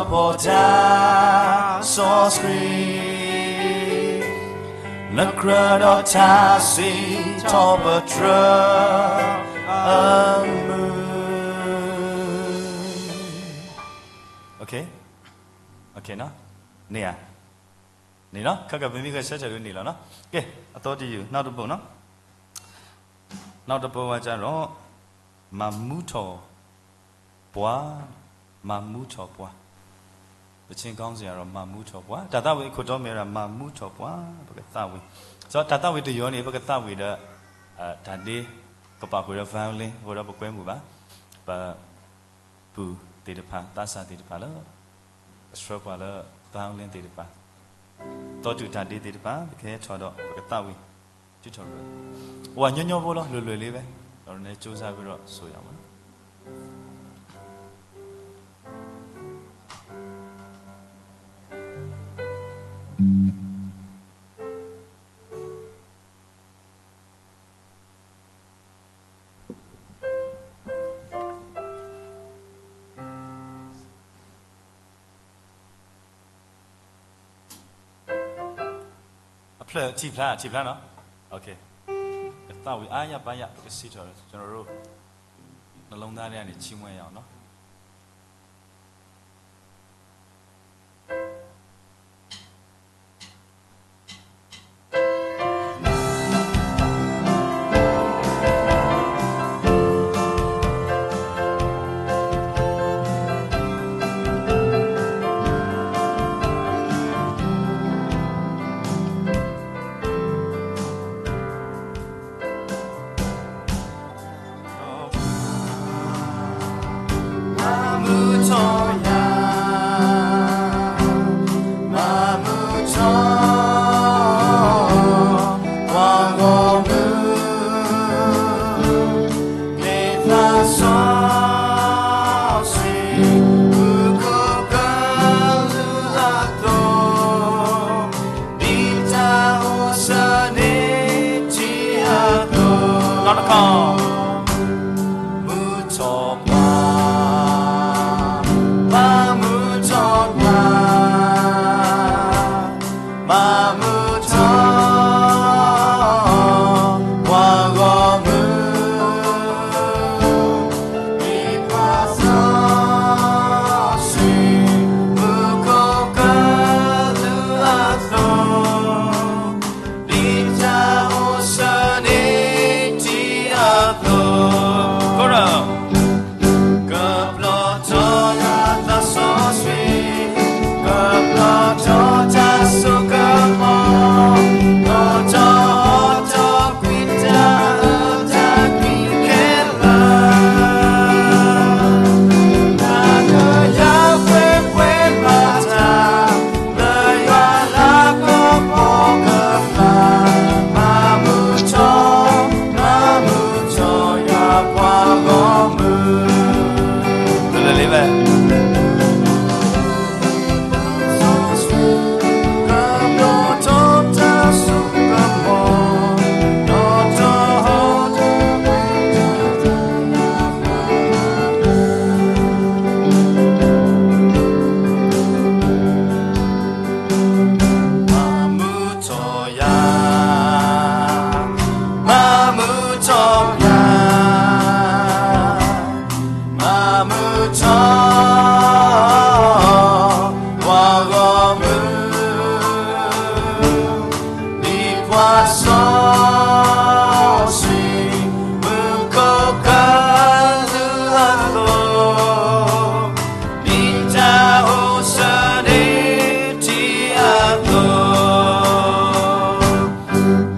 ပီၤတၢ်စီဆှံ, နကြၢးဒီးတၢ်စံးထီၣ်ပတြၢၤ အမုာ်. န့ၣ်ဧါ, န့ၣ်လီၤ, ခဲကပမံဂဲၤဆၢထၢၣ်ဒ်န့ၣ်လီၤနီၤ. ကဲ, အသီတယုၢ်, နောက်တစ်ပုဒ်နီၤ, နောက်တစ်ပုဒ်ဝဲကျတော့, မၤမူထီၣ်ပှၤ, မၤမူထီၣ်ပှၤ, ပချ့ကီစ့ၢ်ဒီး မၤမူထီၣ်ပှၤ, တၢ်သးဝံၣ်အခိၣ်တီမ့ၢ်ဝဲဒၣ် မၤမူထီၣ်ပှၤ, ပကသးဝံၣ်, တၢ်သးဝံၣ်တယိၤန့ၣ် ပကသးဝံၣ်ဒီး တၢ်ဒ့, ကပာ်ဃုာ်ဒီး violin အဃိဒီးပကွဲမုာ်ဘၣ်, ပ ပုၢ်သ့ၣ်တဖၣ် သးစၢ်သ့ၣ်တဖၣ်လၢ အဆှၢပှၤလၢ violin သ့ၣ်တဖၣ်, သီတူၢ်တၢ်ဒ့သ့ၣ်တဖၣ် ပကဟဲထီၣ်ဒီး ပကသးဝံၣ်, တုၤထီၣ်, အိၣ်ဝဲညီညီဖိလီၤ, လွယ်လွယ်လေးပဲ, ဒီးနကြိုးစားပြီးတော့ ဆိုရအောင်ပါနော်. အဖျၢၣ်ထံၣ်ဖျါ, ထံၣ်ဖျါနီၤ, ကသးဝံၣ်အါယၤပါယၤ ပကစံးထီၣ်, ကျွန်တော်တို့ နှလုံးသားထဲကနေ ချီးမွမ်းရအောင်နော်.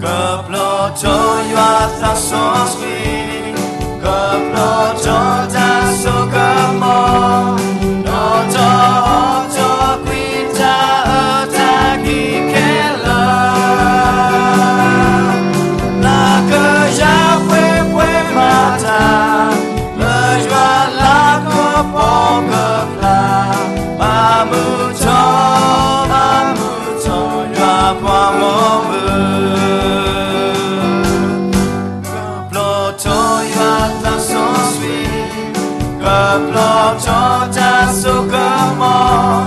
ကပျီထီၣ်ယွၤသးစီဆှံ, ကပျီထီၣ်တၢ်စိကမီၤ, ဒီးထီၣ်ဟီၣ်ထီၣ်ကွံာ်တၢ်အၢတၢ်ကံခဲလၢာ်, လၢကယၤပှဲၤပှဲၤမၤတၢ်, လၢယွၤလၤကပီၤကပျၢ်, မၤမုာ်ထီၣ်, မၤမုာ်ထီၣ် ယွၤပှၤဂီၢ်မုၢ်, ကပျီထီၣ်ယွၤသးစီဆှံ, ကပျီထီၣ်တၢ် ဆိကမိၣ်,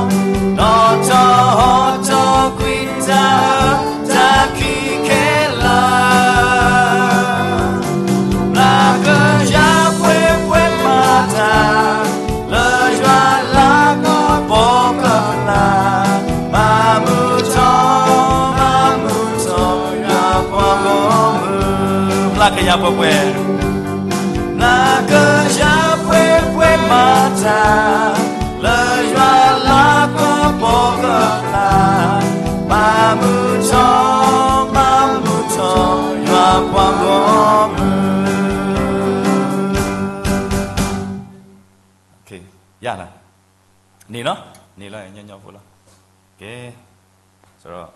နီၣ်ထီၣ်ဟီၣ်ထီၣ်ကွံာ်တၢ်အၢ တၢ်ခံခဲလၢာ်, ဘျါကယၤပှဲၤပှဲၤမၤတၢ် လၢယွၤလၤကပီၤကလာ်, မၤမုာ်ထီၣ်, မၤမုာ်ထီၣ်ယွၤပှၤဂီၢ်မုၢ်, ဘျါကယၤပှဲၤပှဲၤ ဘျါကယၤပှဲၤပှဲၤမၤတၢ် လၢယွၤလၤကပီၤကလာ်, မၤမုာ်ထီၣ်, မၤမုာ်ထီၣ်ယွၤပှၤဂီၢ်မုၢ်. ယၤလီၤ, န့ၣ်လီၤ, န့ၣ်လီၤညီညီဖိလီၤ. ကဲ, ဆိုတော့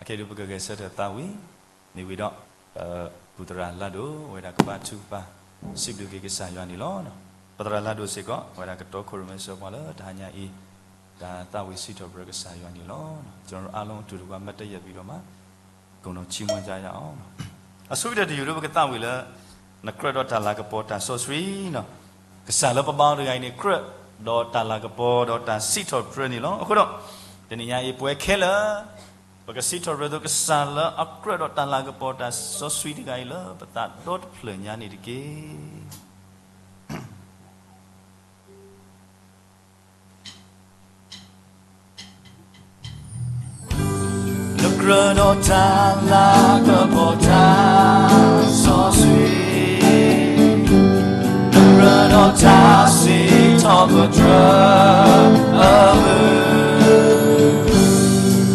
အခဲအံၤဒုးပကဂဲၤဆၢထၢၣ်သးဝံၤ, မ့ၢ်ဝံၤဒီး ပပူၤသရၣ်လၢ်ဒိၣ် အဝဲဒၣ်ကဘါထုကဖၣ် စံးဘျုးက့ၤကစၢ်ယွၤန့ၣ်လီၤ. ပသရၣ်လၢ်ဒိၣ်စ့ၢ်ကီး အဝဲဒၣ်ကတီခိၣ်ရိၣ်မဲဆှၢပှၤလၢတဟါညါအံၤ တၢ်သးဝံၣ်စံးထီၣ်ပတြၢၤကစၢ်ယွၤန့ၣ်လီၤ. ကျွန်တော်တို့အားလုံးအတူတကွ မတ်တရပ်ပြီးတော့မှ ဂုဏ်တော်ချီးမွမ်းကြရအောင်. အဆိကတၢၢ်တယုၢ်ဒုး ပကသးဝံၣ်လၢ နကြၢးဒီးတၢ်လၤကပီၤတၢ်စီဆှံလီၤ. ကစၢ်လၢပဘါအီၤတဂၤအံၤန့ၣ် ကြၢးဒီးတၢ်လၤကပီၤဒီးတၢ်စံးထီၣ်ပတြၢၤန့ၣ်လီၤ. အဃိဒီး တနံၤညါအံၤပဝဲခဲလၢာ် ပကစံးထီၣ်ပတြၢၤသိးကစၢ်လၢအကြၢးဒီးတၢ်လၤကပီၤတၢ်စီဆှံတဂၤအံၤလၢပသးဒီတဖျၢၣ်ညါန့ၣ်တက့ၢ်. နကြၢးဒီးတၢ်လၤကပီၤတၢ်စီဆှံ, နကြၢးဒီးတၢ်စံးထီၣ်ပတြၢၤအမုၢ်,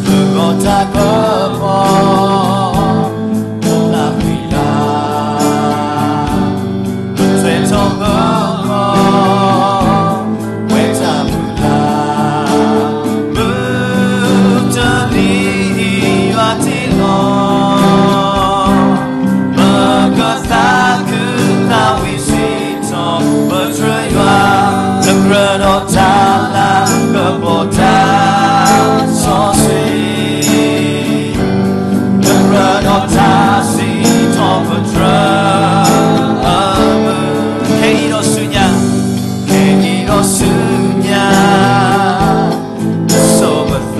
ဂီၤတၢ်ကပီၤ အိၣ်လၢကွံာ်လၢ ပထွဲထီၣ်ပဂီၢ် ဝဲတၢ်မုၢ်လၢ်, မုၢ်တနံၤယွၤတ့လီၤ, ပကသးခုသးဝံၣ်စံးထီၣ်ပတြၢၤယွၤ, နကြၢးဒီးတၢ်လၤကပီၤတၢ်စီဆှံ နကြၢးဒီးတၢ်စံးထီၣ်ပတြၢၤအမုၢ်, ခဲအံၤဒီးဆူညါ, ခဲအံၤဒီးဆူညါ, တစိၤပသး,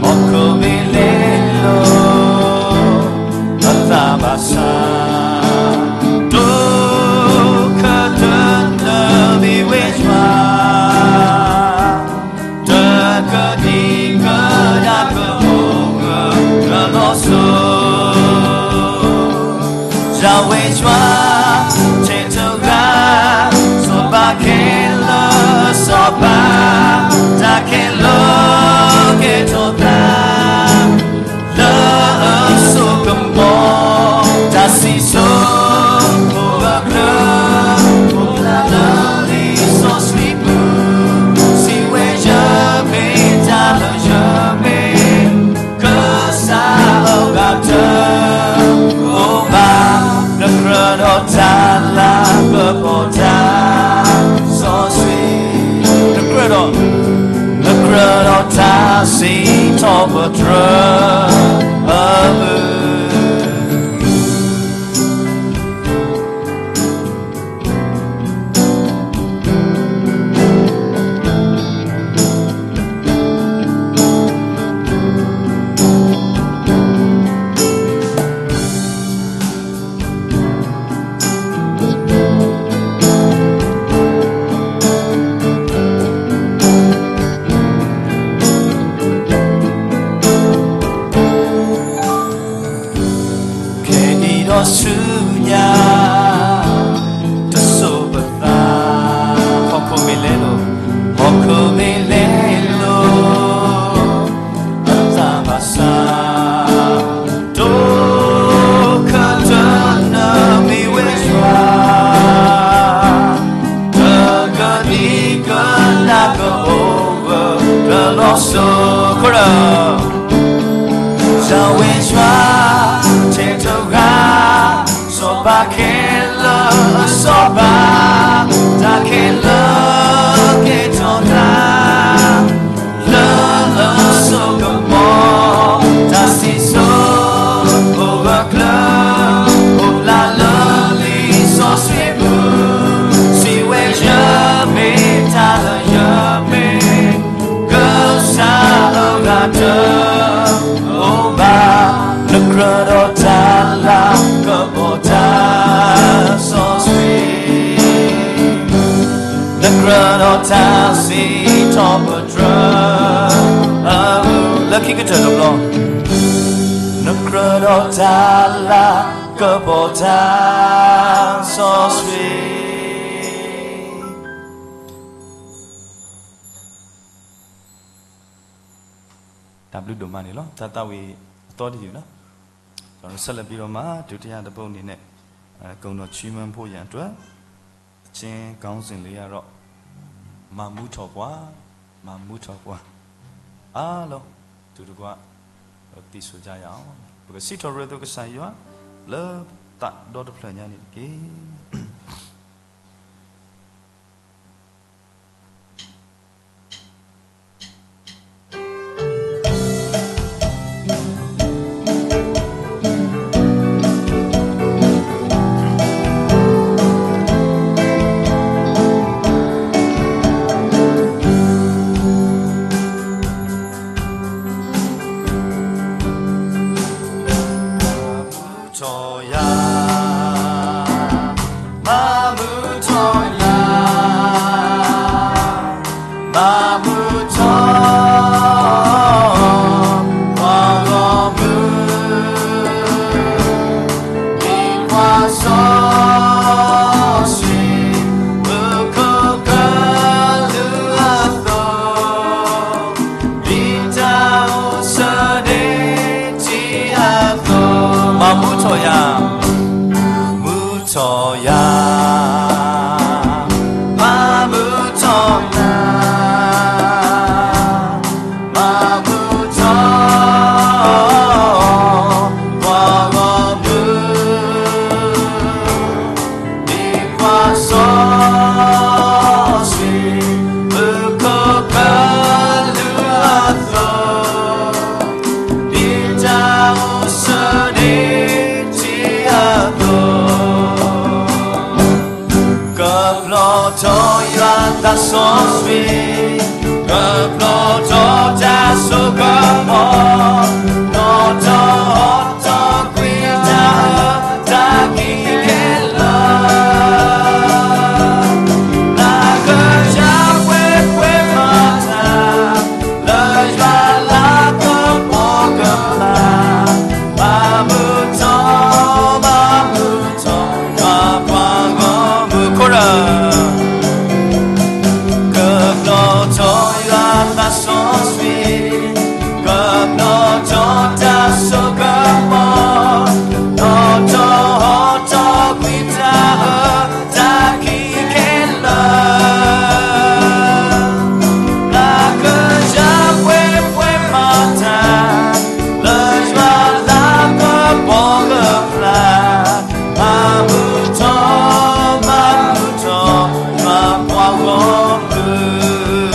ဟီၣ်ခိၣ်မ့ၢ်လဲလိာ် ပသးဘၣ်ဆၣ်, ဒိၣ်ကတၢၢ်နမ့ၢ်ဝဲယွၤ တကဒံကဒါကအိၣ်ဂၢၢ်လီၤစိၤ, ယဝဲယွၤ ထဲတဂၤ စီၤပၤခဲလၢာ်စီၤပၤ တၢ်ခဲလၢာ်ကဲထီၣ်သး လၢအစိကမီၤ တၢ်စံၣ်စိၤ အိၣ်ဂၢၢ်ကျၢၤ အိၣ်ဖျါလၢလံာ်စီဆှံပူၤ စံးဝဲယမ့ၢ်တၢ်လၢယမ့ၢ် ကစၢ်အဂၤတအိၣ်ဘၣ် နကြၢးဒီးတၢ်လၤကပီၤတၢ် စီဆှံ နကြၢးဒီး နကြၢးဒီးတၢ်စံးထီၣ်ပတြၢၤအမုၢ် ခဲအံၤဒီးဆူညါ တစိၤပသး ဟီၣ်ခိၣ်မ့ၢ်လဲလိာ် ဟီၣ်ခိၣ်မ့ၢ်လဲလိာ် အသးဘၣ်ဆၣ် ဒိၣ်ကတၢၢ်နမ့ၢ်ဝဲယွၤ တကဒံကဒါကအိၣ်ဂၢၢ်လီၤစိၤ ခိၣ်ဒီး ယဝဲယွၤ ထဲတဂၤ စီၤပၤခဲလၢာ်အစီၤပၤ တၢ်ခဲလၢာ်ကဲထီၣ်သး လၢအစိကမီၤ တၢ်စံၣ်စိၤ အိၣ်ဂၢၢ်ကျၢၤ အိၣ်ဖျါလၢလံာ်စီဆှံပူၤ စံးဝဲယ နကြၢးဒီးတၢ်လၤကပီၤတၢ်စီဆှံ. တၢ်ဘျုးဒိၣ်မးန့ၣ်လီၤ. တၢ်သးဝံၣ်အသီတယုၢ်လီၤ. ဒီးနဆက်လက်ပြီးတော့မှ ဒုတိယတစ်ပုဒ်န့ၣ်, ဂုဏ်တော်ချီးမွမ်းဖို့ရန်အတွက် သီချင်းခေါင်းစဉ်လေးကတော့ မၤမူထီၣ်ပှၤ, မၤမူထီၣ်ပှၤ. အားလုံး တူတကွ သီဆိုကြရအောင်. ပကစံးထီၣ်ပတြၢၤအသိး ကစၢ်ယွၤ လၢသးဒီတဖျၢၣ်ညါန့ၣ်တက့ၢ်. ထီၣ်ယၤ, မၤမူထီၣ်ယၤ, မၤမူထီၣ် ပှၤဂီၢ်မုၢ်, ဒ်ပှၤစီဆှံ မူခိၣ်ကလူးအသိး ဒ်တၢ်အိၣ်ဆၢန့ၣ်ထံအသိး, မၤမူထီၣ်ယၤ, မူထီၣ်ယၤ, မၤမူထီၣ်ယၤ, မၤမူထီၣ် ပှၤဂီၢ်မုၢ် ဒ်ပှၤစီဆှံ မူခိၣ်ကလူးအသိး, ဒ်တၢ်အိၣ်ဆၢန့ၣ်ထံအသိး, ကဖျီၣ်ထီၣ်ယွၤသးစီဆှံ, ကဖျီၣ်ထီၣ်တၢ်စိကမီၤ, နီၣ်ထီၣ်ဟီၣ်ထီၣ်ကွံာ်တၢ်အၢ တၢ်ကံၢ်ခဲလၢာ်, လၢကစၢ်ပှဲၤပှဲၤမၤတၢ် လၢယွၤလၤကပီၤကဖျါ, မၤမူထီၣ်, မၤမူထီၣ် ယွၤပှၤဂီၢ်မုၢ်ခိၣ်ရၢ်, ကဖျီၣ်ထီၣ်ယွၤသးစီဆှံ, ကဖျီၣ်ထီၣ်တၢ်စိကမီၤ, နီၣ်ထီၣ်ဟီၣ်ထီၣ်ကွံာ်တၢ်အၢ တၢ်ကံၢ်ခဲလၢာ်, လၢကစၢ်ပှဲၤပှဲၤမၤတၢ် လၢယွၤလၤကပီၤကဖျါ, မၤမူထီၣ်, မၤမူထီၣ် ယွၤပှၤဂီၢ်မုၢ်.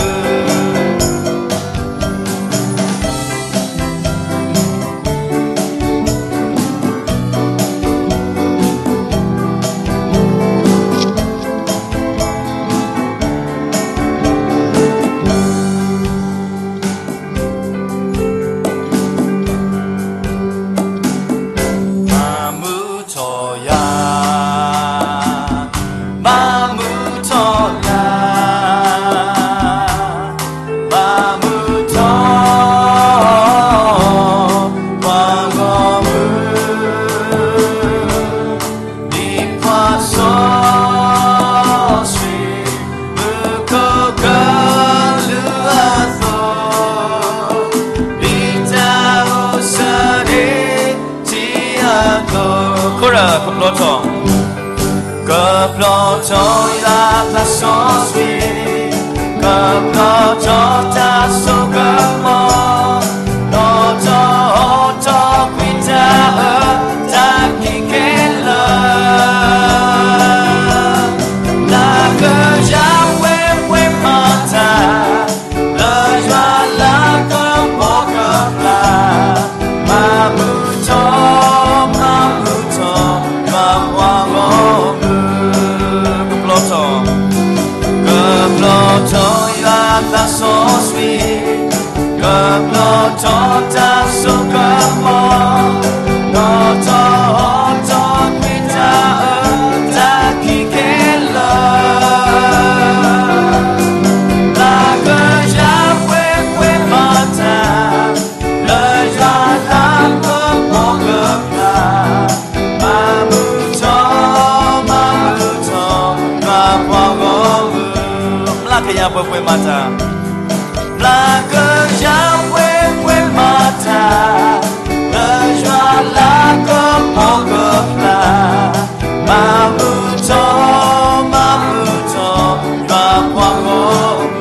မၤမူထီၣ်ယၤ, မၤမူထီၣ်ယၤ, မၤမူထီၣ် ပှၤဂီၢ်မုၢ်, ဒ်ပှၤစီဆှံ မူခိၣ်ကလူးအသိး, ဒ်တၢ်အိၣ်ဆၢန့ၣ်ထံအသိး, ခိၣ်ရၢ်ကဖျီၣ်ထီၣ်, ကဖျီၣ်ထီၣ်ယွၤသးစီဆှံ, ကဖျီၣ်ထီၣ်တၢ်စိကမီၤ, နီၣ်ထီၣ်ဟီၣ်ထီၣ်ကွံာ်တၢ်အၢ တၢ်ကံၢ်ခဲလၢာ်, လၢကစၢ်ပှဲၤပှဲၤမၤတၢ် လၢယွၤလၤကပီၤကဖျါ, မၤမူထီၣ်, မၤမူထီၣ် ယွၤပှၤဂီၢ်မုၢ်, ကဖျီၣ်ထီၣ်, ကဖျီၣ်ထီၣ်ယွၤသးစီဆှံ, ကဖျီၣ်ထီၣ်တၢ်စိကမီၤ, နီၣ်ထီၣ်ဟီၣ်ထီၣ်ကွံာ်တၢ်အၢ တၢ်ကံၢ်ခဲလၢာ်, လၢကစၢ်ပှဲၤပှဲၤမၤတၢ် လၢယွၤ မၤတၢ်, ဘျါကယၤဝဲပှဲၤမၤတၢ်, လၢယွၤလၤကပီၤကဖျါ, မၤမုာ်ထီၣ်, မၤမုာ်ထီၣ်, ယွၤပှၤဂီၢ်မုၢ်.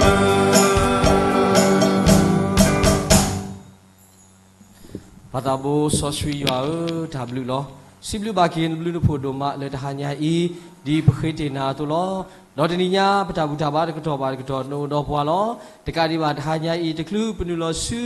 ပၢ်သးဘိစီဆှံယွၤဧၢ, တၢ်ဘျုးလီၤ. စံးဘျုးဘၣ်က့ၤနဘျုးနဖှိၣ်ဒိၣ်မးလၢတဟါညါအံၤ, ဒ်ပဃ့တ့ၢ်နၤအသိးလီၤ. ဒီးတနံၤညါ ပတၢ်ဘူၣ်တၢ်ဘါတကတီၢ်ဘၣ်တကတီၢ်နအိၣ်ဒီးပှၤလီၤ. တကးဒံးဘၣ်တဟါညါအံၤ တချုးပနုာ်လီၤဆူ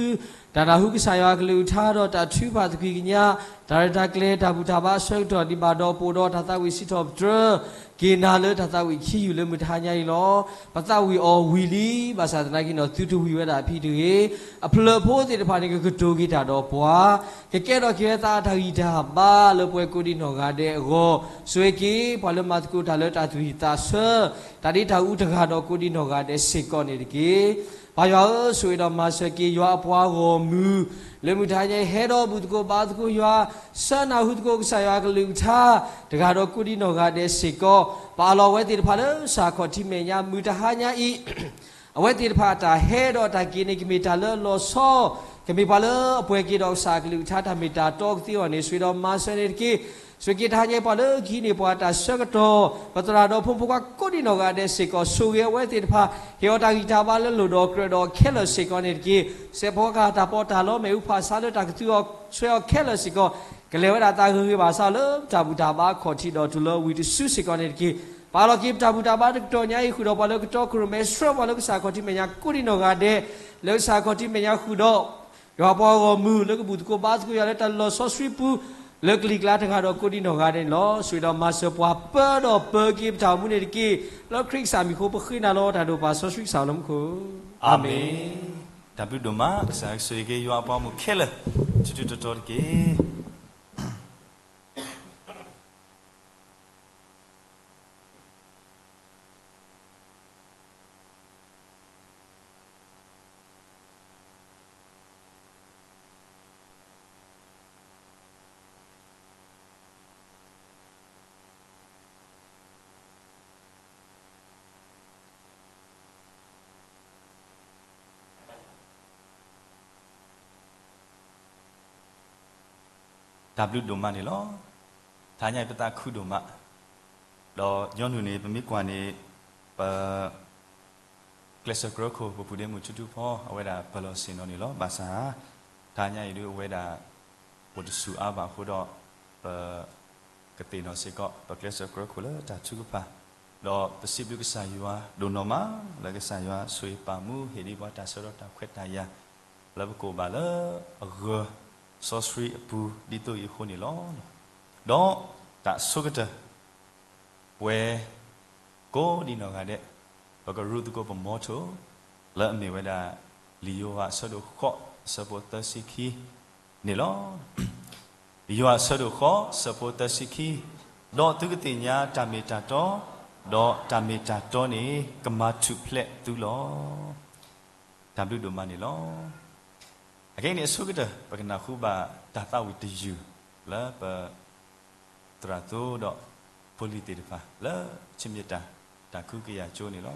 တၢ်နၢ်ဟူကစၢ်ယွၤအကလုၢ်ကထါဒီးတၢ်ထုကဖၣ်သကွံာ်ကညး, တၢ်ရဲၣ်တၢ်ကျဲၤတၢ်ဘူၣ်တၢ်ဘါအဆၢကတီၢ် ဒ်ဘၣ်ဒီးပအိၣ်ဒီးတၢ်သးဝံၣ်စံးထီၣ်ပတြၢၤ က့ၤနၤလၢတၢ်သးဝံၣ်ခံယူၢ်လၢမုၢ်တဟါညါအံၤလီၤ. ပသးဝံၣ်အီၤဝံၤလံ, ဘၣ်ဆၣ်သနာ်က့န့ၣ် သုတဝံၣ်ဝဲဒၣ်ဖံတဂ့ၤ. အဖျၢၣ်ဖိသ့ၣ်တဖၣ်န့ၣ် ကကတိၤက့ၤတၢ်ဒီးပှၤ, ကကဲထီၣ်က့ၤဝဲသးအတၢ်ဂံၢ်တၢ်ဘါလၢပဝဲကိးဒံနီၢ်ဂၤဒဲးအဂီၢ်, ဆိၣ်ဂ့ၤက့ၤပှၤလၢမၤသကိးတၢ်လၢတၢ်သူၣ်ဝံၣ်သးဆၢ, တၢ်ဒ့တၢ်အူတဂၤဒီးကိးဒံနီၢ်ဂၤဒဲးစ့ၢ်ကီးန့ၣ်တက့ၢ်. ပၢ်ယွၤဧၢ, ဆိၣ်ဂ့ၤဒီးမၤစၢၤက့ၤယွၤအပှၤဂီၢ်မုၢ် လၢမုၢ်တဟါညါအံၤ ဟဲဒီးဘူၣ်သကိးဘါသကိးယွၤ, ဆၢနၢ်ဟူသကိးကစၢ်ယွၤအကလုၢ်ကထါ တဂၤဒီးကိးဒံနီၢ်ဂၤဒဲးစ့ၢ်ကီး, ပအးလီၤအဝဲသ့ၣ်တဖၣ်လၢကစၢ်ခီၣ်ထံးမဲာ်ညါ မုၢ်တဟါညါအံၤ အဝဲသ့ၣ်တဖၣ်အတၢ်ဟဲဒီးတၢ်က့ၤန့ၣ် ကမ့ၢ်တၢ်လၢအလီၤဆီ, ကမ့ၢ်ပှၤလၢအပှဲၤက့ၤဒီးကစၢ်အကလုၢ်ကထါတၢ်မ့ၢ်တၢ်တီကသ့အဂီၢ်န့ၣ် ဆိၣ်ဂ့ၤဒီးမၤစၢၤန့ၣ်တက့ၢ်. ဆိၣ်ဂ့ၤက့ၤတဟါညါအံၤ ပှၤလၢကဟံးန့ၢ်ပှၤတၢ်ဆၢကတီၢ်, ပသရၣ်ဒီးဖိမုၣ်ဖိခွါကိးဒံနီၢ်ဂၤဒဲးစ့ၢ်ကီး, ဆိၣ်ဂ့ၤအဝဲသ့ၣ်တဖၣ်, ဟ့ၣ်အီၤတၢ်ဂံၢ်တၢ်ဘါလၢလိၣ်ဒီးကြၢးဒီးခဲလၢာ်စ့ၢ်ကီးန့ၣ်တက့ၢ်. စဲးဖီကဟၣ်တၢ်ပီးတၢ်လီ မ့ၣ်အူဖးဆါလၢတၢ်ကသူအီၤဆွဲအီၤခဲလၢာ်စ့ၢ်ကီး, ကလဲၤဝဲဒၣ်သးဂ့ၤဂ့ၤဘၣ်ဆၣ်လၢပတၢ်ဘူၣ်တၢ်ဘါအခီၣ်ထံးဒီးတုၤလၢဝံၤတစုစ့ၢ်ကီးန့ၣ်တက့ၢ်. ပအးလီၤက့ၤပတၢ်ဘူၣ်တၢ်ဘါတကတီၢ်ညါအံၤ ဃုာ်ဒီးပှၤလၢကတီခိၣ်ရိၣ်မဲ ဆှၢပှၤလၢကစၢ်ခီၣ်ထံးမဲာ်ညါကိးဒံနီၢ်ဂၤဒဲး, လၢကစၢ်ခီၣ်ထံးမဲာ်ညါဃုာ်ဒီး ယွၤပှၤဂီၢ်မုၢ်လၢကဘူၣ်သကိးဘါသကိးယွၤလၢတၢ်လီၤဆီဆှံပူၤ, လၢကလံၤကျါတဂၤဒီးကိးဒံနီၢ်ဂၤဒဲးန့ၣ်လီၤ. ဆိၣ်ဂ့ၤဒီးမၤစၢၤပှၤပၢဒီးပၢက့ၤပတၢ်အိၣ်မူန့ၣ်တက့ၢ်. လၢခရံာ်ကစၢ်မံၤအဃိ ပဃ့နၤလီၤတၢ်ဒိၣ်ပၢ်စီဆှံကစၢ်လၢမူခိၣ်, အၤမ့ၣ်. တၢ်ဘျုးဒိၣ်မး, ကစၢ်ဆိၣ်ဂ့ၤက့ၤယွၤအပှၤဂီၢ်မုၢ်ခဲလၢာ် ထူထူတီတီတက့ၢ်. တၢ်ဘျုးဒိၣ်မးန့ၣ်လီၤ. တဟါညါအံၤ ပသးခုဒိၣ်မး, ဒီးညီနုၢ်န့ၣ် ပမ့ၢ်ကွၢ်န့ၣ် ပ ကျဲးစၢးကြၢးခိၣ် ပပုၢ်ဒ့မုၣ်ထူထူဖီ အဝဲဒၣ်ပၢၢ်လီၤဆ့ၣ်နီၤန့ၣ်လီၤ. ဘၣ်ဆၣ် တဟါညါအံၤဒုး အဝဲဒၣ် အိၣ်တဆူၣ်အါဘၣ်အဃိဒီး ပ ကသ့ၣ်နီၣ်စ့ၢ်ကီး ပကျဲးစၢးကြၢးခိၣ်လၢတၢ်ထုကဖၣ်, ဒီးပစံးဘျုးကစၢ်ယွၤဒိၣ်နီၢ်မး လၢကစၢ်ယွၤဆိၣ်ဂ့ၤပာ်မူ ဟ့ၣ်ဒံးပှၤတၢ်ဆၢဒီးတၢ်ခွဲးတၢ်ယာ် လၢပကအိၣ်ဘၣ်လၢအဂၢၤစီဆှံအပူၤ ဒ်သိးအံၤအဃိန့ၣ်လီၤ. ဒီးတၢ်အဆိကတၢၢ် ပဝဲကိးဒံနီၢ်ဂၤဒဲး ပကရူးသကိးပမီထိၣ် လၢအမ့ၢ်ဝဲဒၣ် လံာ်ယိၤဟၣ်အဆၢဒိၣ်ဃိး အဆၢဖိသၢဆံခံန့ၣ်လီၤ. လံာ်ယိၤဟၣ်အဆၢဒိၣ်ဃိး အဆၢဖိသၢဆံခံ, ဒီးသုကသ့ၣ်ညါတၢ်မ့ၢ်တၢ်တီ, ဒီးတၢ်မ့ၢ်တၢ်တီန့ၣ် ကမၤထူၣ်ဖျဲးသုလီၤ. တၢ်ဘျုးဒိၣ်မးန့ၣ်လီၤ. အခဲအံၤန့ၣ်အဆိကတၢၢ် ပကနၢ်ဟူဘၣ်တၢ်သးဝံၣ်တယုၢ် လၢပ သရၣ်သိဒီးဖိလံၤသ့ၣ်တဖၣ် လၢဆံးမ့ၢ်တၢ် တၢ်ကူကယၤကၠိန့ၣ်လီၤ.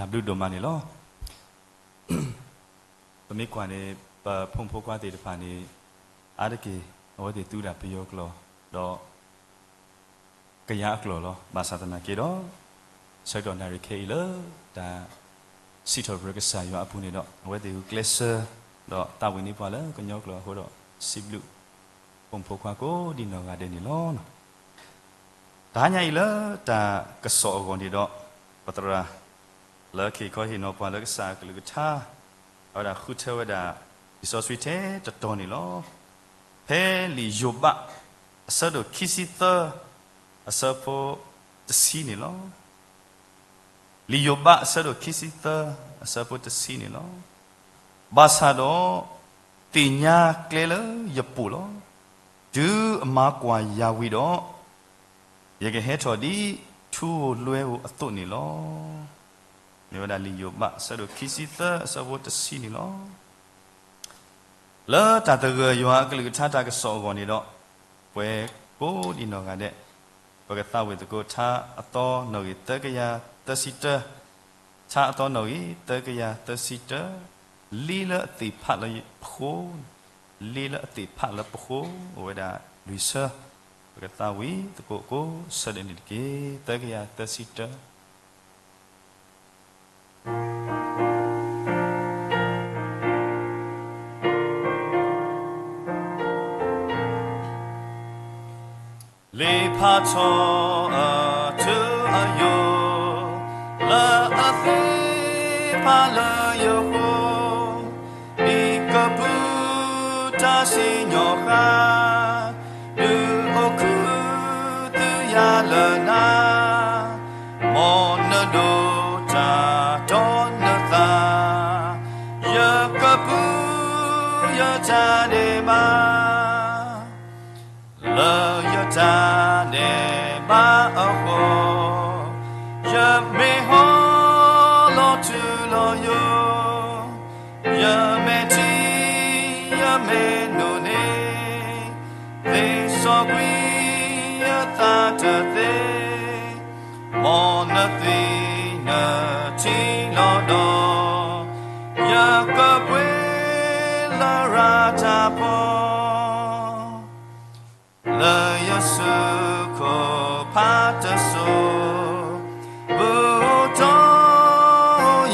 တၢ်ဘျုးဒိၣ်မးန့ၣ်လီၤ. ပမ့ၢ်ကွၢ်န့ၣ် ပဖိမုၣ်ဖိခွါသ့ၣ်တဖၣ်န့ၣ် အါတက့ၢ် အဝဲသ့ၣ်သူဒၣ်ပယီၤကျိာ် ဒီး ကယၤအကျိာ်လီၤ. ဘၣ်ဆၣ်သနာ်က့ဒီး ဆၢကတီၢ်နၣ်ရံၣ်ခဲအံၤလၢ တၢ်စံးထီၣ်ပတြၢၤကစၢ်ယွၤအပူၤန့ၣ်ဒီး အဝဲသ့ၣ်ဂုာ်ကျဲးစၢး ဒီးသးဝံၣ်န့ၢ်ပှၤလၢကညီကျိာ်အဃိဒီး စံးဘျုး ဖိမုၣ်ဖိခွါကိးဒံနီၢ်ဂၤဒဲးန့ၣ်လီၤ. တဟါညါအံၤလၢတၢ်ကစီၣ်အဂီၢ်န့ၣ်ဒီး ပသရၣ် လၢကဟ့ၣ်ခီဟ့ၣ်နီၤပှၤလၢကစၢ်အကလုၢ်ကထါ အဝဲဒၣ်ဃုထၢဝဲဒၣ် လံာ်စီဆှံထဲတတီၤန့ၣ်လီၤ. ဖဲလံာ်ယိၤဘး အဆၢဒိၣ်ခံဆံသၢ အဆၢဖိတဆံန့ၣ်လီၤ. လံာ်ယိၤဘး အဆၢဒိၣ်ခံဆံသၢ အဆၢဖိတဆံန့ၣ်လီၤ. ဘၣ်ဆၣ်ဒီး သ့ၣ်ညါကျဲလၢယပူၤလီၤ. တုၤအမၤကွၢ်ယၤဝံၤဒီး ယကဟဲထီၣ်ဒ်ထူဧိၤလွဲဧိၤအသိးန့ၣ်လီၤ. မ့ၢ်ဝဲဒၣ်လံာ်ယိၤဘး အဆၢဒိၣ်ခံဆံသၢ အဆၢဖိတဆံန့ၣ်လီၤ. လၢတၢ်သဂၢၢ်ယွၤအကလုၢ်ကထါတၢ်ကစီၣ်အဂီၢ်န့ၣ်ဒီး ပှၤကိးဒံနီၢ်ဂၤဒဲး ပကသးဝံၣ်သကိး ထါအသီနီၣ်ဂံၢ်သၢကယၤသၢဆံတၢ, ထါအသီနီၣ်ဂံၢ်သၢကယၤသၢဆံတၢ, လံလၢအသ့ၣ်ဖးလၢပဃိ, လံလၢအသ့ၣ်ဖးလၢပဃိ အိၣ်ဝဲဒၣ်လွံၢ်ဆၢ, ပကသးဝံၣ်သကိးကိးဆၢဒၣ်န့ၣ်တက့ၢ်. သၢကယၤသၢဆံတၢ လံာ်ဖးထီၣ်အထူအယိာ်, လၢအသ့ၣ်ဖးလၢယဃိ, ဒ်ကပုာ်တၢ်စံၣ်ညီၣ်ဃာ်, ဒုးအိၣ်ခူသူၣ်ယၤလၢနၤ, မ်နဒိးတၢ်ဒီးနသး, ယကပုာ်ယတၢ်ဒဲးဘး လၢယတၢ်ဒဲးဘးအဃိ, ယမ့ၢ်ဟီၣ်လီၤထူလီၤယိာ်, ယမ့ၢ်ထံ ယမ့ၢ်နိန့ၣ်, သ့စီကွံာ်ယသးတသ့, မ်နသွံၣ်နထံလီၤဒီး, ယကပှ့ၤလရာ်တၢ်ဖီ လၢယစုခိၣ်ဖးတစိၤ, ဘူးတီ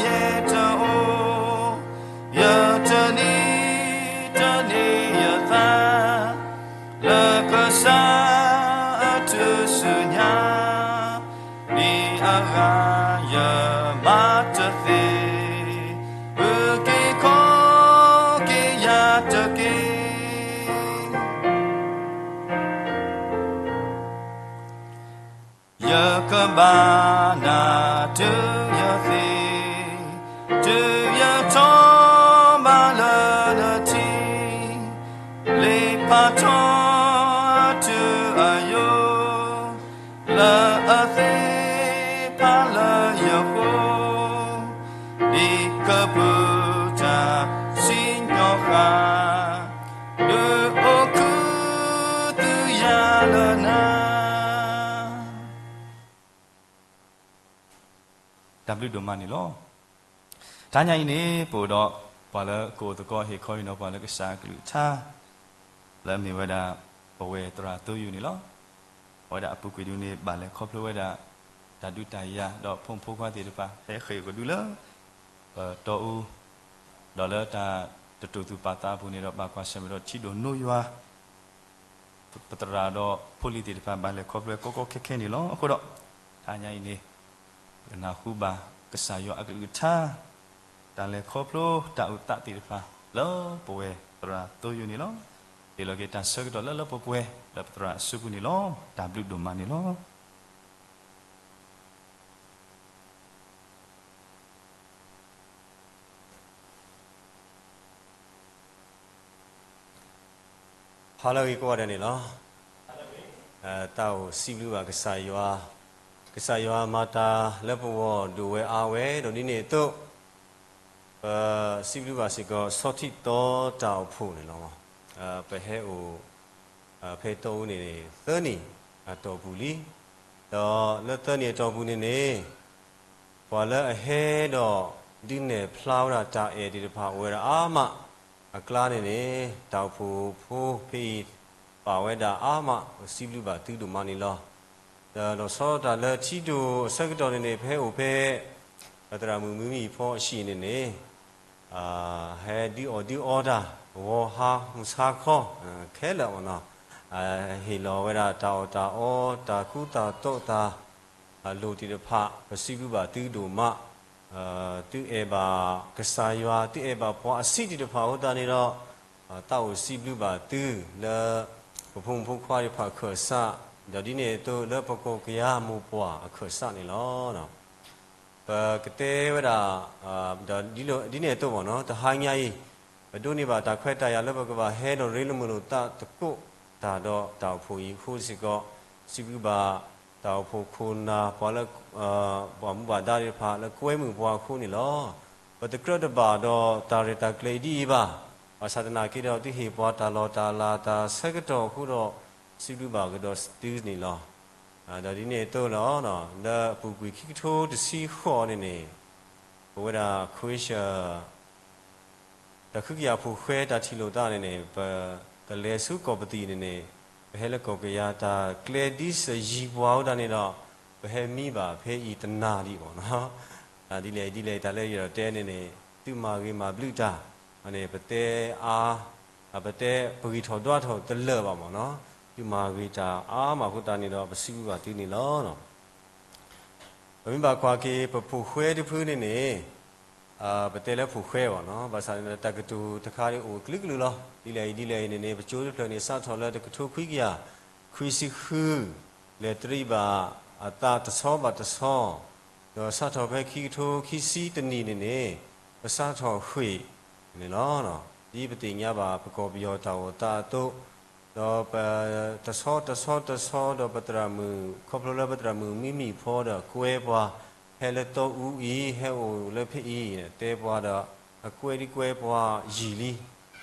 ယဲၢ်တအိၣ်, ယတနံၤတန့ၢ်ယသး, လၢကစၢ်အထူၣ်စုညါ, ဒ်အဂၤယမၤတသ့, ဘူးက့ၤခီက့ၤယၤတက့ၢ်. ယကဘၣ်နၤတုၤယသံ, တုၤယထီၣ်ဘးလၢနထံ, လံာ်ဖးထီၣ်အထူအယိာ်, လၢအသ့ၣ်ဖးလၢယဃိ, ဒ်ကပုာ်တၢ်စံၣ်ညီၣ်ဃာ်, ဒုးအိၣ်ခူသူၣ်ယၤလၢနၤ တၢ်ဘျုးဒိၣ်မးန့ၣ်လီၤ. တဟါညါအံၤန့ၣ် ပအိၣ်ဒီးပှၤလၢကအိၣ်သကိး ဟ့ၣ်ခီဟ့ၣ်နီၤပှၤလၢကစၢ်အကလုၢ်ကထါ လၢအမ့ၢ်ဝဲဒၣ် ပဝဲၢ်သရၣ်သိယိာ်န့ၣ်လီၤ. အဝဲဒၣ်အပူၤကွံာ်ဒုန့ၣ် ဘၣ်လဲၤခီဖျိဝဲဒၣ် တၢ်ဒုးတၢ်ယၤ ဒီးဖိမုၣ်ဖိခွါသ့ၣ်တဖၣ် ဟဲဃ့ၢ်ကဒုလၢ ပတီအူ ဒီးလၢတၢ်တတူၢ်သူၣ်ပာ်သးအပူၤန့ၣ်ဒီး ဘၣ်ကွၢ်ဆၢၣ်မဲာ်ဒီးထံဒိၣ်နိယွၤ ပသရၣ်ဒီးဖိလံၤသ့ၣ်တဖၣ် ဘၣ်လဲၤခီဖျိကီကီခဲခဲန့ၣ်လီၤ. အဃိဒီး တဟါညါအံၤန့ၣ် ပကနၢ်ဟူဘၣ်ကစၢ်ယွၤအကလုၢ်ကထါ တၢ်လဲၤခီဖျိတၢ်အိၣ်သးသ့ၣ်တဖၣ် လၢပဝဲၢ်သရၣ်သိယိာ်န့ၣ်လီၤ. ဟ့ၣ်လီၤက့ၤတၢ်ဆၢကတီၢ်လၢလၢပှဲၤပှဲၤ လၢပသရၣ်အစုပူၤန့ၣ်လီၤ. တၢ်ဘျုးဒိၣ်မးန့ၣ်လီၤ. ဟါလၢအဂ့ၤကိးဂၤဒဲးန့ၣ်လီၤ. တၢ်အိၣ်စံးဘျုးဘၣ်ကစၢ်ယွၤ, ကစၢ်ယွၤမၤတၢ်လၢပဂီၢ်ဒိၣ်ဝဲအါဝဲ ဒီးဒ်န့ၣ်အသိး ပစံးဘျုးဘၣ်စ့ၢ်ကီး ဆီထံၣ်သီတၢ်အိၣ်ဖှိၣ်န့ၣ်လီၤ. ပဟဲအိၣ် ဖဲတီအူန့ၣ် သၢနံၣ်အတီၢ်ပူၤလံ. ဒီးလၢသၢနံၣ်အတီၢ်ပူၤန့ၣ်န့ၣ် ပှၤလၢအဟဲဒီးဒုးနဲၣ်ဖျါဝဲဒၣ်တၢ်အဲၣ်သ့ၣ်တဖၣ်အိၣ်ဝဲဒၣ်အါမး, အကျါန့ၣ်န့ၣ် တၢ်အိၣ်ဖှိၣ်ဖိဖဲအံၤ ပာ်ဝဲဒၣ်အါမး, ပစံးဘျုးဘၣ်သုဒိၣ်မးန့ၣ်လီၤ. ဒီးလီၤဆီဒၣ်တၢ်လၢထံဒိၣ်အဆၢကတီၢ်န့ၣ်န့ၣ် ပဟဲအိၣ်ဖဲ ပသရၣ်မုၣ်မုၢ်မံၤဖီအဟံၣ်န့ၣ်န့ၣ် ဟဲဒုးအီၣ်ဒုးအီတၢ်, ဂီၤဟါမုၢ်ဆါခီ ခဲလၢာ်မ့ၢ်နီၤ, ဟ့ၣ်လီၤဝဲဒၣ်တၢ်အီၣ်တၢ်အီ တၢ်ခူတၢ်တီ တၢ်လိၣ်သ့ၣ်တဖၣ် ပစံးဘျုးဘၣ်သုဒိၣ်မး, သုအဲၣ်ဘၣ်ကစၢ်ယွၤ သုအဲၣ်ဘၣ်ပှၤအဆံးသ့ၣ်တဖၣ်အဃိသတးန့ၣ်ဒီး သးအိၣ်စံးဘျုးဘၣ်သုလၢ ပဖိမုၣ်ဖိခွါသ့ၣ်တဖၣ်အခၢၣ်စး, ဒီးဒ်န့ၣ်အသိးလၢပကီၢ်ကယၤမိၢ်ပှၢ်အခၢၣ်စးန့ၣ်လီၤ. ပကတဲဝဲဒၣ် ဒ်န့ၣ်အသိးမ့ၢ်နီၤ တဟါညါအံၤ ပဒိးန့ၢ်ဘၣ်တၢ်ခွဲးတၢ်ယာ်လၢပကဘၣ်ဟဲဒီးရ့လိာ်မုာ်လိာ်သးသကိးတၢ်ဒီးတၢ်အိၣ်ဖှိၣ်အံၤအဃိစ့ၢ်ကီး, စံးဘျုးဘၣ်တၢ်အိၣ်ဖှိၣ်ခိၣ်နၢ် ပှၤလၢ ပှၤမူဘၣ်ဒါသ့ၣ်တဖၣ်လၢကွဲမုာ်ပှၤအဃိန့ၣ်လီၤ. ပတကြၢးတဘၣ်ဒီးတၢ်ရဲၣ်တၢ်ကျဲၤဒ်အံၤဘၣ်. ဘၣ်ဆၣ်သနာ်က့ဒီး သုဟ့ၣ်ပှၤတၢ်လီၢ်တၢ်လၤတၢ်ဆၢကတီၢ်အဃိဒီး စံးဘျုးဘၣ်ကဒီးသုန့ၣ်လီၤ. ဒီးဒ်န့ၣ်အသိးလီၤ, လၢအပူၤကွံာ်ခံကထိတဆံဃိးန့ၣ်န့ၣ် ပဝဲဒၣ် Croatia တၢ်ခုကယၤဖိဃဲတၢ်ထံၣ်လိာ်သးန့ၣ်န့ၣ် ပကလဲၤဆူကီၢ်ပသံၣ်န့ၣ်န့ၣ် ပဟဲလၢကီၢ်ကယၤတၢ်ကျဲဒ်စယံၤပှၤအဃိသတးန့ၣ်ဒီး ပဟဲမံဘၣ်ဖဲအံၤတနၤဒံးမ့ၢ်နီၤ. ဒ်လဲၣ်ဒ်လဲၣ် တၢ်လၢယအဲၣ်ဒိးတဲန့ၣ်န့ၣ် သုမၤဂ့ၤမၤဘျုးတၢ်န့ၣ် ပတဲအါ ပတဲပဂံၢ်ထီၣ်ဒွးထီၣ်တလၢာ်ဘၣ်မ့ၢ်နီၤ. သုမၤဂ့ၤတၢ်အါမးအဃိသတးန့ၣ်ဒီး ပစံးဘျုးဘၣ်သုန့ၣ်လီၤ. ပမ့ၢ်ဘၣ်ကွၢ်က့ၤ ပဖိၣ်ဃဲတဖုန့ၣ်န့ၣ် ပတဲလၢဖိၣ်ဃဲဘၣ်နီၤ, ဘၣ်ဆၣ်န့ၣ် တၢ်ကတိၤတခါန့ၣ်အိၣ်ကလုာ်ကလုာ်လီၤ. ဒ်လဲၣ်အံၤဒ်လဲၣ်အံၤန့ၣ်န့ၣ် ပကၠိတဖျၢၣ်န့ၣ် စးထီၣ်လၢတကထိခွံကယၤ ခွံဆံဃု လဲၤတရံးဘၣ်အသးတဆီဘၣ်တဆီ, ဒီးစးထီၣ်ဖဲခံကထိခံဆံတနံၣ်န့ၣ်န့ၣ် ပစးထီၣ်ဃ့ၢ်န့ၣ်လီၤ. ဒ်ပသ့ၣ်ညါဘၣ် ပကီၢ်ပယီၤတၢ်အိၣ်သးအသိး, ဒီးပ တဆီတဆီတဆီဒီးပသရၣ်မုၣ် ခီဖျိလၢပသရၣ်မုၣ်မံမံၣ်ဖီဒီးကွဲပှၤ ဟဲလၢတီအူအံၤ ဟဲအိၣ်လၢဖဲအံၤ တဲပှၤဒီး အကွဲဒ်ကွဲပှၤယံာ်လံ.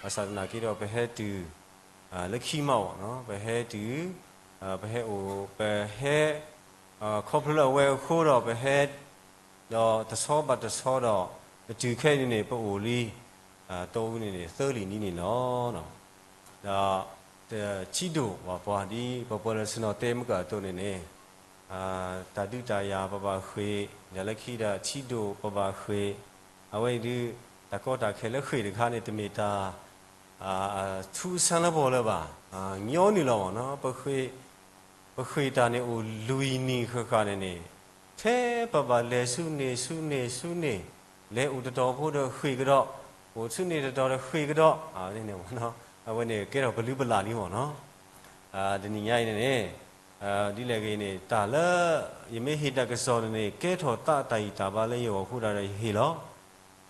ဘၣ်ဆၣ်သနာ်က့ဒီး ပဟဲတုၤ လၢခံမးဘၣ်နီၤ, ပဟဲတုၤ ပဟဲအိၣ် ပဟဲ ခီဖျိလၢအဝဲအဃိဒီး ပဟဲ ဒီးတဆီဘၣ်တဆီဒီး ပတုၤခဲအံၤန့ၣ်န့ၣ် ပအိၣ်လံ တီအူန့ၣ်န့ၣ် သၢလံာ်နံၣ်န့ၣ်လီၤ. ဒီး ထံဒိၣ်ပှၤပှၤ ဒ်ပပှၤလၢဆ့ၣ်နီၤတဲမုၢ်ကၢၢ်အသိးန့ၣ်န့ၣ် တၢ်ဒုးတၢ်ယၤပဘၣ်ဃ့ၢ်, ဒီးလၢခံဒီးထံဒိၣ်ပဘၣ်ဃ့ၢ်, အဝဲအံၤဒုး တၢ်ကီတၢ်ခဲလၢဃ့ၢ်တခါန့ၣ် တမ့ၢ်တၢ် ထူအဆန်းလၢပှၤလၢၤဘၣ်, ညီနုၢ်လီၤမ့ၢ်နီၤ, ပဃ့ၢ်တၢ်န့ၣ်အိၣ်လွံၢ်နံၣ်ဃၣ်ဃၣ်န့ၣ်န့ၣ် ထဲပဘၣ်လဲၤဆူန့ၣ်ဆူန့ၣ်ဆူန့ၣ်, လဲၤအိၣ်တတီၤဖိဒီးဃ့ၢ်ကဒီး, အိၣ်ဆူန့ၣ်တတီၤဒီးဃ့ၢ်ကဒီး, အဝဲန့ၣ်ကဲထီၣ်ပလုၢ်ပလၢ်လံမ့ၢ်နီၤ. တနံၤညါအံၤန့ၣ်န့ၣ် ဒ်လဲၣ်ဂ့ၤန့ၣ် တၢ်လၢ ယမ့ၢ်ဟ့ၣ်တၢ်ကစီၣ်န့ၣ်န့ၣ် ကဲထီၣ်သးတၢ်ဂံၢ်တၢ်ဘါလၢယဂီၢ်အဃိဒီးယဟ့ၣ်လီၤ.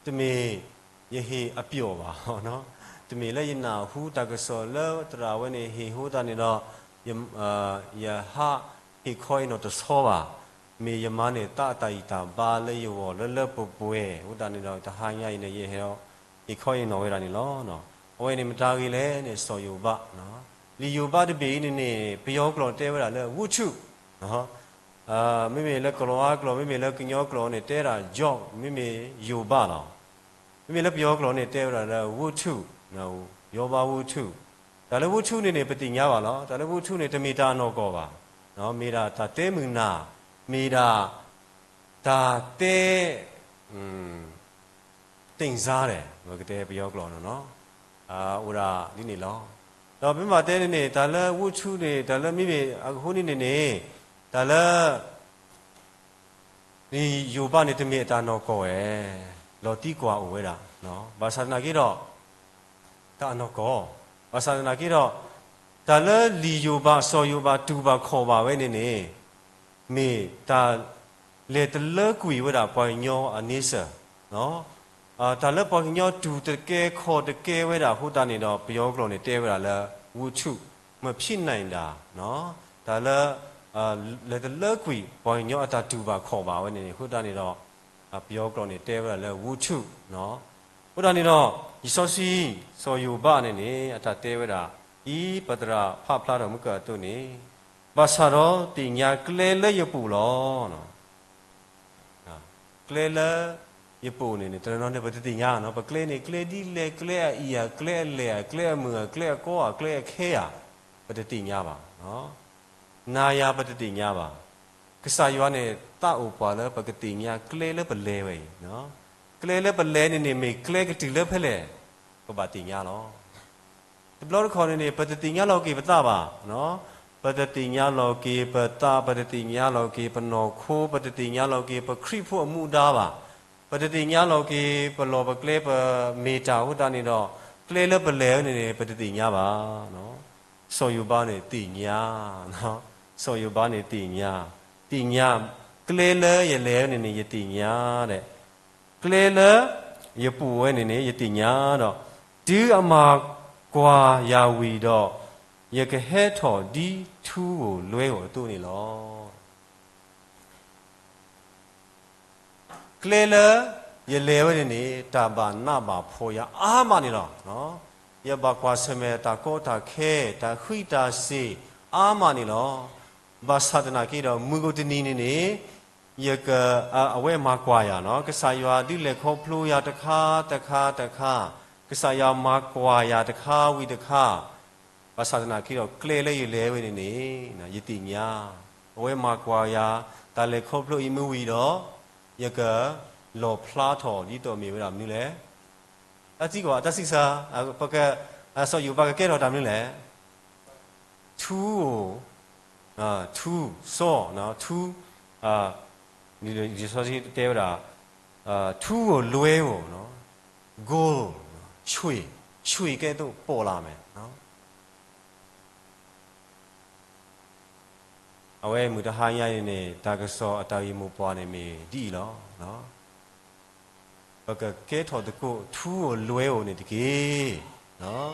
တမ့ၢ်ယဟ့ၣ်အပျီၢ်ဘၣ်, တမ့ၢ်လၢယနၢ်ဟူတၢ်ကစီၣ်လၢသရၣ်ဝဲန့ၣ်ဟ့ၣ်အဃိသတးန့ၣ်ဒီး ယဟးဟ့ၣ်ခီအံၤနီၢ်တဆီဘၣ်. မ့ၢ်ယမၤန့ၢ်သးတၢ်ဂံၢ်တၢ်ဘါလၢယဂီၢ်လၢလၢပှဲၤပှဲၤအဃိသတးန့ၣ်ဒီး တဟါညါအံၤန့ၣ် ယဟဲဟ့ၣ်ခီအံၤနီၢ်ဝဲဒၣ်န့ၣ်လီၤ. အဝဲန့ၣ်မတၤဂ့ၤလဲၣ်န့ၣ် စီၤယိၤဘး, လံာ်ယိၤဘးတဘ့ၣ်အံၤန့ၣ်န့ၣ် ပယီၤကျိာ်တဲဝဲဒၣ်လၢ ဝတ္ထု မ့မ့ၢ်လၢကလီၤဝါကျိာ် မ့မ့ၢ်လၢကညီကျိာ်န့ၣ် တဲဒၣ် Job မ့မ့ၢ်ယိၤဘးလီၤ. မ့မ့ၢ်လၢပယီၤကျိာ်န့ၣ် တဲဝဲဒၣ်လၢ ဝတ္ထု, ယိၤဘး ဝတ္ထု. တၢ်လၢ ဝတ္ထု န့ၣ်န့ၣ် ပသ့ၣ်ညါဘၣ်လီၤ. တၢ်လၢ ဝတ္ထု န့ၣ် တမ့ၢ်တၢ်အနီၢ်ကီၢ်ဘၣ်. မ့ၢ်ဒၣ်တၢ်တဲမုာ်နၢ်, မ့ၢ်ဒၣ် တၢ်တဲ သ့ၣ်စါဒဲး ပကတဲပယီၤကျိာ်န့ၣ်လီၤ. အိၣ်ဒၣ်ဒ်န့ၣ်လီၤ. ဒီးပမ့ၢ်တဲန့ၣ်န့ၣ် တၢ်လၢ ဝတ္ထု န့ၣ် တၢ်လၢမ့မ့ၢ်အဃိန့ၣ်န့ၣ်န့ၣ် တၢ်လၢ လံာ်ယိၤဘးန့ၣ် တမ့ၢ်အတၢ်နီၢ်ကီၢ်ဝဲ, လီၤသံကွၢ်အိၣ်ဝဲဒၣ်. ဘၣ်ဆၣ်သနာ်က့ဒီး တၢ်အနီၢ်ကီၢ်, ဘၣ်ဆၣ်သနာ်က့ဒီး တၢ်လၢလံာ်ယိၤဘး စီၤယိၤဘး တူၢ်ဘၣ်ခီၣ်ဘၣ်ဝဲန့ၣ်န့ၣ် မ့ၢ်တၢ်လဲၤတလၢကွံာ်ဝဲဒၣ်ပှၤကညီအန့ဆၢၣ် တၢ်လၢပှၤကညီတူၢ်တကဲခီၣ်တကဲဝဲဒၣ်အဃိသတးန့ၣ်ဒီး ပယီၤကျိာ်န့ၣ် တဲဝဲဒၣ်လၢ ဝတ္ထု မဖြစ်နိုင်တာ, တၢ်လၢ လဲၤတလၢကွံာ် ပှၤကညီအတၢ်တူၢ်ဘၣ်ခီၣ်ဘၣ်ဝဲန့ၣ်န့ၣ် အဃိသတးန့ၣ်ဒီး ပယီၤကျိာ်န့ၣ် တဲဝဲဒၣ်လၢ ဝတ္ထု. အဃိသတးန့ၣ်ဒီး လံာ်စီဆှံ စီၤယိၤဘးန့ၣ်န့ၣ် အတၢ်တဲဝဲဒၣ် ဒ်ပသရၣ်ဖးဖျါထီၣ်မုၢ်ကၢၢ်အသိးန့ၣ်, ဘၣ်ဆၣ်ဒီးသ့ၣ်ညါကျဲလၢယပူၤလီၤ. ကျဲလၢယပူၤန့ၣ်န့ၣ် တနီၤနီၤန့ၣ် ပတသ့ၣ်ညါနီၤ, ပကျဲန့ၣ် ကျဲဒ်လဲၣ်, ကျဲအအံၤဧါ, ကျဲအလဲၢ်ဧါ, ကျဲအမုာ်ဧါ, ကျဲအကီဧါ, ကျဲအခဲဧါ, ပတသ့ၣ်ညါဘၣ်. နၤယၤပတသ့ၣ်ညါဘၣ်. ကစၢ်ယွၤန့ၣ် သးအိၣ်ပှၤလၢပကသ့ၣ်ညါကျဲလၢပလဲၤဝဲအံၤ, ကျဲလၢပလဲၤန့ၣ်န့ၣ် မ့ၢ်ကျဲကတုၤလၢဖဲလဲၣ်, ပဘၣ်သ့ၣ်ညါလီၤ. တဘျီတခီၣ်န့ၣ်န့ၣ် ပတသ့ၣ်ညါလီၤက့ၤပသးဘၣ်. ပတသ့ၣ်ညါလီၤက့ၤပသး, ပတသ့ၣ်ညါလီၤက့ၤပနီၢ်ခိ, ပတသ့ၣ်ညါလီၤက့ၤပခရံာ်ဖိအမူဒါဘၣ်. ပတသ့ၣ်ညါလီၤက့ၤပလီၢ်ပကျဲပမ့ၢ်တၢ်အဃိသတးန့ၣ်ဒီး ကျဲလၢပလဲၤန့ၣ်န့ၣ် ပတသ့ၣ်ညါဘၣ်. စီၤယိၤဘးန့ၣ်သ့ၣ်ညါ, စီၤယိၤဘးန့ၣ်သ့ၣ်ညါ, သ့ၣ်ညါ, ကျဲလၢယလဲၤန့ၣ်န့ၣ် ယသ့ၣ်ညါဒီး ကျဲလၢယပူၤဝဲန့ၣ်န့ၣ် ယသ့ၣ်ညါဒီး, တုၤအမၤကွၢ်ယၤဝံၤဒီး, ယကဟဲထီၣ်ဒ်ထူဧိၤလွဲဧိၤအသိးန့ၣ်လီၤ. ကျဲလၢယလဲၤဝဲန့ၣ်န့ၣ် တၢ်ဘၣ်နးဘၣ်ဖှီၣ်ယၤအါမးန့ၣ်လီၤ. ယဘၣ်ကွၢ်ဆၢၣ်မဲာ်တၢ်ကီတၢ်ခဲ, တၢ်ဃံတၢ်စ့ၤအါမးန့ၣ်လီၤ. ဘၣ်ဆၣ်သနာ်က့ဒီး မုၢ်ဂီၤတနံၤန့ၣ်န့ၣ် ယက, အဝဲမၤကွၢ်ယၤနီၤ, ကစၢ်ယွၤဒုးလဲၤခီဖျိယၤတခါတခါတခါ, ကစၢ်ယွၤမၤကွၢ်ယၤတခါဝံၤတခါ, ဘၣ်ဆၣ်သနာ်က့ဒီး ကျဲလၢယလဲၤဝဲန့ၣ်န့ၣ် ယသ့ၣ်ညါ, အဝဲမၤကွၢ်ယၤ တၢ်လဲၤခီဖျိအံၤမ့ၢ်ဝံၤဒီး ယကလီၣ်ဖျါထီၣ်ဒ်သိးမ့ၢ်ဝဲဒၣ်မနုၤလဲၣ်. တၢ်သံကွၢ်, တၢ်စံးဆၢ, ပက, စီၤယိၤဘးကကဲထီၣ်တၢ်မနုၤလဲၣ်. ထူဧိၤ, ထူ, စီ, ထူ, လံာ်စီဆှံတဲဝဲဒၣ်, ထူဧိၤလွဲဧိၤ, gold, ရွှေ, ရွှေကဲသိးပိာ်လၢ်မဲာ် အဝဲမုၢ်တဟါညါအံၤန့ၣ် တၢ်ကစီၣ်အတၢ်ဂ့ၢ်မိၢ်ပှၢ်န့ၣ်မ့ၢ်ဒ်အံၤလီၤ. ပကကဲထီၣ်သကိးထူဧိၤလွဲဧိၤန့ၣ်တက့ၢ်.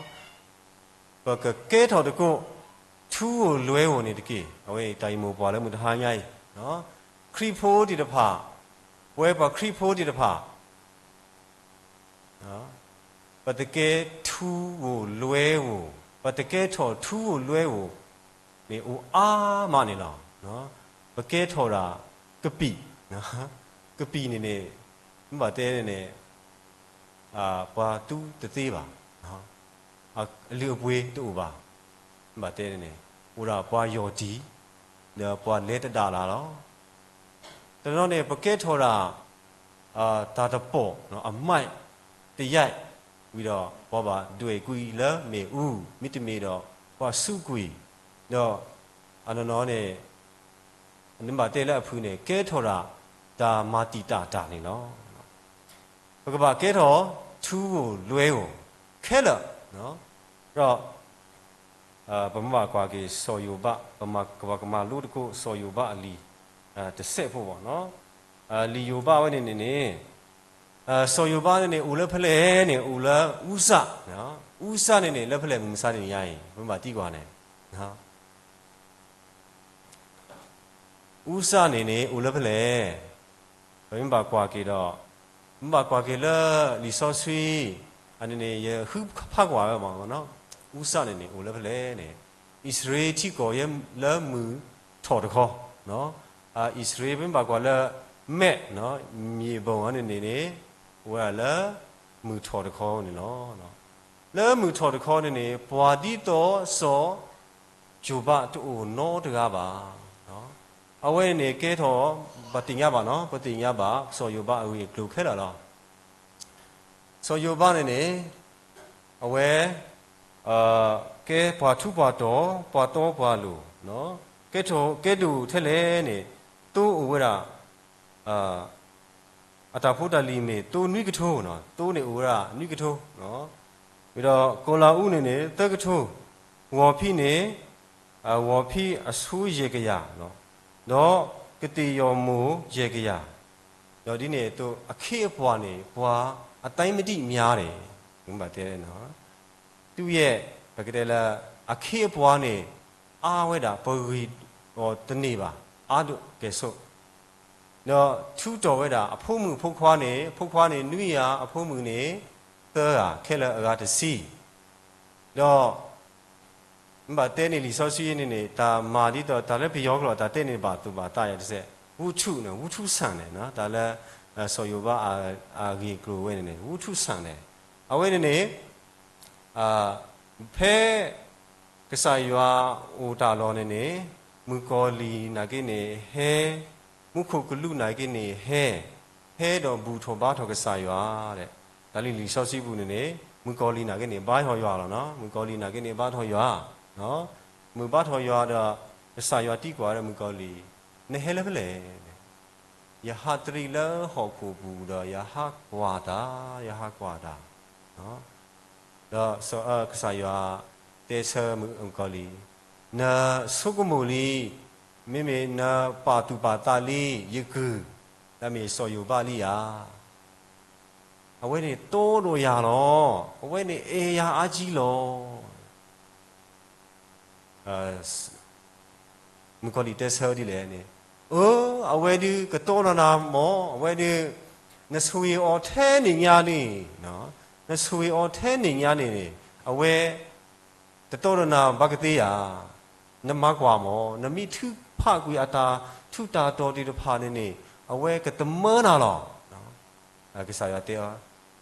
ပကကဲထီၣ်သကိး ထူဧိၤလွဲဧိၤန့ၣ်တက့ၢ်. အဝဲအံၤတၢ်ဂ့ၢ်မိၢ်ပှၢ်လၢမုၢ်တဟါညါအံၤ, ခရံာ်ဖိသ့ၣ်တဖၣ်, ပဝဲပှၤခရံာ်ဖိသ့ၣ်တဖၣ် ပတကဲထူဧိၤလွဲဧိၤ, ပတကဲထီၣ်ထူဧိၤလွဲဧိၤန့ၣ် အိၣ်အါမးန့ၣ်လီၤ. ပကဲထီၣ်ဒၣ်ကပံာ်, ကပံာ်န့ၣ်န့ၣ်, မ့ၢ်ဘၣ်တဲန့ၣ်န့ၣ်, ပှၤသူတသ့ဘၣ်, အလုၢ်အပှ့ၤတအိၣ်ဘၣ်. မ့ၢ်ဘၣ်တဲန့ၣ်န့ၣ်, အိၣ်ဒၣ်ပှၤယီၢ်တံၢ်, ဒီးပှၤလဲၤတဒၣ်လၢ်လီၤ. တနီၤန့ၣ် ပကဲထီၣ်ဒၣ် တၢ်တပီၣ်, အမိုက်, သရိုက်, ဝံၤဒီး ပှၤဘၣ်ဒွဲၣ်ကွံာ်လၢမ့ၣ်အူ, မ့တမ့ၢ်ဒီး ပှၤစူးကွံာ်, ဒီးအနီၢ်နီၢ်န့ၣ် နဘၣ်တဲလၢအဖုၣ်န့ၣ် ကဲထီၣ်ဒၣ် တၢ်မၤတံာ်တာ်တၢ်န့ၣ်လီၤ. ပကဘၣ်ကဲထီၣ် ထူဧိၤလွဲဧိၤ ခဲလၢာ်, ဒီး ပမ့ၢ်ဘၣ်ကွၢ်က့ၤစီၤယိၤဘး, ပကဘၣ်ကမၤလိသကိးစီၤယိၤဘးအလံာ်တစဲးဖိဘၣ်. လံာ်ယိၤဘးဝဲန့ၣ်န့ၣ်န့ၣ်, စီၤယိၤဘးန့ၣ်န့ၣ် အိၣ်လၢဖဲလဲၣ်န့ၣ် အိၣ်လၢအူစၣ်, အူစၣ်န့ၣ်န့ၣ် လၢဖဲလဲၣ်မုၢ်မဆါတနံၤညါအံၤ ပမ့ၢ်ဘၣ်သံကွၢ်န့ၣ် အူစၣ်န့ၣ်န့ၣ် အိၣ်လၢဖဲလဲၣ်. ပမ့ၢ်ဘၣ်ကွၢ်က့ၤဒီး, မ့ၢ်ဘၣ်ကွၢ်က့ၤလၢလံာ်စီဆှံ, အန့ၣ်န့ၣ် ယဃုဖးကွၢ်ဝဲမး, အူစၣ်န့ၣ်န့ၣ် အိၣ်လၢဖဲလဲၣ်န့ၣ်, အံၣ်စရ့လးထံကီၢ်ယဲလၢမုၢ်ထီၣ်တခီ, အံၣ်စရ့လး ပမ့ၢ်ဘၣ်ကွၢ်လၢ map န့ၣ်, မ့ၣ်ဘီၣ်န့ၣ်န့ၣ်န့ၣ်, အိၣ်ဝဲဒၣ်လၢမုၢ်ထီၣ်တခီန့ၣ်လီၤ. လၢမုၢ်ထီၣ်တခီန့ၣ်န့ၣ် ပှၤဒ်သိးစီၤ ယိၤဘးတအိၣ်နီတဂၤဘၣ်. အဝဲန့ၣ်ကဲထီၣ်, ပသ့ၣ်ညါဘၣ်နီၤ, ပသ့ၣ်ညါဘၣ် စီၤယိၤဘးအဂ့ၢ်အကျိၤခဲလၢာ်လီၤ. စီၤယိၤဘးန့ၣ်န့ၣ်, အဝဲ ကဲပှၤထူးပှၤတီၤ, ပှၤတီပှၤလိၤ, ကဲထီၣ်ကဲဒိၣ်ထဲလဲၣ်န့ၣ်, သိအိၣ်ဝဲဒၣ် အတၢ်ဖိတၢ်လံၤမ့ၢ်သိနွံကထိ, သိန့ၣ်အိၣ်ဝဲဒၣ်နွံကထိ, ဝံၤဒီးကီၤလၤအူန့ၣ်န့ၣ် သၢကထိ, ဂီၤဖံးန့ၣ်, ဂီၤဖံးအဆိယဲၢ်ကယၤ, ဒီးကသ့ၣ်ယီၢ်မိၢ်ယဲၢ်ကယၤ, ဒီးဒ်န့ၣ်အသိးအခ့အပှၤန့ၣ် ပှၤအသံမံမံန့ၣ်, ဘၣ်တဲ သုယဲၢ် ပကတဲလၢ အခ့အပှၤန့ၣ် အါဝဲဒၣ် ပဂံၢ်အီၤတန့ၢ်ဘၣ် အါဒိၣ်ကဲၣ်ဆိး, ဒီးထူးတီၤဝဲဒၣ် အဖိမုၣ်ဖိခွါန့ၣ်, အဖိခွါန့ၣ်နွံဂၤ, အဖိမုၣ်န့ၣ်သၢဂၤ, ခဲလၢာ်အဂၤတဆံ, ဒီး မ့ၢ်ဘၣ်တဲန့ၣ်လံာ်စီဆှံန့ၣ်န့ၣ် တၢ်မၤဒ်သိး တၢ်လၢပယီၤကျိာ် တၢ်တဲန့ၣ်ဘၣ်သူၣ်ဘၣ်သးယၤတစဲး, ဝူထူၣ်န့ၣ်, ဝူထူၣ်ဆၣ်န့ၣ်, တၢ်လၢ စီၤယိၤဘးအဂ့ၢ်အကျိၤဝဲန့ၣ်န့ၣ် ဝူထူၣ်ဆၣ်န့ၣ် အဝဲန့ၣ်န့ၣ် ဖဲကစၢ်ယွၤအိၣ်တၢ်လီၢ်န့ၣ်န့ၣ် မုၣ်ကီၤလံၢ်နာ်က့န့ၣ် ဟဲ, မူခိၣ်ကလူးနာ်က့န့ၣ် ဟဲ, ဟဲဒီးဘူၣ်ထီၣ်ဘါထီၣ်ကစၢ်ယွၤ, တၢ်လံာ်လံာ်စီဆှံပူၤန့ၣ်န့ၣ် မုၣ်ကီၤလံၢ်နာ်က့န့ၣ် ဘါထီၣ်ယွၤလီၤ. မုၣ်ကီၤလံၢ်နာ်က့န့ၣ် ဘါထီၣ်ယွၤ, မုၣ်ဘါထီၣ်ယွၤဒီး ကစၢ်ယွၤသံကွၢ်ဒီးမုၣ်ကီၤလံၢ်, နဟဲလၢဖဲလဲၣ် ယဟးတရံးလၢဟီၣ်ခိၣ်ပူၤဒီး ယဟးကွၢ်တၢ်, ယဟးကွၢ်တၢ်, ဒီးကစၢ်ယွၤတဲဆၢမုၣ်ကီၤလံၢ်, နဆိကမိၣ်လံ, မ့မ့ၢ်နပာ်သူၣ်ပာ်သးလံ ယကုၢ်, တၢ်မ့ၢ်စီၤယိၤဘးလံဧါ. အဝဲန့ၣ်တိဒီးယၤလီၤ. အဝဲန့ၣ်အဲၣ်ယၤအါကံလီၤ. မုၣ်ကီၤလံၢ်တဲဆၢဒ်လဲၣ်န့ၣ်, အၢ, အဝဲဒုးကတိၤနၤမၢ်, အဝဲဒုး နဆိၣ်ဂ့ၤအီၤထဲန့ၣ်ညါန့ၣ်, နဆိၣ်ဂ့ၤအီၤထဲန့ၣ်ညါန့ၣ်, အဝဲတတိၤနၤဘၣ်ကသ့ဧါ. နမၤကွၢ်မၢ်, နမ့ၢ်ထုးဖးကွံာ်အတၢ်ထူးတၢ်တီၤသ့ၣ်တဖၣ်န့ၣ်န့ၣ် အဝဲကသမၢနၤလီၤ. ကစၢ်ယွၤတဲအီၤ,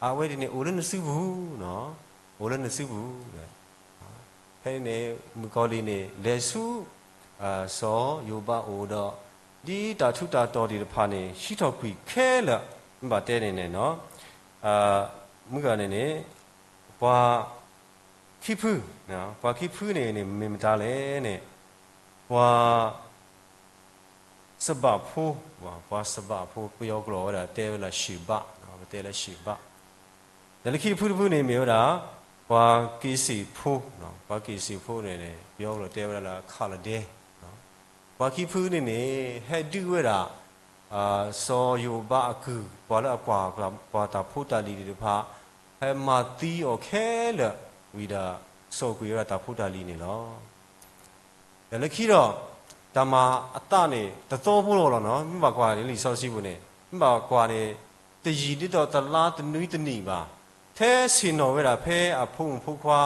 အဝဲဒ်န့ၣ် အိၣ်လၢနစုပူၤ, အိၣ်လၢနစုပူၤ. ဖဲန့ၣ်န့ၣ် မုၣ်ကီၤလံၢ်န့ၣ် လဲၤဆူ စီၤယိၤဘးအအိၣ်ဒီး ဒ်တၢ်ထူးတၢ်တီၤသ့ၣ်တဖၣ်န့ၣ် ဟံးထီၣ်ကွံာ်ခဲလၢာ်, မ့ၢ်ဘၣ်တဲန့ၣ်န့ၣ်, မုၣ်ကီၤန့ၣ်န့ၣ် ပှၤခံဖု, ပှၤခံဖုန့ၣ်န့ၣ် မ့ၢ်မတၤလဲၣ်န့ၣ်, ပှၤ စဘးဖိ, ပှၤစဘးဖိ ပယီၤကျိာ်ဝဲဒၣ်တဲဝဲလၢၡ့ၣ်ဘး, ပတဲလၢၡ့ၣ်ဘး, ဒီးလၢခံတဖုတဖုန့ၣ်မ့ၢ်ဝဲဒၣ် ပှၤက့ၤစ့ၣ်ဖိ, ပှၤက့ၤစ့ၣ်ဖိန့ၣ်န့ၣ် ပယီၤကျိာ်တဲဝဲဒၣ်လၢခးလဒဲ, ပှၤခံဖုန့ၣ်န့ၣ် ဟဲဒုးဝဲဒၣ် စီၤယိၤဘးအကုၢ် ပှၤလၢအကွၢ်ပှၤတၢ်ဖိတၢ်လံၤသ့ၣ်တဖၣ် ဟဲမၤသံအီၤခဲလၢာ်ဝံၤဒီး စိာ်ကွံာ်ဝဲဒၣ်တၢ်ဖိတၢ်လံၤန့ၣ်လီၤ. ဒီးလၢခံဒီး တၢ်မၤအသးန့ၣ် တသီဖိလီၤလီၤနီၤ, မ့ၢ်ဘၣ်ကွၢ်န့ၣ် လံာ်စီဆှံပူၤန့ၣ် မ့ၢ်ဘၣ်ကွၢ်န့ၣ် တယံာ်ဒ်သိးတလါတနွံတနံၣ်ဘၣ်, ထဲဆ့ၣ်နီၤဝဲဒၣ်ဖဲအဖိမုၣ်ဖိခွါ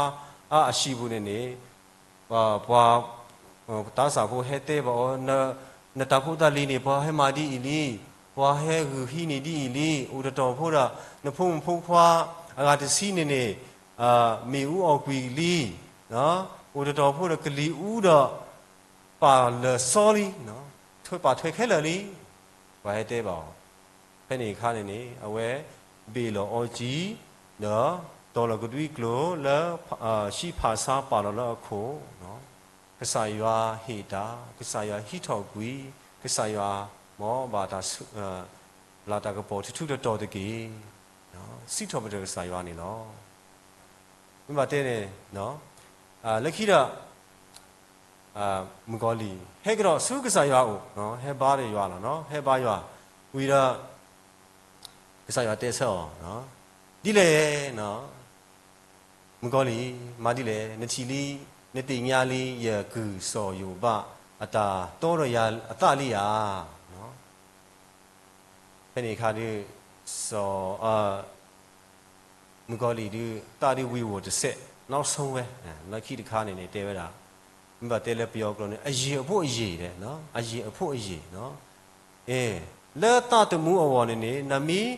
အဟံၣ်ပူၤန့ၣ်န့ၣ် ပှၤ သးစၢ်ဖိဟဲတဲဘၣ်အီၤ, နတၢ်ဖိတၢ်လံၤန့ၣ် ပှၤဟဲမၤဒ်အံၤလံ, ပှၤဟဲဂုာ်ဟံးန့ၢ်ဒ်အံၤလံ, အိၣ်တတီၤဖိဒီး နဖိမုၣ်ဖိခွါအဂၤတဆံန့ၣ်န့ၣ် မ့ၣ်အူအီၣ်ကွံာ်လံ, အိၣ်တတီၤဖိဒီးကလံၤအူဒီး ပာ်လၢာ်စီလံ, ထွဲပာ်ထွဲခဲလၢာ်လံ, ပှၤဟဲတဲဘၣ်အီၤ. ဖဲန့ၣ်အခါန့ၣ်န့ၣ် အဝဲဘ့ၣ်လီၤအီကံ ဒီးတီၤလီၤကဒွံကျိာ်လၢ ဆံဖးဆါပာ်လီၤလၢအခိၣ်, ကစၢ်ယွၤဟ့ၣ်တၢ်, ကစၢ်ယွၤဟံးထီၣ်ကွံာ်, ကစၢ်ယွၤမ်ဘၣ်တၢ် လၢတၢ်ကပီၤထူထူတီၤတီၤတက့ၢ်. စံးထီၣ်ပတြၢၤကစၢ်ယွၤန့ၣ်လီၤ. မ့ၢ်ဘၣ်တဲန့ၣ် လၢခံဒီး မုၣ်ကီၤလံၢ် ဟဲကဒီးဆူကစၢ်ယွၤအအိၣ်, ဟဲဘါဒီးယွၤလီၤ, ဟဲဘါယွၤ, ဝံၤဒီး ကစၢ်ယွၤတဲဆၢအီၤ, ဒ်လဲၣ်, မုၣ်ကီၤလံၢ် မၤဒ်လဲၣ်, နထံၣ်လံ, နသ့ၣ်ညါလံ ယကုၢ်စီၤယိၤဘး အတၢ်တီဒီးယၤအသးလံဧါ. ဖဲန့ၣ်အခါဒုး စီၤ မုၣ်ကီၤလံၢ်ဒုး သးဒုးဝံၤဝီၤတစဲး, နီၢ်ဆိဝဲ, လၢခံတခါန့ၣ်န့ၣ် တဲဝဲဒၣ်, မ့ၢ်ဘၣ်တဲလၢပယီၤကျိာ်န့ၣ် အယံာ်အဖိအယံာ်, အယံာ်အဖိအယံာ်, လၢသးသမူအဂီၢ်န့ၣ်န့ၣ် နမ့ၢ်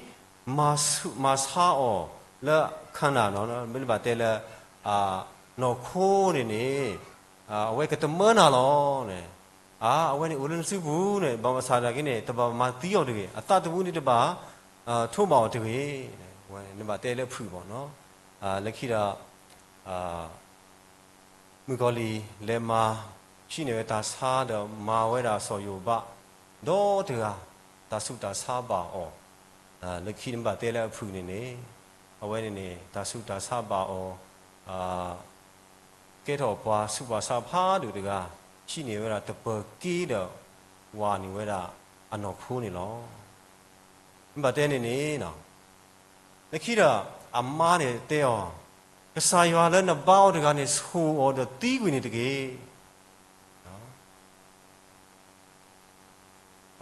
မၤဆါအီၤလၢခါနၤ, မ့ၢ်ဘၣ်တဲလၢ နီၢ်ခိန့ၣ်န့ၣ် အဝဲကတမၢနၤလီၤ. အဝဲန့ၣ်အိၣ်လၢနစုပူၤန့ၣ် ဘၣ်မဆါတၢ်က့န့ၣ် တဘၣ်မၤသံအီၤတဂ့ၤ, အသးသမူန့ၣ်တဘၣ်ထိးဘၣ်အီၤတဂ့ၤ, နဘၣ်တဲလၢဖုၣ်ဘၣ်နီၤ. လၢခံဒီး မုၣ်ကီၤလံၢ်လဲၤမၤ ဟံးန့ၢ်ဝဲတၢ်ဆါဒီးမၤဝဲဒၣ်စီၤယိၤဘး ဒီတဂၤ တၢ်ဆူးတၢ်ဆါဘၣ်အီၤ, လၢခံနဘၣ်တဲလၢအဖုၣ်န့ၣ်န့ၣ် အဝဲန့ၣ်န့ၣ် တၢ်ဆူးတၢ်ဆါဘၣ်အီၤ ကဲထီၣ်ပှၤဆူးပှၤဆါဖးဒိၣ်တဂၤ ဟံးန့ၢ်ဝဲဒၣ်တပၢၤက့ဒီး ဝၤန့ၢ်ဝဲဒၣ်အနီၢ်ခိန့ၣ်လီၤ. မ့ၢ်ဘၣ်တဲန့ၣ်န့ၣ် လၢခံဒီး အမါန့ၣ်တဲအီၤ, ကစၢ်ယွၤလၢနဘါအီၤတဂၤန့ၣ် ဆိၣ်အီၤဒီးသံကွံာ်န့ၣ်တက့ၢ်.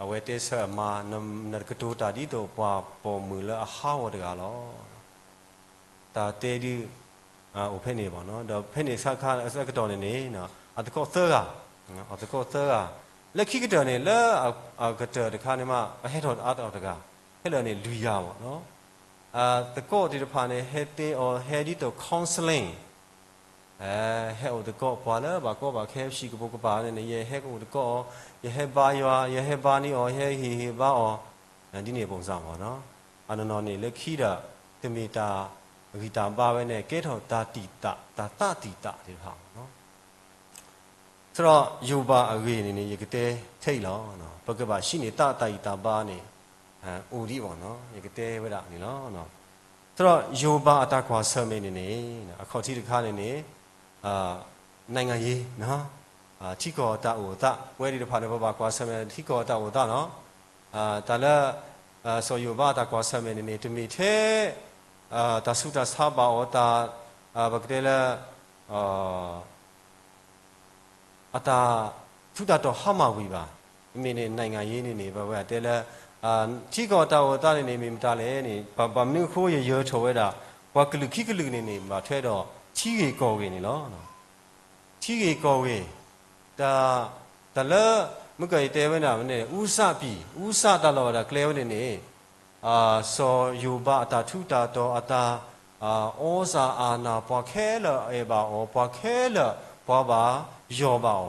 အဝဲတဲဆၢအမါ, နကတိၤတၢ်ဒ်သိးပှၤပိာ်မုၣ်လၢအဟးဂီၤတဂၤလီၤ. တၢ်တဲဒုး အိၣ်ဖဲန့ၣ်ဘၣ်နီၤ, ဒီးဖဲန့ၣ်ဆၢကတီၢ်န့ၣ်န့ၣ် အသကိးသၢဂၤ, အသကိးသၢဂၤ, လၢခံကတၢၢ်န့ၣ် လၢအကတၢၢ်တခါန့ၣ်မး အဟဲထီၣ်အါထီၣ်တဂၤ ခဲလၢာ်န့ၣ်လွံၢ်ဂၤမ့ၢ်နီၤ. သကိးသ့ၣ်တဖၣ်န့ၣ် ဟဲတဲအီၤ ဟဲဒ်သိး counseling ဟဲအိၣ်သကိးပှၤလၢဘၣ်ကီဘၣ်ခဲပှၤစံးကပိာ်ကပၤန့ၣ်န့ၣ် ယဟဲကအိၣ်သကိးအီၤ, ယဟဲဘါယွၤ, ယဟဲဘါန့ၢ်အီၤ, ယဟဲဟ့ၣ်ဂံၢ်ဟ့ၣ်ဘါအီၤ, ဒ်န့ၣ်ပူၤစ့ၢ်မ့ၢ်နီၤ. အနီၢ်နီၢ်န့ၣ် လၢခံဒီး တမ့ၢ်တၢ်ဂံၢ်တၢ်ဘါဝဲန့ၣ် ကဲထီၣ်တၢ်တံာ်တာ် တၢ်သးတံာ်တာ်သ့ၣ်တဖၣ်မ့ၢ်နီၤ. သရၣ်ယိၤဘးအဂ့ၢ်န့ၣ်န့ၣ် ယကတဲထဲအံၤလီၤ. ပကဘၣ်ဟံးန့ၢ်သးတၢ်ဂံၢ်တၢ်ဘါန့ၣ် အိၣ်ဒံးမ့ၢ်နီၤ, ယကတဲဝဲဒၣ်န့ၣ်လီၤ. သရၣ်ယိၤဘးအတၢ်ကွၢ်ဆၢၣ်မဲာ်န့ၣ်န့ၣ် အခီၣ်ထံးတခါန့ၣ်န့ၣ် နိုင်ငံရေး, ထံကီၢ်တၢ်အိၣ်သး ပဝဲသ့ၣ်တဖၣ်န့ၣ် ပဘၣ်ကွၢ်ဆၢၣ်မဲာ်ထံကီၢ်တၢ်အိၣ်သးနီၤ. တၢ်လၢ စီၤယိၤဘးအတၢ်ကွၢ်ဆၢၣ်မဲာ်န့ၣ်န့ၣ် တမ့ၢ်ထဲ တၢ်ဆူးတၢ်ဆါဘၣ်အီၤ တၢ် ပကတဲလၢ အတၢ်ထူးတၢ်တီၤဟါမၢ်ဝံၤဘၣ်. မ့မ့ၢ်န့ၣ် နိုင်ငံရေးန့ၣ်န့ၣ် ပဝဲတဲလၢ ထံကီၢ်တၢ်အိၣ်သးန့ၣ်န့ၣ် မ့ၢ်မတၤလဲၣ်န့ၣ် ဘၣ်မနုၤအဃိယယၢၤထီၣ်ဝဲဒၣ် ပှၤကလုာ်ခံကလုာ်န့ၣ်န့ၣ် ဘၣ်ထွဲဒီးထံဂ့ၢ်ကီၢ်ဂ့ၢ်န့ၣ်လီၤ. ထံဂ့ၢ်ကီၢ်ဂ့ၢ်, တၢ် တၢ်လၢ မုၢ်ကၢ်ယတဲဝဲဒၣ်န့ၣ် ဦးစံး, ဦးစံးတၢ်လီၢ်တၢ်ကျဲဝဲန့ၣ်န့ၣ် စီၤယိၤဘးအတၢ်ထူးတၢ်တီၤ အတၢ် သြဇာအာဏာ ပှၤခဲလၢာ်အဲၣ်ဘၣ်အီၤ ပှၤခဲလၢာ်ပှၤဘၣ်ယွၤဘၣ်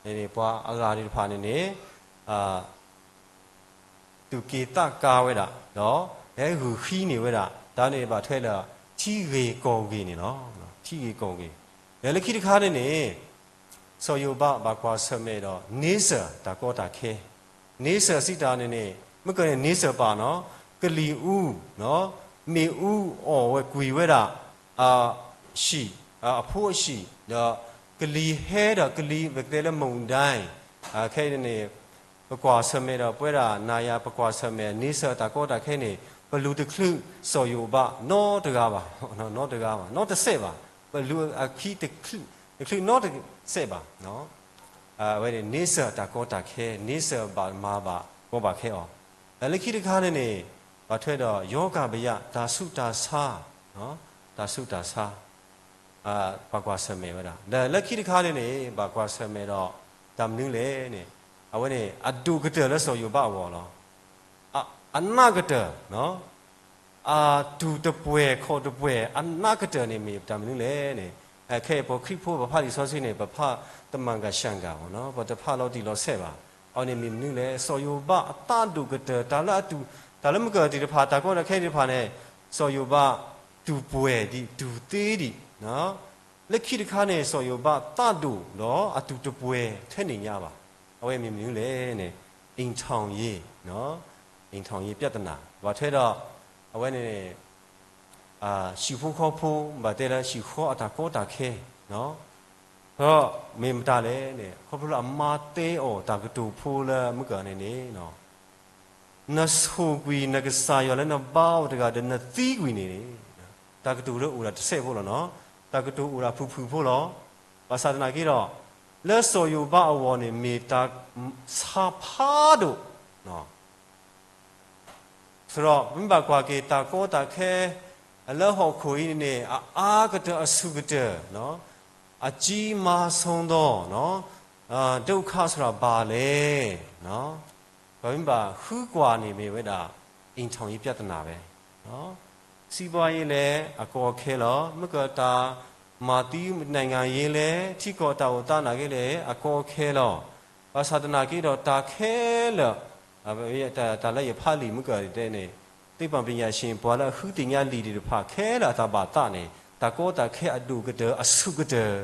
အီၤန့ၣ်န့ၣ် ပှၤအဂၤသ့ၣ်တဖၣ်န့ၣ်န့ၣ် သူၣ်က့ၣ်သးကါဝဲဒၣ် ဒီးဟဲဂုာ်ဃံန့ၢ်ဝဲဒၣ် တၢ်န့ၣ်ဘၣ်ထွဲလၢ ထံဂ့ၢ်ကီၢ်ဂ့ၢ်န့ၣ်လီၤ. ထံဂ့ၢ်ကီၢ်ဂ့ၢ်, ဒီးလၢခံတခါန့ၣ်န့ၣ် စီၤယိၤဘးဘၣ်ကွၢ်ဆၢၣ်မဲာ်ဒီး နေဆာ တၢ်ကီတၢ်ခဲ, နေဆာ စံးတၢ်န့ၣ်န့ၣ် မုၢ်ကၢ်န့ၣ် နေဆာ ပာ်နီၤ ကလံၤအူ, မ့ၣ်အူအီၣ်ဝဲကွံာ်ဝဲဒၣ် ဟံၣ်, အဖိအဟံၣ်, ဒီးကလံၤဟဲဒီးကလံၤ ပကတဲလၢ မုန်တိုင်း, ခဲအံၤန့ၣ် ပကွၢ်ဆၢၣ်မဲာ်ဒီးပဝဲဒၣ်နၤယၤ ပကွၢ်ဆၢၣ်မဲာ် နေဆာ တၢ်ကီတၢ်ခဲန့ၣ် ပလူၤတချုးစီၤယိၤဘးနီတဂၤဘၣ်, နီတဂၤဘၣ်, နီတစဲးဘၣ်, ပလူၤအခံတချုးနီတစဲးဘၣ်. အဝဲန့ၣ် နေဆာ တၢ်ကီတၢ်ခဲ, နေဆာ ဘၣ်မၤဘၣ်ကီဘၣ်ခဲအီၤ, လၢခံတခါန့ၣ်န့ၣ် ဘၣ်ထွဲဒီး ရောဂါဘယ တၢ်ဆူးတၢ်ဆါ, တၢ်ဆူးတၢ်ဆါ ဘၣ်ကွၢ်ဆၢၣ်မဲာ်ဝဲဒၣ် ဒီးလၢခံတခါန့ၣ်န့ၣ် ဘၣ်ကွၢ်ဆၢၣ်မဲာ်ဒီး တၢ်မနုၤလဲၣ်န့ၣ် အဝဲန့ၣ် အဒိၣ်ကတၢၢ်လၢစီၤယိၤဘးအဂီၢ်လီၤ. အနးကတၢၢ် အတူၢ်တပှဲၤခီၣ်တပှဲၤ အနးကတၢၢ်န့ၣ်မ့ၢ်တၢ်မနုၤလဲၣ်န့ၣ် ခဲအံၤပှၤခရံာ်ဖိပဖးလံာ်စီဆှံန့ၣ် ပဖးတမၤကဆှၣ်ကၤမ့ၢ်နီၤ ပတဖးလီၤတံၢ်လီၤဆဲးဘၣ်. အဝဲန့ၣ်မ့ၢ်မနုၤလဲၣ် စီၤယိၤဘးအသးဒိၣ်ကတၢၢ် တၢ်လၢအတူၢ် တၢ်လၢမုၢ်ကၢၢ်သ့ၣ်တဖၣ် တၢ်ကီတၢ်ခဲသ့ၣ်တဖၣ်န့ၣ် စီၤယိၤဘးတူၢ်ပှဲၤဒံး တူၢ်သ့ဒံး လၢခံတခါန့ၣ် စီၤယိၤဘးသးဒိၣ်ဒီးအတူၢ်တပှဲၤထဲန့ၣ်ညါဘၣ်. အဝဲမ့ၢ်မနုၤလဲၣ်န့ၣ် အိမ်ထောင်ရေး, အိမ်ထောင်ရေး ပြဿနာ ဘၣ်ထွဲဒီး အဝဲန့ၣ် ဟံၣ်ဖိဃီဖိ ဘၣ်တဲလၢဟံၣ်ဃီအတၢ်ကီတၢ်ခဲ ဒီးမ့ၢ်မတၤလဲၣ်န့ၣ် ခီဖျိလၢအမါတဲအီၤတၢ်ကတိၤဖိလၢမုၢ်ကၢၢ်န့ၣ်န့ၣ် နဆိၣ်ကွံာ်နကစၢ်ယွၤလၢနဘါအီၤတဂၤဒီးနသံကွံာ်န့ၣ်န့ၣ် တၢ်ကတိၤလၢအိၣ်ဒၣ်တစဲးဖိလီၤနီၤ တၢ်ကတိၤအိၣ်ဒၣ်ဖုၣ်ဖုၣ်ဖိလီၤ. ဘၣ်ဆၣ်သနာ်က့ဒီး လၢစီၤယိၤဘးအဂီၢ်န့ၣ် မ့ၢ်တၢ်ဆါဖးဒိၣ် သရၣ် ပမ့ၢ်ဘၣ်ကွၢ်က့ၤတၢ်ကီတၢ်ခဲ လၢဟီၣ်ခိၣ်အံၤန့ၣ်န့ၣ် အအါကတၢၢ်အဆူၣ်ကတၢၢ် အကြီးမားဆုံးသော ဒုက္ခဆိုတာ ဘာလဲ ပမ့ၢ်ဘၣ်ဃုကွၢ်န့ၣ်မ့ၢ်ဝဲဒၣ် အိမ်ထောင်ရေးပြဿနာ ဖဲ စီးပွားရေးလည်း အကီအခဲလီၤ မုၢ်ကၢၢ်တၢ်မၤသံ နိုင်ငံရေးလည်း ထံကီၢ်တၢ်အိၣ်သးနာ်က့လည်း အကီအခဲလီၤ. ဘၣ်ဆၣ်သနာ်က့ဒီးတၢ်ခဲလၢာ် တၢ်လၢယဖးလံာ်မုၢ်ကၢၢ်တဲန့ၣ် သိပ္ပံပညာရှင် ပှၤလၢအဃုသ့ၣ်ညါလံာ်သ့ၣ်တဖၣ်ခဲလၢာ်အတၢ်ဘၣ်သးန့ၣ် တၢ်ကီတၢ်ခဲအဒိၣ်ကတၢၢ်အဆူၣ်ကတၢၢ်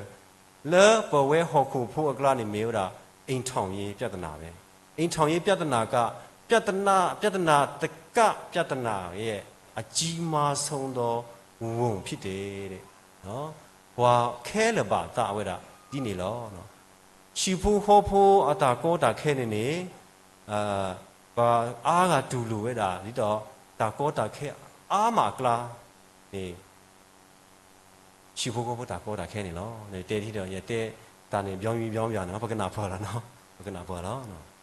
လၢပဝဲဟီၣ်ခိၣ်ဖိအကျါန့ၣ်မ့ၢ်ဝဲဒၣ် အိမ်ထောင်ရေးပြဿနာ ဖဲ အိမ်ထောင်ရေးပြဿနာက ပြဿနာ ပြဿနာ တက ပြဿနာ ရဲ့ အကြီးမားဆုံးသော ဝန်ဖြစ်တယ် ပှၤခဲလၢာ်ဘၣ်သးဝဲဒၣ်ဒ်န့ၣ်လီၤ. ဟံၣ်ဖိဃီဖိအတၢ်ကီတၢ်ခဲန့ၣ်န့ၣ် ပှၤအါဂၤတူၢ်လိာ်ဝဲဒၣ် ဒ်သိးတၢ်ကီတၢ်ခဲအါမးအကျါန့ၣ် ဟံၣ်ဖိဃီဖိတၢ်ကီတၢ်ခဲန့ၣ်လီၤ. တဲဒ်ဒီး ယတဲတၢ်န့ၣ် ဘျီမံဘျီမံဘၣ်နီၤ ပကနၢ်ပၢၢ်လီၤ, ပကနၢ်ပၢၢ်လီၤ.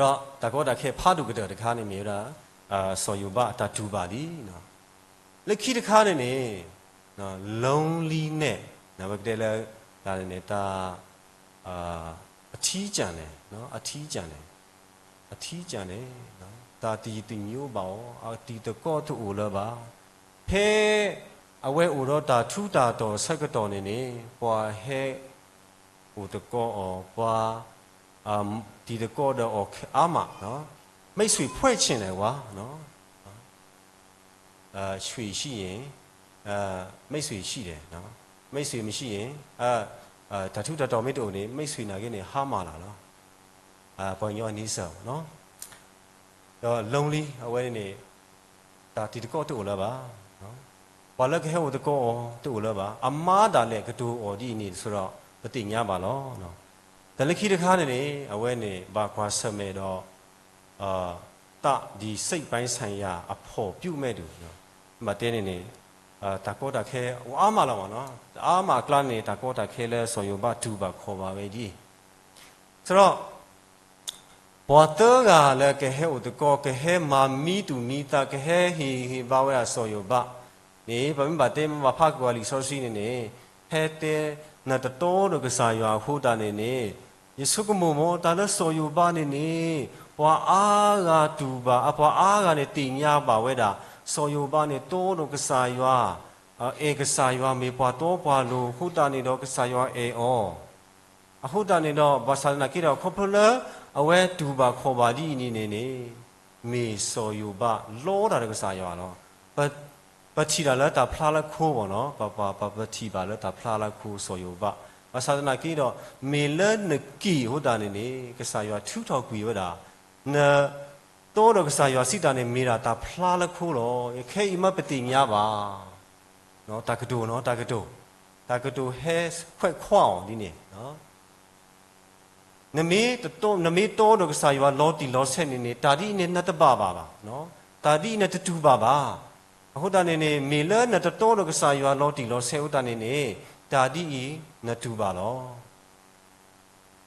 ဒီးတၢ်ကီတၢ်ခဲဖးဒိၣ်ကတၢၢ်တခါန့ၣ်မ့ၢ်ဝဲဒၣ် စီၤယိၤဘးအတၢ်တူၢ်ဘၣ်လံ. လၢခံတခါန့ၣ်န့ၣ် lonely န့ၣ် ပကတဲလၢ တၢ်န့ၣ် တၢ် အထံးကျန်န့ၣ် အထံးကျန်န့ၣ် အထံးကျန်န့ၣ် တၢ်တယံာ်တညိဘၣ်အီၤ, အတံၤသကိးတအိၣ်လၢၤဘၣ်. ဖဲအဝဲအိၣ်ဒီးတၢ်ထူးတၢ်တီၤအဆၢကတီၢ်န့ၣ်န့ၣ် ပှၤဟဲအိၣ်သကိးအီၤ, ပှၤ တံၤသကိးဒီးအီၤအါမး, မိတ်ဆွေဖွဲ့ချင်တယ်ဝါ, ဆွေရှိရင်, မိတ်ဆွေရှိတယ်, မိတ်ဆွေမရှိရင်, တၢ်ထူးတၢ်တီၤမ့ၢ်တအိၣ်န့ၣ် မိတ်ဆွေနာ်က့န့ၣ် ဟါမၢ်လၢ်လီၤ. ပှၤကညီအနံစၢၤ, ဒီး lonely အဝဲန့ၣ် တၢ်တံၤသကိးတအိၣ်လၢၤဘၣ်. ပှၤလၢကဟဲအိၣ်သကိးအီၤတအိၣ်လၢၤဘၣ်. အမါဒၣ်လဲာ်ကတိၤအီၤဒ်အံၤန့ၣ် ဆိဒီး ပသ့ၣ်ညါဘၣ်လီၤ. တၢ်လၢခံတခါန့ၣ်န့ၣ် အဝဲန့ၣ် ဘၣ်ကွၢ်ဆၢၣ်မဲာ်ဒီး သးဒီး စိတ်ပိုင်းဆိုင်ရာ အဖော်ပြုမဲ့သူ, ဘၣ်တဲန့ၣ်န့ၣ် တၢ်ကီတၢ်ခဲအိၣ်အါမးလီၤမးနီၤ. အါမးအကျါန့ၣ် တၢ်ကီတၢ်ခဲလၢစီၤယိၤဘးတူၢ်ဘၣ်ခီၣ်ဘၣ်ဝဲဒ်အံၤ, ဆိဒီး ပှၤသၢဂၤလၢကဟဲအိၣ်သကိး ကဟဲမၤမံသူၣ်မံသး ကဟဲဟ့ၣ်ဂံၢ်ဟ့ၣ်ဘါဝဲဒၣ်စီၤယိၤဘးန့ၣ် ပမ့ၢ်ဘၣ်တဲမ့ၢ်ဘၣ်ဖးကွၢ်လံာ်စီဆှံန့ၣ်န့ၣ် ဟဲတဲ နတတီဒီးကစၢ်ယွၤအဃိသတးန့ၣ်န့ၣ် ယဆိကမိၣ်မ့ၢ်တၢ်လၢစီၤယိၤဘးန့ၣ်န့ၣ် ပှၤအါဂၤတူၢ်ဘၣ် ပှၤအါဂၤန့ၣ်သ့ၣ်ညါဘၣ်ဝဲဒၣ် စီၤယိၤဘးန့ၣ်တီဒီးကစၢ်ယွၤ, အဲၣ်ကစၢ်ယွၤ မ့ၢ်ပှၤတီပှၤလိၤအဃိသတးန့ၣ်ဒီး ကစၢ်ယွၤအဲၣ်အီၤ အဃိသတးန့ၣ်ဒီး ဘၣ်ဆၣ်သနာ်က့ဒီး ခီဖျိလၢအဝဲတူၢ်ဘၣ်ခီၣ်ဘၣ်ဒ်အံၤန့ၣ်န့ၣ်န့ၣ် မ့ၢ်စီၤယိၤဘးလီတၢ်ဒီးကစၢ်ယွၤလီၤ. ပထံၣ်တၢ်လၢတၢ်ဖျါလၢခိဘၣ်နီၤ, ပပထံၣ်ဘၣ်လၢတၢ်ဖျါလၢခိစီၤယိၤဘး, ဘၣ်ဆၣ်သနာ်က့ဒီး မ့ၢ်လၢနက့ၢ်အဃိသတးန့ၣ်န့ၣ် ကစၢ်ယွၤထုးထီၣ်ကွံာ်ဝဲဒၣ် န တီဒီးကစၢ်ယွၤစံးတၢ်န့ၣ် မ့ၢ်ဒၣ်တၢ်ဖျါလၢခိလီၤ. ခဲအံၤမ့ၢ်ပသ့ၣ်ညါဘၣ်, တၢ်ကတိၤနီၤ, တၢ်ကတိၤ, တၢ်ကတိၤဟဲခွဲးခွါအီၤဒ်န့ၣ်, နမ့ၢ်တီဒီးကစၢ်ယွၤလီၤတံၢ်လီၤဆဲးန့ၣ်န့ၣ် တၢ်ဒ်အံၤန့ၣ် နတဘၣ်ဘၣ်ဘၣ်, တၢ်ဒ်အံၤနတတူၢ်ဘၣ်ဘၣ်. အဃိသတးန့ၣ်န့ၣ် မ့ၢ်လၢနတတီဒီးကစၢ်ယွၤလီၤတံၢ်လီၤဆဲးအဃိသတးန့ၣ်န့ၣ် တၢ်ဒ်အံၤနတူၢ်ဘၣ်လီၤ.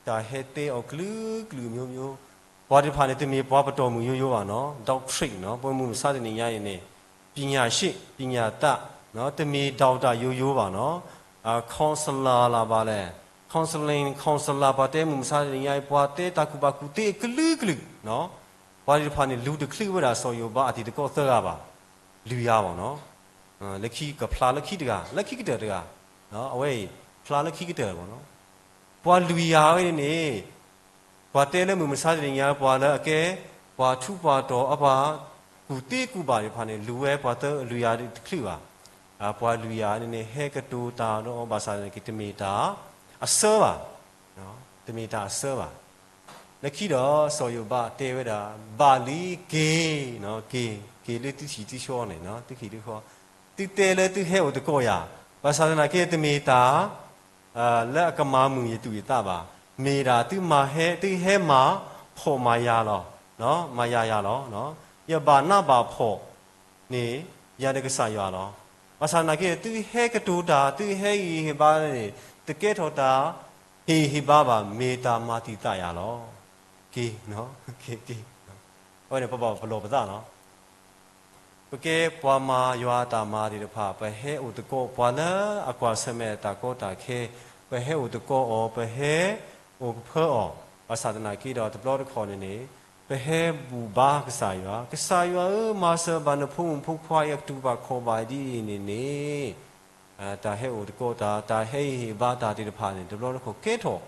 တၢ်ဟဲတဲအီၤကလုာ်ကလုာ်မျိုးမျိုး, ပှၤသ့ၣ်တဖၣ်န့ၣ် တမ့ၢ်ပှၤပတီၢ်မုၢ်ယိယိဘၣ်နီၤ, doctrine နီၤ, ပမုၢ်မဆါတနံၤညါအံၤန့ၣ် ပညာရှိ, ပညာတတ်, တမ့ၢ် doctor ယိယိဘၣ်နီၤ, counselor လၢ်ဘၣ်လဲၣ်, counseling counselor ပှၤတဲမုၢ်မဆါတနံၤညါအံၤ ပှၤတဲတၢ်ကူၣ်ဘၣ်ကူၣ်သ့အကလုာ်ကလုာ်, ပှၤသ့ၣ်တဖၣ်န့ၣ် လူၤတချုးဝဲဒၣ်စီၤယိၤဘးအတံၤသကိးသၢဂၤဘၣ်, လွံၢ်ဂၤဘၣ်နီၤ လၢခံကဖျါလၢခံတဂၤ, လၢခံကတၢၢ်တဂၤ, အဝဲအံၤ ဖျါလၢခံကတၢၢ်ဘၣ်နီၤ, ပှၤလွံၢ်ဂၤဝဲန့ၣ်န့ၣ် ပှၤတဲလၢမုၢ်မဆါတနံၤညါ ပှၤလၢအကဲ ပှၤထူးပှၤတီၤ အပှၤကူၣ်သ့ကူၣ်ဘၣ်သ့ၣ်တဖၣ်န့ၣ် လူၤဝဲပှၤသၢလွံၢ်ဂၤတချုးဘၣ်, ပှၤလွံၢ်ဂၤန့ၣ်န့ၣ် ဟဲကတိၤတၢ်ဒီးဘၣ်ဆၣ်န့ၣ် တမ့ၢ်တၢ်အစၢဘၣ် တမ့ၢ်တၢ်အစၢဘၣ်. လၢခံဒီးစီၤယိၤဘးတဲဝဲဒၣ် ဘၣ်လံက့ၤ, က့ၤ, က့ၤလၢသုထံၣ်သုဃီန့ၣ်, သုထံၣ်သုဃီ, သုတဲလၢသုဟဲအိၣ်သကိးယၤ, ဘၣ်ဆၣ်သနာ်က့တမ့ၢ်တၢ် လၢအကမၤမုာ်ယသူၣ်ယသးဘၣ်, မ့ၢ်ဒၣ်သုမၤဟဲ သုဟဲမၤဖှီၣ်မၤယာ်လီၤ, မၤယာ်ယၤလီၤ. ယဘၣ်နးဘၣ်ဖှီၣ်န့ၣ် ယၤဒီးကစၢ်ယွၤလီၤ. ဘၣ်ဆၣ်သနာ်က့ သုဟဲကတိၤတၢ် သုဟဲဟ့ၣ်ဂံၢ်ဟ့ၣ်ဘါန့ၣ် တကဲထီၣ်တၢ်ဟ့ၣ်ဂံၢ်ဟ့ၣ်ဘါဘၣ်, မ့ၢ်တၢ်မၤတံာ်တာ်ယၤလီၤ. က့ၤ, က့ၤ, က့ၤ, အဝဲန့ၣ်ပဘၣ်ပလီၢ်ပသးလီၤ. ပကဲပှၤမၤယွၤအတၢ်မၤသ့ၣ်တဖၣ် ပဟဲအိၣ်သကိးပှၤလၢအကွၢ်ဆၢၣ်မဲာ်တၢ်ကီတၢ်ခဲ, ပဟဲအိၣ်သကိးအီၤ, ပဟဲအိၣ်ကဖၢအီၤ, ဘၣ်ဆၣ်သနာ်က့ဒီးတဘျီတခီၣ်န့ၣ်န့ၣ် ပဟဲဘူၣ်ဘါကစၢ်ယွၤ, ကစၢ်ယွၤဧၢ, မၤစၢၤဘၣ်နဖိမုၣ်ဖိခွါအံၤ အတူၢ်ဘၣ်ခီၣ်ဘၣ်ဒ်အံၤန့ၣ်န့ၣ် တၢ်ဟဲအိၣ်သကိးတၢ်, တၢ်ဟဲဟ့ၣ်ဂံၢ်ဟ့ၣ်ဘါတၢ်သ့ၣ်တဖၣ်န့ၣ် တဘျီတခီၣ်ကဲထီၣ်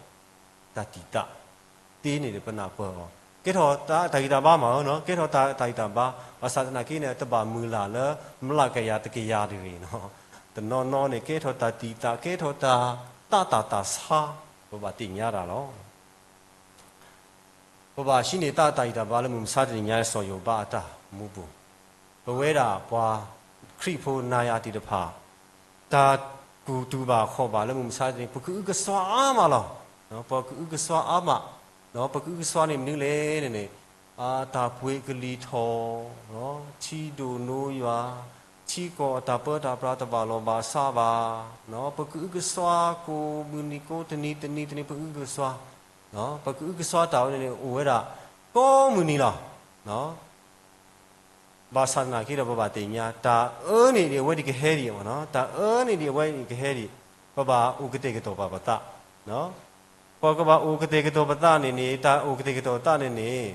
တၢ်တံာ်တာ်သ့န့ၣ်ဒီး ပနၢ်ပၢၢ်အီၤ, ကဲထီၣ်တၢ်ဂံၢ်တၢ်ဘါမး, ကဲထီၣ်တၢ်ဂံၢ်တၢ်ဘါ, ဘၣ်ဆၣ်သနာ်က့န့ၣ် တဘၣ်မုၢ်လၢ်လၢ မျးကယၤ တစ်ကယၤ တဂ့ၤနီၤ, တနီၤနီၤန့ၣ် ကဲထီၣ်တၢ်တံာ်တာ်, ကဲထီၣ်တၢ်သးတၢ်သးဆါ, ပဘၣ်သ့ၣ်ညါတၢ်လီၤ. ပဘၣ်ဟံးန့ၢ်တၢ်ဂံၢ်တၢ်ဘါလၢမုၢ်မဆါတနံၤညါ စီၤယိၤဘးအတၢ်မူပူၤ, ပဝဲဒၣ်ပှၤခရံာ်ဖိနၤယၤသ့ၣ်တဖၣ် တၢ်ကူၣ်တူၢ်ဘၣ်ခီၣ်ဘၣ်လၢမုၢ်မဆါတနံၤ ပကအုကစွါအါမးလီၤ. ပကအုကစွါအါမး, ပကအုကစွါန့ၣ်မနုၤလဲၣ်န့ၣ်န့ၣ်, တၢ်ပှ့ၤကလံၤထီၣ်, ထံဒိၣ်နိယွၤ, ထံကီၢ်အတၢ်ပၢတၢ်ပြးတဘၣ်လီၢ်ဘၣ်စးဘၣ်, ပကအုကစွါကိးမုၢ်နံၤကိးတနံၤတနံၤတနံၤ ပကအုကစွါ, ပကအုကစွါတၢ်ဝဲန့ၣ်န့ၣ် အိၣ်ဝဲဒၣ်ကိးမုၢ်နံၤလီၤ. ဘၣ်ဆၣ်သနာ်က့ဒီး ပဘၣ်သ့ၣ်ညါ တၢ်အၢန့ၣ်ဒံးအဝဲဒံးကဟဲဒံး, တၢ်အၢန့ၣ်ဒံးအဝဲဒံးကဟဲဒံး, ပဘၣ်အိၣ်ကတဲာ်ကတီၤပာ်ပသး, ပကဘၣ်အိၣ်ကတဲာ်ကတီၤပသးန့ၣ်န့ၣ် တၢ်အိၣ်ကတဲာ်ကတီၤသးန့ၣ်န့ၣ်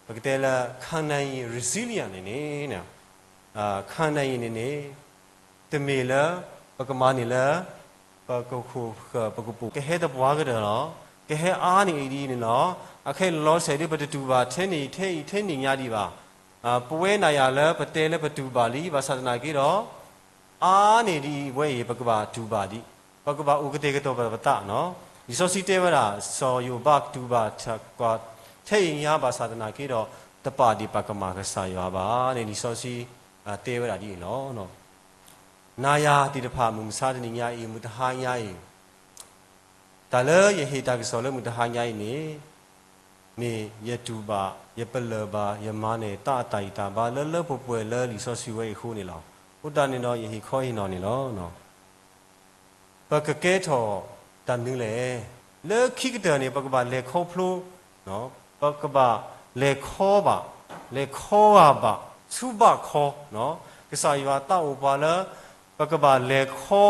ပကတဲလၢ ခါနန်အံၤ resilient န့ၣ်န့ၣ် ခါနန်အံၤန့ၣ်န့ၣ် တမ့ၢ်လၢ ပကမၤန့ၢ်လၢ ပကခိၣ်ဃၢၤ ပကပိာ် ကဟဲသပှၢ်ကတၢၢ်လီၤ. ကဟဲအါန့ၢ်အံၤဒ်အံၤန့ၣ်လီၤ. အခဲအံၤလီၤစဲးဒ် ပတတူၢ်ဘၣ်ထဲန့ၣ် ထဲအံၤထဲန့ၣ်ညါဒံးဘၣ်. ပဝဲနၤယၤလၢပတဲလၢပတူၢ်ဘၣ်လံ ဘၣ်ဆၣ်သနာ်က့ဒီး အါန့ၢ်ဒ်အံၤဝဲအံၤ ပကဘၣ်တူၢ်ဘၣ်ဒံး, ပကဘၣ်အိၣ်ကတဲာ်ကတီၤပသးနီၤ. လံာ်စီဆှံတဲဝဲဒၣ် စီၤယိၤဘးတူၢ်ဘၣ်ကွၢ် ထဲအံၤညါဘၣ်ဆၣ်သနာ်က့ဒီး တပာ်ဒံးပှၤကမၤကစၢ်ယွၤဘၣ်န့ၣ် လံာ်စီဆှံတဲဝဲဒၣ်ဒ်အံၤလီၤ. နၤယၤသ့ၣ်တဖၣ် မုၢ်မဆါတနံၤညါအံၤ မုၢ်တဟါညါအံၤ တၢ်လၢယဟ့ၣ်တၢ်ကစီၣ်လၢမုၢ်တဟါညါအံၤန့ၣ် မ့ၢ်ယတူၢ်ဘၣ် ယပလၢၢ်ဘၣ် ယမၤန့ၢ်တၢ်အတၢ်ဂံၢ်တၢ်ဘါလၢလၢပှဲၤပှဲၤလၢလံာ်စီဆှံဝဲအံၤအဃိန့ၣ်လီၤ. အဃိသတးန့ၣ်ဒီး ယဟ့ၣ်ခီဟ့ၣ်နီၤန့ၣ်လီၤ. ပကကဲထီၣ်တၢ်မနုၤလဲၣ်. လၢခံကတၢၢ်န့ၣ် ပကဘၣ်လဲၤခီဖျိ, ပကဘၣ်လဲၤခီဘၣ်, လဲၤခီဂာ်ဘၣ်, ဆူဘၣ်ခီ, ကစၢ်ယွၤသးအိၣ်ပှၤလၢ ပကဘၣ်လဲၤခီ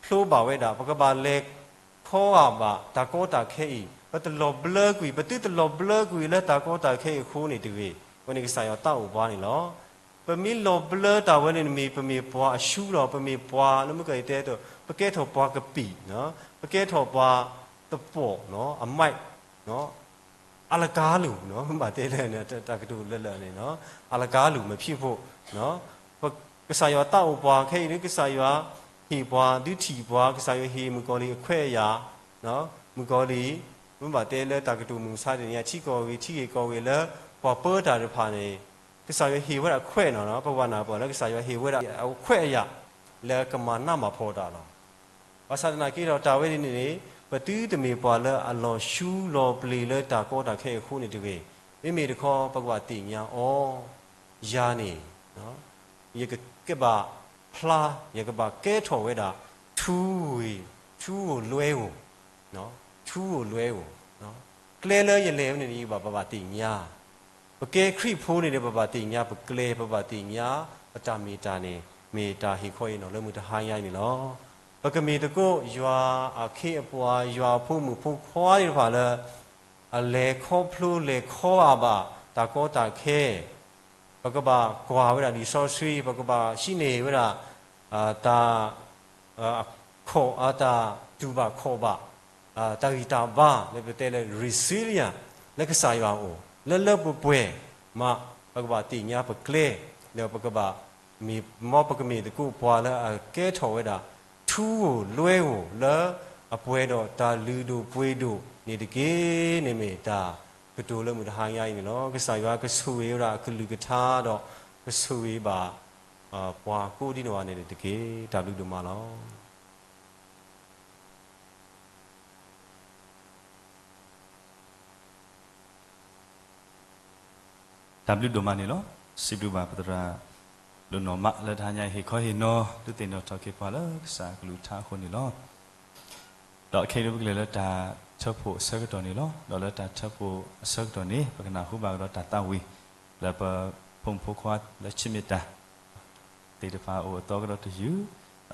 ဖျိဘၣ်ဝဲဒၣ်, ပကဘၣ်လဲၤခီဂာ်ဘၣ်တၢ်ကီတၢ်ခဲအံၤ, ပတလီၤဘျၢကွံာ်, ပသုတလီၤဘျၢကွံာ်လၢတၢ်ကီတၢ်ခဲအံၤအဃိန့ၣ်တဂ့ၤ, အဝဲန့ၣ်ကစၢ်ယွၤသးအိၣ်ပှၤန့ၣ်လီၤ. ပမ့ၢ်လီၤဘျၢတၢ်ဝဲန့ၣ် မ့ၢ်ပမ့ၢ်ပှၤအရှုံးဒီး ပမ့ၢ်ပှၤလၢမုၢ်ကီၢ်အံၤတဲအသိး ပကဲထီၣ်ပှၤကပံာ်, ပကဲထီၣ်ပှၤသပိး, အမိုက်, အလကါလူၤ, ဘၣ်တဲလၢတၢ်ကတိၤလၢလၢာ်န့ၣ်, အလကါလူၤ မဖံးဖိ, ကစၢ်ယွၤသးအိၣ်ပှၤခဲအံၤဒ် ကစၢ်ယွၤဟ့ၣ်ပှၤ ဒုးထံၣ်ပှၤ, ကစၢ်ယွၤဟ့ၣ်မုၣ်ကီၤလံၢ်အခွဲးအယာ်, မုၣ်ကီၤလံၢ်, မ့ၢ်ဘၣ်တဲလၢတၢ်ကတိၤမုၢ်မဆါတနံၤညါ ထံကီၢ်ဂ့ၤ ထံဂ့ၢ်ကီၢ်ဂ့ၤလၢ ပှၤပၢတၢ်တဖၣ်န့ၣ် ကစၢ်ယွၤဟ့ၣ်ဝဲဒၣ်ခွဲးနီၤ, ပဝဲနၢ်ပၢၢ်လၢ ကစၢ်ယွၤဟ့ၣ်ဝဲဒၣ်အခွဲးအယာ် လၢကမၤနးမၤဖှီၣ်တၢ်လီၤ. ဘၣ်ဆၣ်သနာ်က့ဒီး တၢ်ဝဲန့ၣ်န့ၣ် ပသုတမ့ၢ်ပှၤလၢအလီၤဆူလီၤပျံၤလၢတၢ်ကီတၢ်ခဲအံၤအဃိန့ၣ်တဂ့ၤ. မ့မ့ၢ်တခီ ပကဘၣ်သ့ၣ်ညါအီၤ, ယၤန့ၣ် ယကကဘၣ်ဖျါ, ယကဘၣ်ကဲထီၣ်ဝဲဒၣ် ထူဧိၤ, ထူဧိၤလွဲဧိၤ, ထူဧိၤလွဲဧိၤ, ကျဲလၢယလဲၤဝဲန့ၣ် ယဘၣ်ပဘၣ်သ့ၣ်ညါ, ပကဲခရံာ်ဖိန့ၣ်ဒီး ပဘၣ်သ့ၣ်ညါပကျဲ, ပဘၣ်သ့ၣ်ညါပတၢ်မ့ၢ်တၢ်န့ၣ် မ့ၢ်တၢ်ဟ့ၣ်ခီဟ့ၣ်နီၤလၢမုၢ်တဟါညါအံၤန့ၣ်လီၤ. ပကမ့ၢ်သကိး ယွၤအခ့အပှၤ ယွၤအဖိမုၣ်ဖိခွါသ့ၣ်တဖၣ်လၢ အလဲၤခီဖျိလဲၤခီဂာ်ဘၣ် တၢ်ကီတၢ်ခဲ ပကဘၣ်ကွၢ်ဝဲဒၣ်လံာ်စီဆှံ, ပကဘၣ်ဟံးန့ၢ်ဝဲဒၣ် တၢ် ခိး တၢ်တူၢ်ဘၣ်ခီၣ်ဘၣ် တၢ်ဂံၢ်တၢ်ဘါ လၢပတဲလၢ resilient လၢကစၢ်ယွၤအအိၣ် လၢလၢပှဲၤပှဲၤမး ပကဘၣ်သ့ၣ်ညါပကျဲ ဒီးပကဘၣ် မ့ၢ်မ်ပကမ့ၢ်သကိးပှၤလၢအကဲထီၣ်ဝဲဒၣ် ထူဧိၤလွဲဧိၤလၢအပှဲၤဒီးတၢ်လုၢ်ဒိၣ်ပှ့ၤဒိၣ်န့ၣ်တက့ၢ်. န့ၣ်မ့ၢ်တၢ်ကတိၤလၢမုၢ်တဟါညါအံၤန့ၣ်လီၤ. ကစၢ်ယွၤကဆိၣ်ဂ့ၤဝဲဒၣ်အကလုၢ်ကထါဒီး ကဆိၣ်ဂ့ၤဘၣ် ပှၤကိးဒ်န့ၣ်ဝဲန့ၣ်တက့ၢ်. တၢ်ဘျုးဒိၣ်မးလီၤ. တၢ်ဘျုးဒိၣ်မးန့ၣ်လီၤ. စံးဘျုးဘၣ်ပသရၣ် ဒိၣ်နီၢ်မးလၢတဟါညါအံၤ ဟ့ၣ်ခီဟ့ၣ်နီၤ ဒုးသ့ၣ်နီၣ်ထီၣ်က့ၤပှၤလၢကစၢ်အကလုၢ်ကထါအဃိန့ၣ်လီၤ. ဒီးခဲအံၤဒုးပကလဲၤလၢတၢ်ထၢဖှိၣ်အဆၢကတီၢ်န့ၣ်လီၤ. ဒီးလၢတၢ်ထၢဖှိၣ်အဆၢကတီၢ်န့ၣ် ပကနၢ်ဟူဘၣ်ကဒီးတၢ်သးဝံၣ် လၢပဖိမုၣ်ဖိခွါလၢဆံးမ့ၢ်တၢ် သ့ၣ်တဖၣ်အိၣ်အသီကဒီးတယုၢ်,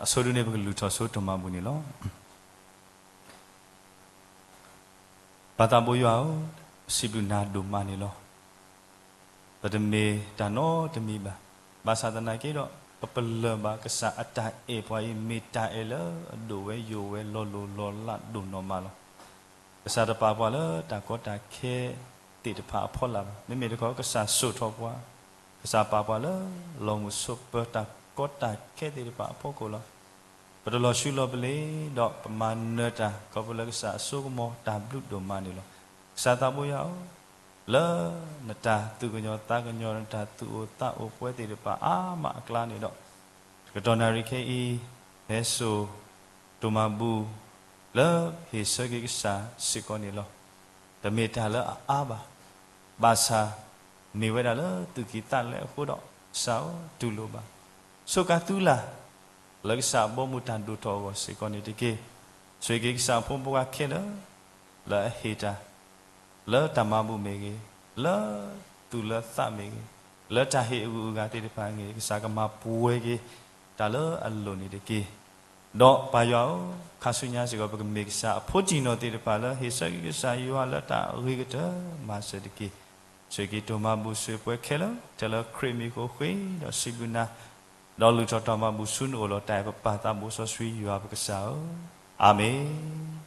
အဆိဒုန့ၣ် ပကလုၢ်ထီၣ်ဆိတိၢ်မၤဘူၣ်န့ၣ်လီၤ. ပၢ်သးဘိယွၤဧၢ, ပစံးဘျုးနၤဒိၣ်မးန့ၣ်လီၤ. ပတမ့ၢ်တၢ်နီတမံၤဘၣ်. ဘၣ်ဆၣ်သနာ်က့ဒီး ပပလၢၢ်ဘၣ်ကစၢ်အတၢ်အဲၣ်ပှၤအံၤ မ့ၢ်တၢ်အဲၣ်လၢအဒိၣ်ဝဲယိာ်ဝဲလီၤလိၢ်လီၤလးဒိၣ်နီၢ်မးလီၤ. ကစၢ်တပာ်ပှၤလၢတၢ်ကီတၢ်ခဲသ့ၣ်တဖၣ်အဖီလာ်ဘၣ်. မ့မ့ၢ်တခီ ကစၢ်စိာ်ထီၣ်ပှၤ, ကစၢ်ပာ်ပှၤလၢလီၤမုၢ်ဆိးပၢၤတၢ်ကီတၢ်ခဲသ့ၣ်တဖၣ်အဖီခိၣ်လီၤ. ပတလီၤဆူလီၤပလ့ၤဒီးပမၤနၢၤတၢ် ခီဖျိလၢကစၢ်အစိကမီၤတၢ်ဘျုးဒိၣ်မးန့ၣ်လီၤ. ကစၢ်သးဘိယွၤဧၢ, လၢနတၢ်သူၣ်ကညီၤသးကညီၤ နတၢ်သူၣ်အိၣ်သးအိၣ်ပှဲၤသ့ၣ်တဖၣ်အါမးအကျါန့ၣ်ဒီး တကတီၢ်နၣ်ရံၣ်ခဲအံၤ ဟဲစိာ်တိၢ်မၤဘူၣ် လၢဟ့ၣ်ဆၢက့ၤကစၢ်စ့ၢ်ကီးန့ၣ်လီၤ. တမ့ၢ်တၢ်လၢအအါဘၣ်. ဘၣ်ဆၣ် မ့ၢ်ဝဲဒၣ်လၢသူၣ်ကံၢ်သးလဲအဃိဒီး ကစၢ်ဧၢ တူၢ်လိာ်ဘၣ်. ဆိးကါသူလၢ် လၢကစၢ်အဘီအမုၢ်တၢ်ဒိၣ်ထီၣ်အဂီၢ်စ့ၢ်ကီးန့ၣ်တက့ၢ်. ဆိၣ်ဂ့ၤက့ၤကစၢ်အဖိမုၣ်ဖိခွါခဲလၢာ် လၢအဟ့ၣ်တၢ် လၢတၢ်မၤဘူၣ်မ့ၢ်ဂ့ၤ, လၢသူၣ်လၢသးမ့ၢ်ဂ့ၤ, လၢတၢ်ဟ့ၣ်အဂုၤအဂၤသ့ၣ်တဖၣ်မ့ၢ်ဂ့ၤ, ကစၢ်ကမၤပှဲၤက့ၤတၢ်လၢအလိၣ်န့ၣ်တက့ၢ်. ဒီးပၢ်ယွၤဧၢ, ခါဆူညါစ့ၢ်ကီး ပကမ့ၢ်ကစၢ်အဖိတံၢ်နီၢ်သ့ၣ်တဖၣ်လၢ ဟ့ၣ်ဆၢက့ၤကစၢ်ယွၤလၢတၢ်ဂ့ၤကတၢၢ်မၤစၢၤတက့ၢ်. ဆိၣ်ဂ့ၤက့ၤတိၢ်မၤဘူၣ်ဆိၣ်ဂ့ၤပှဲၤခဲလၢာ် ထဲလၢခရံာ်မံၤအဃိ ဃ့ဒီးစံးဘျုးနၤ ဒီးလုၢ်ထီၣ်တီၢ်မၤဘူၣ်ဆူနအိၣ်လီၤ တၢ်အဲၣ်ပပၢ်သးဘိစီဆှံယွၤပကစၢ်ဧၢ, အၤမ့ၣ်.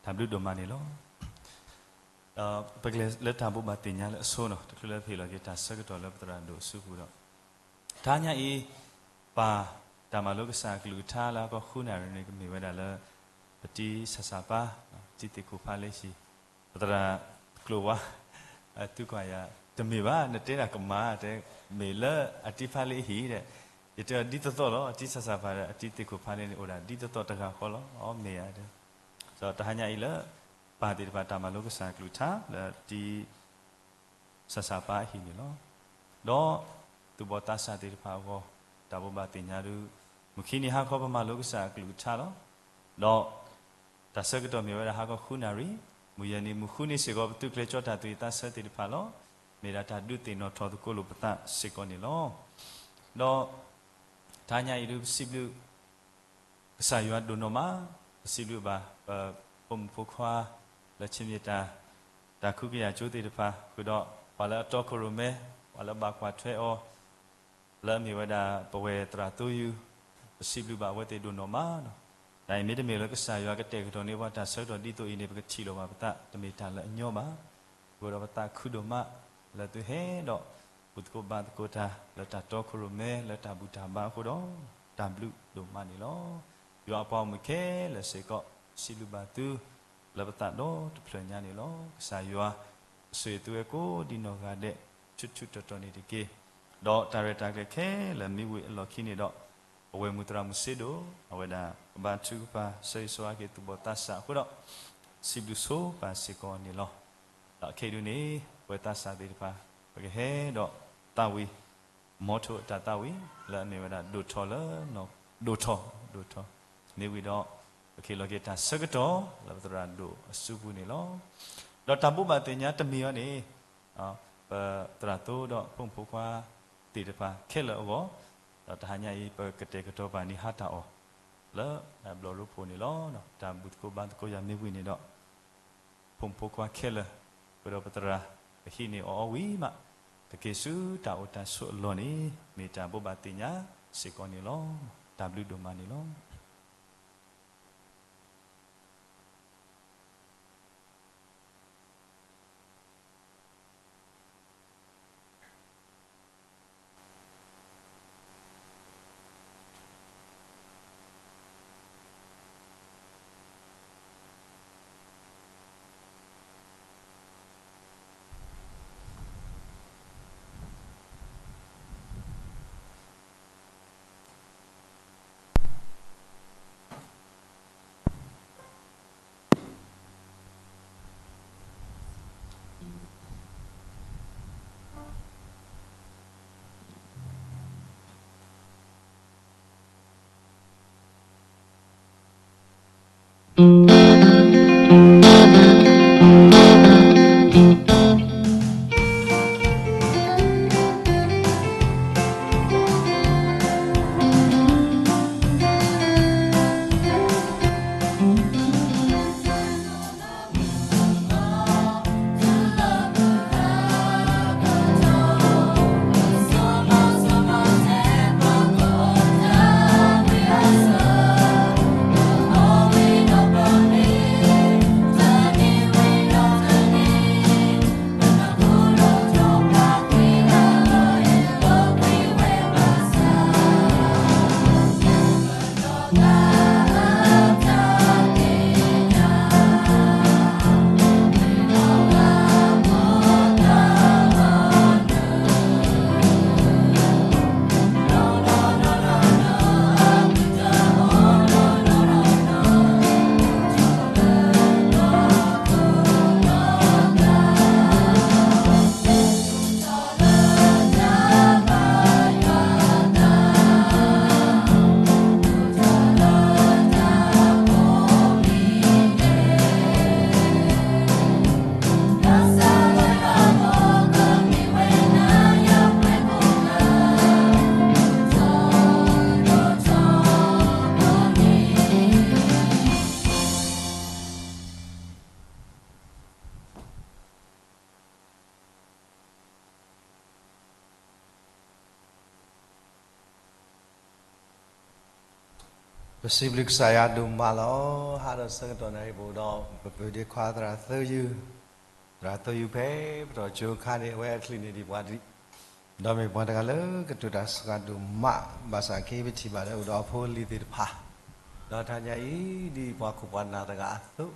တၢ်ဘျုးဒိၣ်မးန့ၣ်လီၤ. ဒီးပကလဲၤလၢတၢ်ဘိးဘၣ်သ့ၣ်ညါလၢအဆိနီၤ, တချုးလၢပဟ့ၣ်လီၤက့ၤတၢ်ဆၢကတီၢ်လၢပသရၣ်ဒိၣ်အစုပူၤဒီး, တဟါညါအံၤ ပၢ်တၢ်မၤလိကစၢ်အကလုၢ်ကထါလၢဟါခီဃုနၣ်ရံၣ်န့ၣ် ကမ့ၢ်ဝဲဒၣ်လၢ ပတံဆၣ်ဆၣ်ပၢ်, တံသ့ၣ်ခိၣ်ဖးလ့ဟံၣ်, ပသရၣ်ကျိာ်ဝါ သုကွၢ်ယၤ တမ့ၢ်ဘၣ် နတဲဒၣ်ကမၣ် တဲမ့ၢ်လၢအတံဖးလ့ဟံၣ်ဒီး, ယတဲအီၤဒ်သိးသိးလီၤ, အတံဆၣ်ဆၣ်ပၢ်ဒီး အတံသ့ၣ်ခိၣ်ဖးလ့န့ၣ် အိၣ်ဒၣ်ဒ်သိးသိးတဂၤဃီလီၤ, အီ မ့ၢ်ဧါဒီး, ဒီးတဟါညါအံၤလၢ ပၢ်သ့ၣ်တဖၣ်တၢ်မၤလိကစၢ်အကလုၢ်ကထါလၢတံ ဆၣ်ဆၣ်ပၢ်အဟံၣ်န့ၣ်လီၤ. ဒီးသူၣ်ဘီၣ်သးစၢ်သ့ၣ်တဖၣ်အဂီၢ် တၢ်ဘိးဘၣ်သ့ၣ်ညါဒုး, မုၢ်ခံနံၤဟါခီပမၤလိကစၢ်အကလုၢ်ကထါလီၤ. ဒီးတၢ်ဆၢကတီၢ်မ့ၢ်ဝဲဒၣ်ဟါခီဃုနၣ်ရံၣ်, မုၢ်ယဲၢ်နံၤမုၢ်ဃုနံၤစ့ၢ်ကီး ပသုးကျဲၤကၠီတၢ်သူၣ်ဝံၣ်သးဆၢသ့ၣ်တဖၣ်လီၤ. မ့ၢ်ဒၣ်တၢ်ဒုးသ့ၣ်နီၣ်ထီၣ်သကိးလိာ်ပသးစ့ၢ်ကီးန့ၣ်လီၤ. ဒီးတဟါညါအံၤဒုး ပစံးဘျုး ကစၢ်ယွၤဒိၣ်နီၢ်မး, ပစံးဘျုးဘၣ် ပဖိမုၣ်ဖိခွါ လၢဆံးမံတၢ် တၢ်ခုကယာ်ကၠိသ့ၣ်တဖၣ်, ဃုာ်ဒီးပှၤလၢအတီခိၣ်ရိၣ်မဲ, ပှၤလၢဘၣ်ကွၢ်ထွဲအီၤ, လၢအမ့ၢ်ဝဲဒၣ်ပဝဲသရၣ်သိယု, ပစံးဘျုးဘၣ်အဝဲသ့ၣ်ဒိၣ်နီၢ်မးနီၤ. တၢ်အံၤမ့တမ့ၢ်လၢကစၢ်ယွၤကတဲာ်ကတီၤန့ၢ်ပှၤတၢ်ဆၢကတီၢ်ဒ်သိးအံၤန့ၣ် ပကထံၣ်လိာ်ဘၣ်ပသး တမ့ၢ်တၢ်လၢအညီဘၣ်. ဃုာ်ဒီးပသးခုဒိၣ်မးလၢသုဟဲဒီး ဘူၣ်သကိးဘါသကိးတၢ်လၢတၢ်တီခိၣ်ရိၣ်မဲ လၢတၢ်ဘူၣ်တၢ်ဘါအဃိဒီး တၢ်ဘျုးဒိၣ်မးန့ၣ်လီၤ. ယွၤအပှၤဂီၢ်မုၢ်ခဲလၢာ်စ့ၢ်ကီး စံးဘျုးဘၣ်သု လၢပသးဒီတဖျၢၣ်ညါန့ၣ်လီၤ. ကစၢ်ယွၤ အဆိၣ်ဂ့ၤသုဝဲကိးဒံနီၢ်ဂၤဒဲး ထူးထူးတီၤတီၤန့ၣ်တက့ၢ်. ဒီးတၢ်ရဲၣ်တၢ်ကျဲၤခဲလၢာ်မ့ၢ်ဝံၤအလီၢ်ခံန့ၣ်ဒီး ပဝဲၢ်မုၢ်သရၣ်မုၢ်စ့ဒိၣ် အဝဲဒၣ်ကဘါထုကဖၣ် ဆၢဂ့ၤဆၢဝါက့ၤသူၣ်ဘီၣ်သးစၢ်အဃိဒီး စံးဘျုးဆိပၢ်စ့ၢ်ကီးန့ၣ်လီၤ. ဒီးခဲအံၤဒုးန့ၣ် ပဝဲသးစၢ်သ့ၣ်တဖၣ် ပကဟဲဒီးသးဝံၣ် မ်ထိၣ်အတၢ်သးဝံၣ် လၢအမ့ၢ်ဝဲဒၣ် ဒိၣ်ထီၣ်လၢ ဒိၣ်ထီၣ် ဒိၣ်ထီၣ် မ့ၢ်ဝံၤဒီး ပကဟ့ၣ်လီၤက့ၤတၢ်ဆၢကတီၢ် လၢပသရၣ်ဒိၣ်အစုပူၤန့ၣ်လီၤ. ဒီးတၢ်ဘိးဘၣ်သ့ၣ်ညါတမံၤအံၤန့ၣ် ပသရၣ်သိဒီးဖိမုၣ်ဖိခွါသ့ၣ်တဖၣ်ခဲလၢာ်အဂီၢ်, ဒီးတဟါညါအံၤ ပကတဲာ်ကတီၤပာ်န့ၢ်ဟါတၢ်အီၣ် လၢဘျီၣ်ရိဖှိၣ်န့ၣ်လီၤ. တၢ်ဘူၣ်သကိးဘါသကိးယၤမ့ၢ်ဝံၤန့ၣ်ဒီး ဖိမုၣ်ဖိခွါခဲလၢာ် ဃုာ်ဒီးပသရၣ် ပဟံးန့ၢ်အီၤအီၤဝံၤမး ကက့ၤဆူတၢ်အိၣ်တၢ်ဆိးအလီၢ်န့ၣ် မ့ၢ်တၢ်ဘိးဘၣ်သ့ၣ်ညါစ့ၢ်ကီးန့ၣ်လီၤ. တၢ်ဘျုးဒိၣ်မးန့ၣ်လီၤ. ပစံးဘျုးကစၢ်ယွၤဒိၣ်မးလီၤ. ဟါဒီးဆၢကတီၢ်နၣ်ရံၣ် ပအိၣ်ဒီးပပုၢ်ဒ့ခွါသရၣ်သၢယုၢ်, သရၣ်သၢယုၢ်ဖဲပတီၢ်ကၠိအခါန့ၣ် အဝဲအချံးန့ၢ်ဒံးပှၤဒံး, ဒီးမ့ၢ်ပှၤတဂၤလၢကတိၤတၢ်စှၤဒိၣ်မး, ဘၣ်ဆၣ်က့ပထံၣ်ဘၣ်လၢအိၣ်ဒီးအဖိအလံၤသ့ၣ်တဖၣ်, ဒီးတဟါညါအံၤ ဒ်ပှၤခိၣ်ပှၤနၢ်တဂၤအသိး,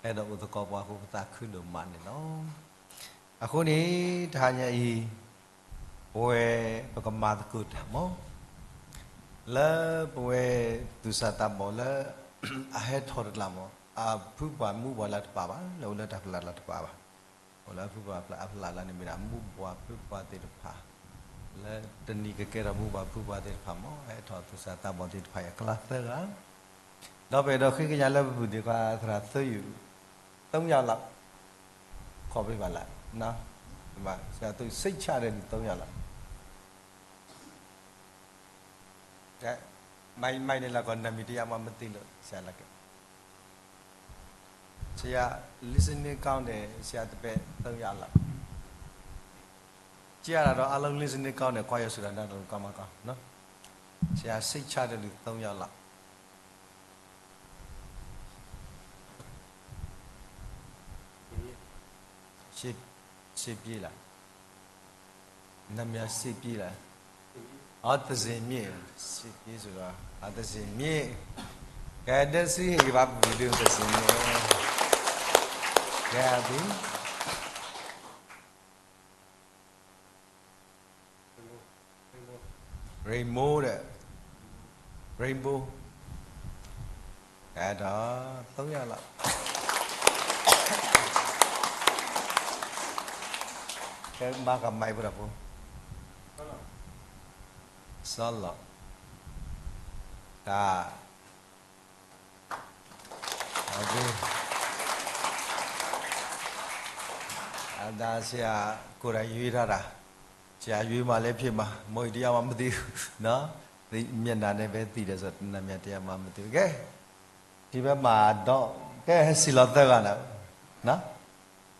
အဲၣ်ဒိးအိၣ်သကိးပှၤအဃိ ပသးခုဒိၣ်မးန့ၣ်လီၤ. အဃိန့ၣ် တဟါညါအံၤ ပဝဲပကမၤသကိးတၢ်မး လၢပဝဲသူၣ်စၢ်သးဘီၣ်လၢ အဟဲထီၣ်တကျါမး အဖုပှၢ်မူပှၢ်လၢတပာ်ဘၣ်, လၢအိၣ်လၢတၢ်ဖျါလၢတပာ်ဘၣ်, အိၣ်လၢအဖုပှၢ်အဖျါလၢန့ၣ်မ့ၢ်ဒၣ် မူပှၢ်ဖုပှၢ်သ့ၣ်တဖၣ် လၢတနံၤကကဲထီၣ်မူပှၢ်ဖုပှၢ်သ့ၣ်တဖၣ်မး ဟဲထီၣ်သူၣ်စၢ်သးဘီၣ်သ့ၣ်တဖၣ်အံၤအကျါသၢဂၤ ဒီးပအဲၣ်ဒိးဃ့ကညးလၢပပုၢ်ဒ့ခွါသရၣ်သၢယုၢ် သုံးယောက်လောက် ခေါ်ပေးပါလားနော်, ဒီမှာ ဆရာသူစိတ်ချတဲ့လူ သုံးယောက်လောက်, ကဲ, မိုက်မိုက်နဲ့ လောက်ကော နာမည်တရားမှမသိလို့ ဆရာလက်က ဆရာ listening ကောင်းတယ် ဆရာတပည့် သုံးယောက်လောက် ကြည့်ရတာတော့ အားလုံး listening ကောင်းတယ် ခွါရဆိုတာ နားထောင်လို့ ကောင်းမကောင်းနော်, ဆရာ စိတ်ချတဲ့လူ သုံးယောက်လောက် ရှေ့ရှေ့ပြေးလား, နာမည်ရှေ့ပြေးလား, အော် သဇင်မြင့်, ရှေ့ပြေးဆိုတော့ အော် သဇင်မြင့်, ကဲ ဒဲစံဟ့ၣ်ကဘၣ်ပူၤဒု သဇင်မြင့်, ကဲ အဘိ Rainbow ဒီး Rainbow အဲၣ်ဒိး သုံးယောက်လောက် ကဲ မၤကမၤအံၤပဒီးဖိ စီလီၤ တၢ် အဒါဆရာကိုယ်တိုင်ရွေးထားတာ, ဆရာ ရွေးမှလည်းဖြစ်မှာ, မဟုတ်ဒီး မျက်နှာနဲ့ပဲသိတယ်ဆိုတော့ နာမည်တရားမှမသိဘူး, ကဲ, ဒီဘက်မှာတော့ ကဲ စံၣ်လီၤသၢဂၤနၤ, စံၣ်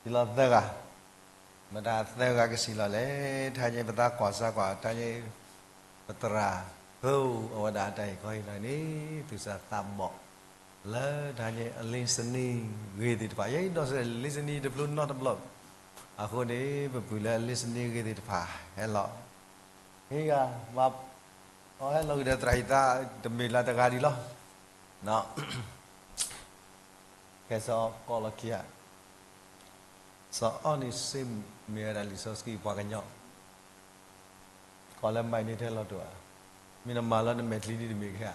လီၤသၢဂၤ မတၤသၢဂၤကစံၣ်လီၤလဲၣ်, တဟါညါပသးကွၢ်စၢ်ကွၢ် တဟါညါ ပသရၣ် ဖၢအိၣ် အဝဲဒၣ်အတၢ်ဟ့ၣ်ခီဟ့ၣ်နီၤန့ၣ် သူၣ်စၢ်သးဘီၣ် လၢတဟါညါ အ listening ဂ့ၤသ့ၣ်တဖၣ် ယဲဒီးစဲ listening တဖျိနီတဘျီ, အဃိန့ၣ် ပပုၢ်လၢအ listening ဂ့ၤသ့ၣ်တဖၣ် ဟဲလီၤ, ဟ့ၣ်ဂၤ မၤ အဟဲလီၤက့ၤဒီးသရၣ်ဟံၣ်သါ တမ့ၢ်လၢတဂၤဒံးလီၤ ကဲစီၤကီၢ်လီၤခံဂၤ, စီၤအီၣ်နံၣ်စ့ၣ်မ့ၢ်ဝဲဒၣ်လံာ်စီဆှံပှၤကညီ, ကီၢ်လၢမၤန့ၢ်ထဲလီၤတိၢ်ဧါ, မ့ၢ်နမၤလီၤနမဲာ်ချံဒ်တမ့ၢ်ကဲဧါ,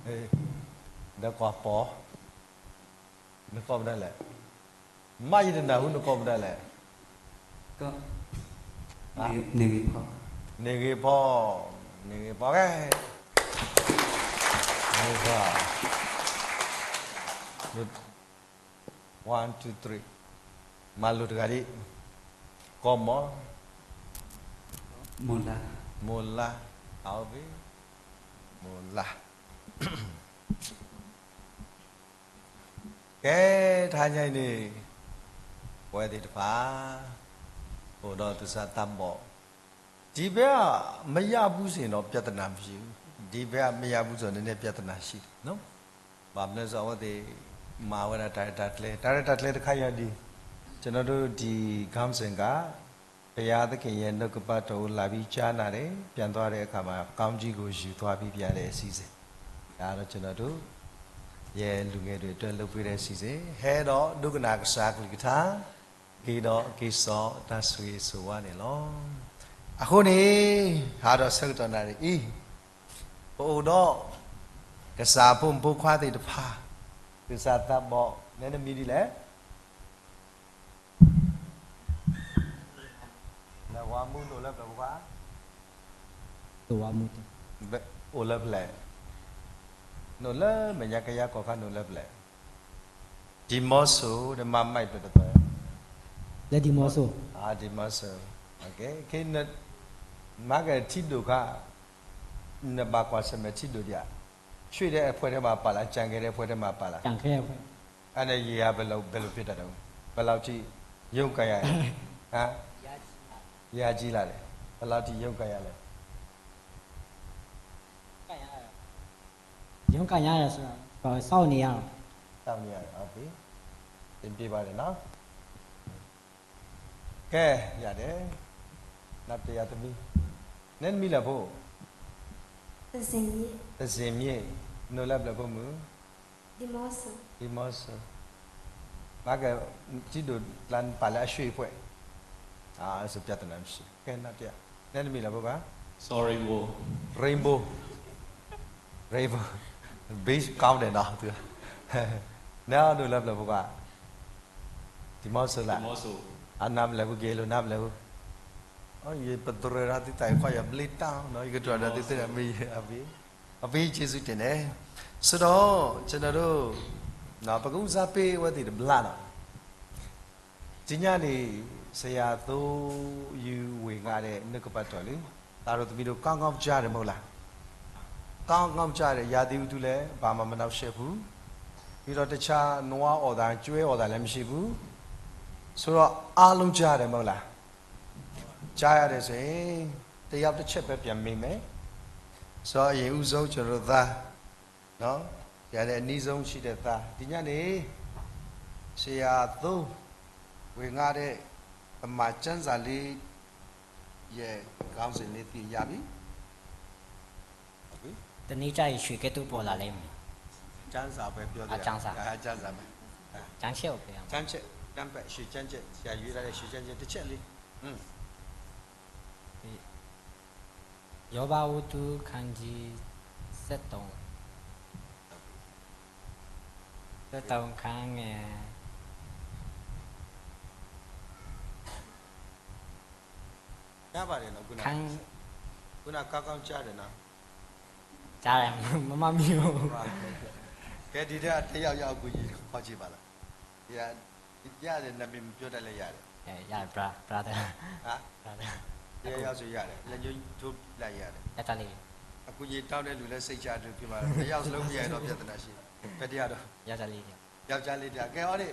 ဒီးကွၢ်ပီၤ နကိးမနုၤလဲၣ်, မ့ၢ်ယတနၢ်ဟူနကိးမနုၤလဲၣ်, န့ၢ်ဂ့ၤဖီ, န့ၢ်ဂ့ၤဖီ, န့ၢ်ဂ့ၤဖီ, ကဲ, န့ၢ်ဂ့ၤဖီ, one two three, မၤလိာ်တဂၤဒံး, ကိးမီၤ, မိၢ်လါ, မိၢ်လါ, အဝဲ, မိၢ်လါ ကဲ, တဟါညါအံၤန့ၣ် ပဝဲသ့ၣ်တဖၣ် အိၣ်ဒီးသူၣ်စၢ်သးဘီၣ်, ဒီဘက်မရဘူးဆိုရင်တော့ ပြဿနာမရှိဘူး, ဒီဘက်မရဘူးဆိုတော့ နည်းနည်းပြဿနာရှိတယ်နော်, ဘၣ်မနုၤဆို အဝဲသ့ၣ် မၤဝဲဒၣ်တၢ်ရဲၣ်တၢ်ကျဲၤ, တၢ်ရဲၣ်တၢ်ကျဲၤတခါအံၤဒ်, ကျွန်တော်တို့ဒီ ခေါင်းစဉ်က ဘုရားသခင်ရဲ့နှုတ်ကပတ်တော်ကို လာပြီးကြားနာတယ်, ပြန်သွားတဲ့အခါမှာ ကောင်းကြီးကို ယူသွားပြီး ပြန်တဲ့အစီအစဉ်, ဒါကတော့ ကျွန်တော်တို့ရဲ့လူငယ်တွေအတွက် လုပ်ပေးတဲ့အစီအစဉ်, ဟဲဒီးဒိကနၣ်ကစၢ်အကလုၢ်ကထါ, က့ၤဒီးက့ၤစိာ်တၢ်ဆိၣ်ဂ့ၤဆိၣ်ဝါန့ၣ်လီၤ. အဃိန့ၣ် ဟါဒီးဆၢကတီၢ်နၣ်ရံၣ်အံၤ, ပအိၣ်ဒီး ကစၢ်ဖိမုၣ်ဖိခွါသ့ၣ်တဖၣ်, သူၣ်စၢ်သးဘီၣ်, နဲနမံၤဒ်လဲၣ် နဝၤမူနအိၣ်လၢပျၢၤပူၤဘၣ်, အိၣ်လၢဖဲလဲၣ်, နအိၣ်လၢမဲာ်ညါကယါကီၢ်ခါ နအိၣ်လၢဖဲလဲၣ်, ဒံၤမီစိၤ နမၤမၤအံၤပျၢၤတပၢၢ်, လၢဒံၤမီစိၤ, ဒံၤမီစိၤ, ခဲ မၤကထံဒိၣ်ခါ, နဘၣ်ကွၢ်ဆၢၣ်မဲာ်ထံဒိၣ်ဒံးဧါ, ရွှေ့တဲ့အဖွဲ့ထဲမှာပါလား, ကျန်ခဲ့တဲ့အဖွဲ့ထဲမှာပါလား, ကျန်ခဲ့တဲ့အဖွဲ့, အဲ့ဒါရေကဘယ်လိုဖြစ်တာလဲ, ဘယ်လောက်ထိရုန်းကန်ရတယ်လဲ, ဟမ်, ရေကြီးလာတယ်, ဘယ်လောက်ထိရုန်းကန်ရလဲ, က ရုန်းကန်ရတယ်ဆိုတော့ စောင့်နေရတော့ စောင့်နေရတယ် ဟုတ်ပြီ။ သင်ပြေပါတယ်နော်။ ကဲ ရတယ်။ နောက်တစ်ယောက်သမီး။ နဲနမံၤလၢဖိ သဇင်မြင့် သဇင်မြင့် နအိၣ်လၢပျၢၤဖိမုၣ် ဒီမော့ဆို ဒီမော့ဆို ဘာက ကြည့်တို့ လမ်းပါလဲအရွှေ့အဖွဲ့ အာ ဆိုပြဿနာမရှိ ကဲ နောက်တစ်ယောက် နဲနမံၤလၢဖိဘၣ် Sorry ဘိ Rainbow Rainbow Beach ကောင်းတယ်နော် သူ နဲနအိၣ်လၢပျၢၤဖိဘၣ် ဒီမော့ဆို လၢ ဒီမော့ဆို အနါပျၢၤဖိ ကဲလို့ နါပျၢၤဖိ ယပသရၢရၢ်သုတၢ်အံၤခီယဘျ့တၢ်နီၤ ယကတြီဒီးသုသ့ၣ်အမံၤ အဘ့ အဘ့ ကျေးဇူးတင်တယ် ဆိုတော့ ကျွန်တော်တို့ နော် ပကဦးစားပေးဝဲသည့်တဘျါနော် ဒီညနေ ဆရာသိုးယူဝေငှတဲ့ နှုတ်ကပတ်တော်လေ သားတို့သမီးတို့ ကောင်းကောင်းကြားတယ်မဟုတ်လား ကောင်းကောင်းကြားတယ် ရာသီဥတုလည်း ဘာမှမနှောင့်ယှက်ဘူး ပြီးတော့တခြားနွားအော်သံ ကျွဲအော်သံလည်းမရှိဘူး ဆိုတော့အားလုံးကြားတယ်မဟုတ်လား ကြားရတယ်ဆိုရင် တစ်ယောက်တစ်ချက်ပဲပြန်မေးမယ် ဆိုတော့အရင်ဦးဆုံးကျွန်တော်တို့သားနော် ဆရာနဲ့အနီးဆုံးရှိတဲ့သား ဒီညနေ ဆရာသိုးဝေငှတဲ့ ဗမာကျမ်းစာလေးရဲ့ခေါင်းစဉ်လေးသိရပြီ။ ဟုတ်ပြီ။ တနည်းကျရင် ရွှေကဲသိုးပေါ်လာလိမ့်မယ်။ ကျမ်းစာပဲပြောသေးတယ်။ အကျမ်းစာ။ အဲ ကျမ်းစာပဲ။ အဲ။ ကျမ်းချက်ကိုပြောရအောင်။ ကျမ်းချက် တမ်းပဲ ရွှေကျမ်းချက် ဆရာရွေးထားတဲ့ ရွှေကျမ်းချက်တစ်ချက်လေး။ อืม။ ယောဘဦးတုခန်းကြီး ဆယ့်သုံး ဆယ့်သုံး ခန်းငယ် ကြားပါတယ်နော် ခုနက ခန်း ခုနက ကောင်းကောင်းကြားတယ်နော် ကြားတယ် မမမီး ကဲ ဒီထဲက တစ်ယောက်ယောက်အကူအညီခေါ်ကြည့်ပါလား။ ရတယ် နာမည်မပြောတတ်လည်းရတယ်။ အဲ ရတယ် bra- brother ဟာ brother တစ်ယောက်ယောက်ဆိုရတယ် လက်ညှိုးထိုးလိုက်ရတယ် ရတာလေး အကူအညီတောင်းတဲ့လူလည်းစိတ်ချလို့ဖြစ်မှာ တစ်ယောက်စလုံးမရရင်တော့ပြဿနာရှိတယ်။ ဘယ်တစ်ယောက်တော့ ယောက်ျားလေးတစ်ယောက် ယောက်ျားလေးတစ်ယောက် ကဲ ဟောဒီ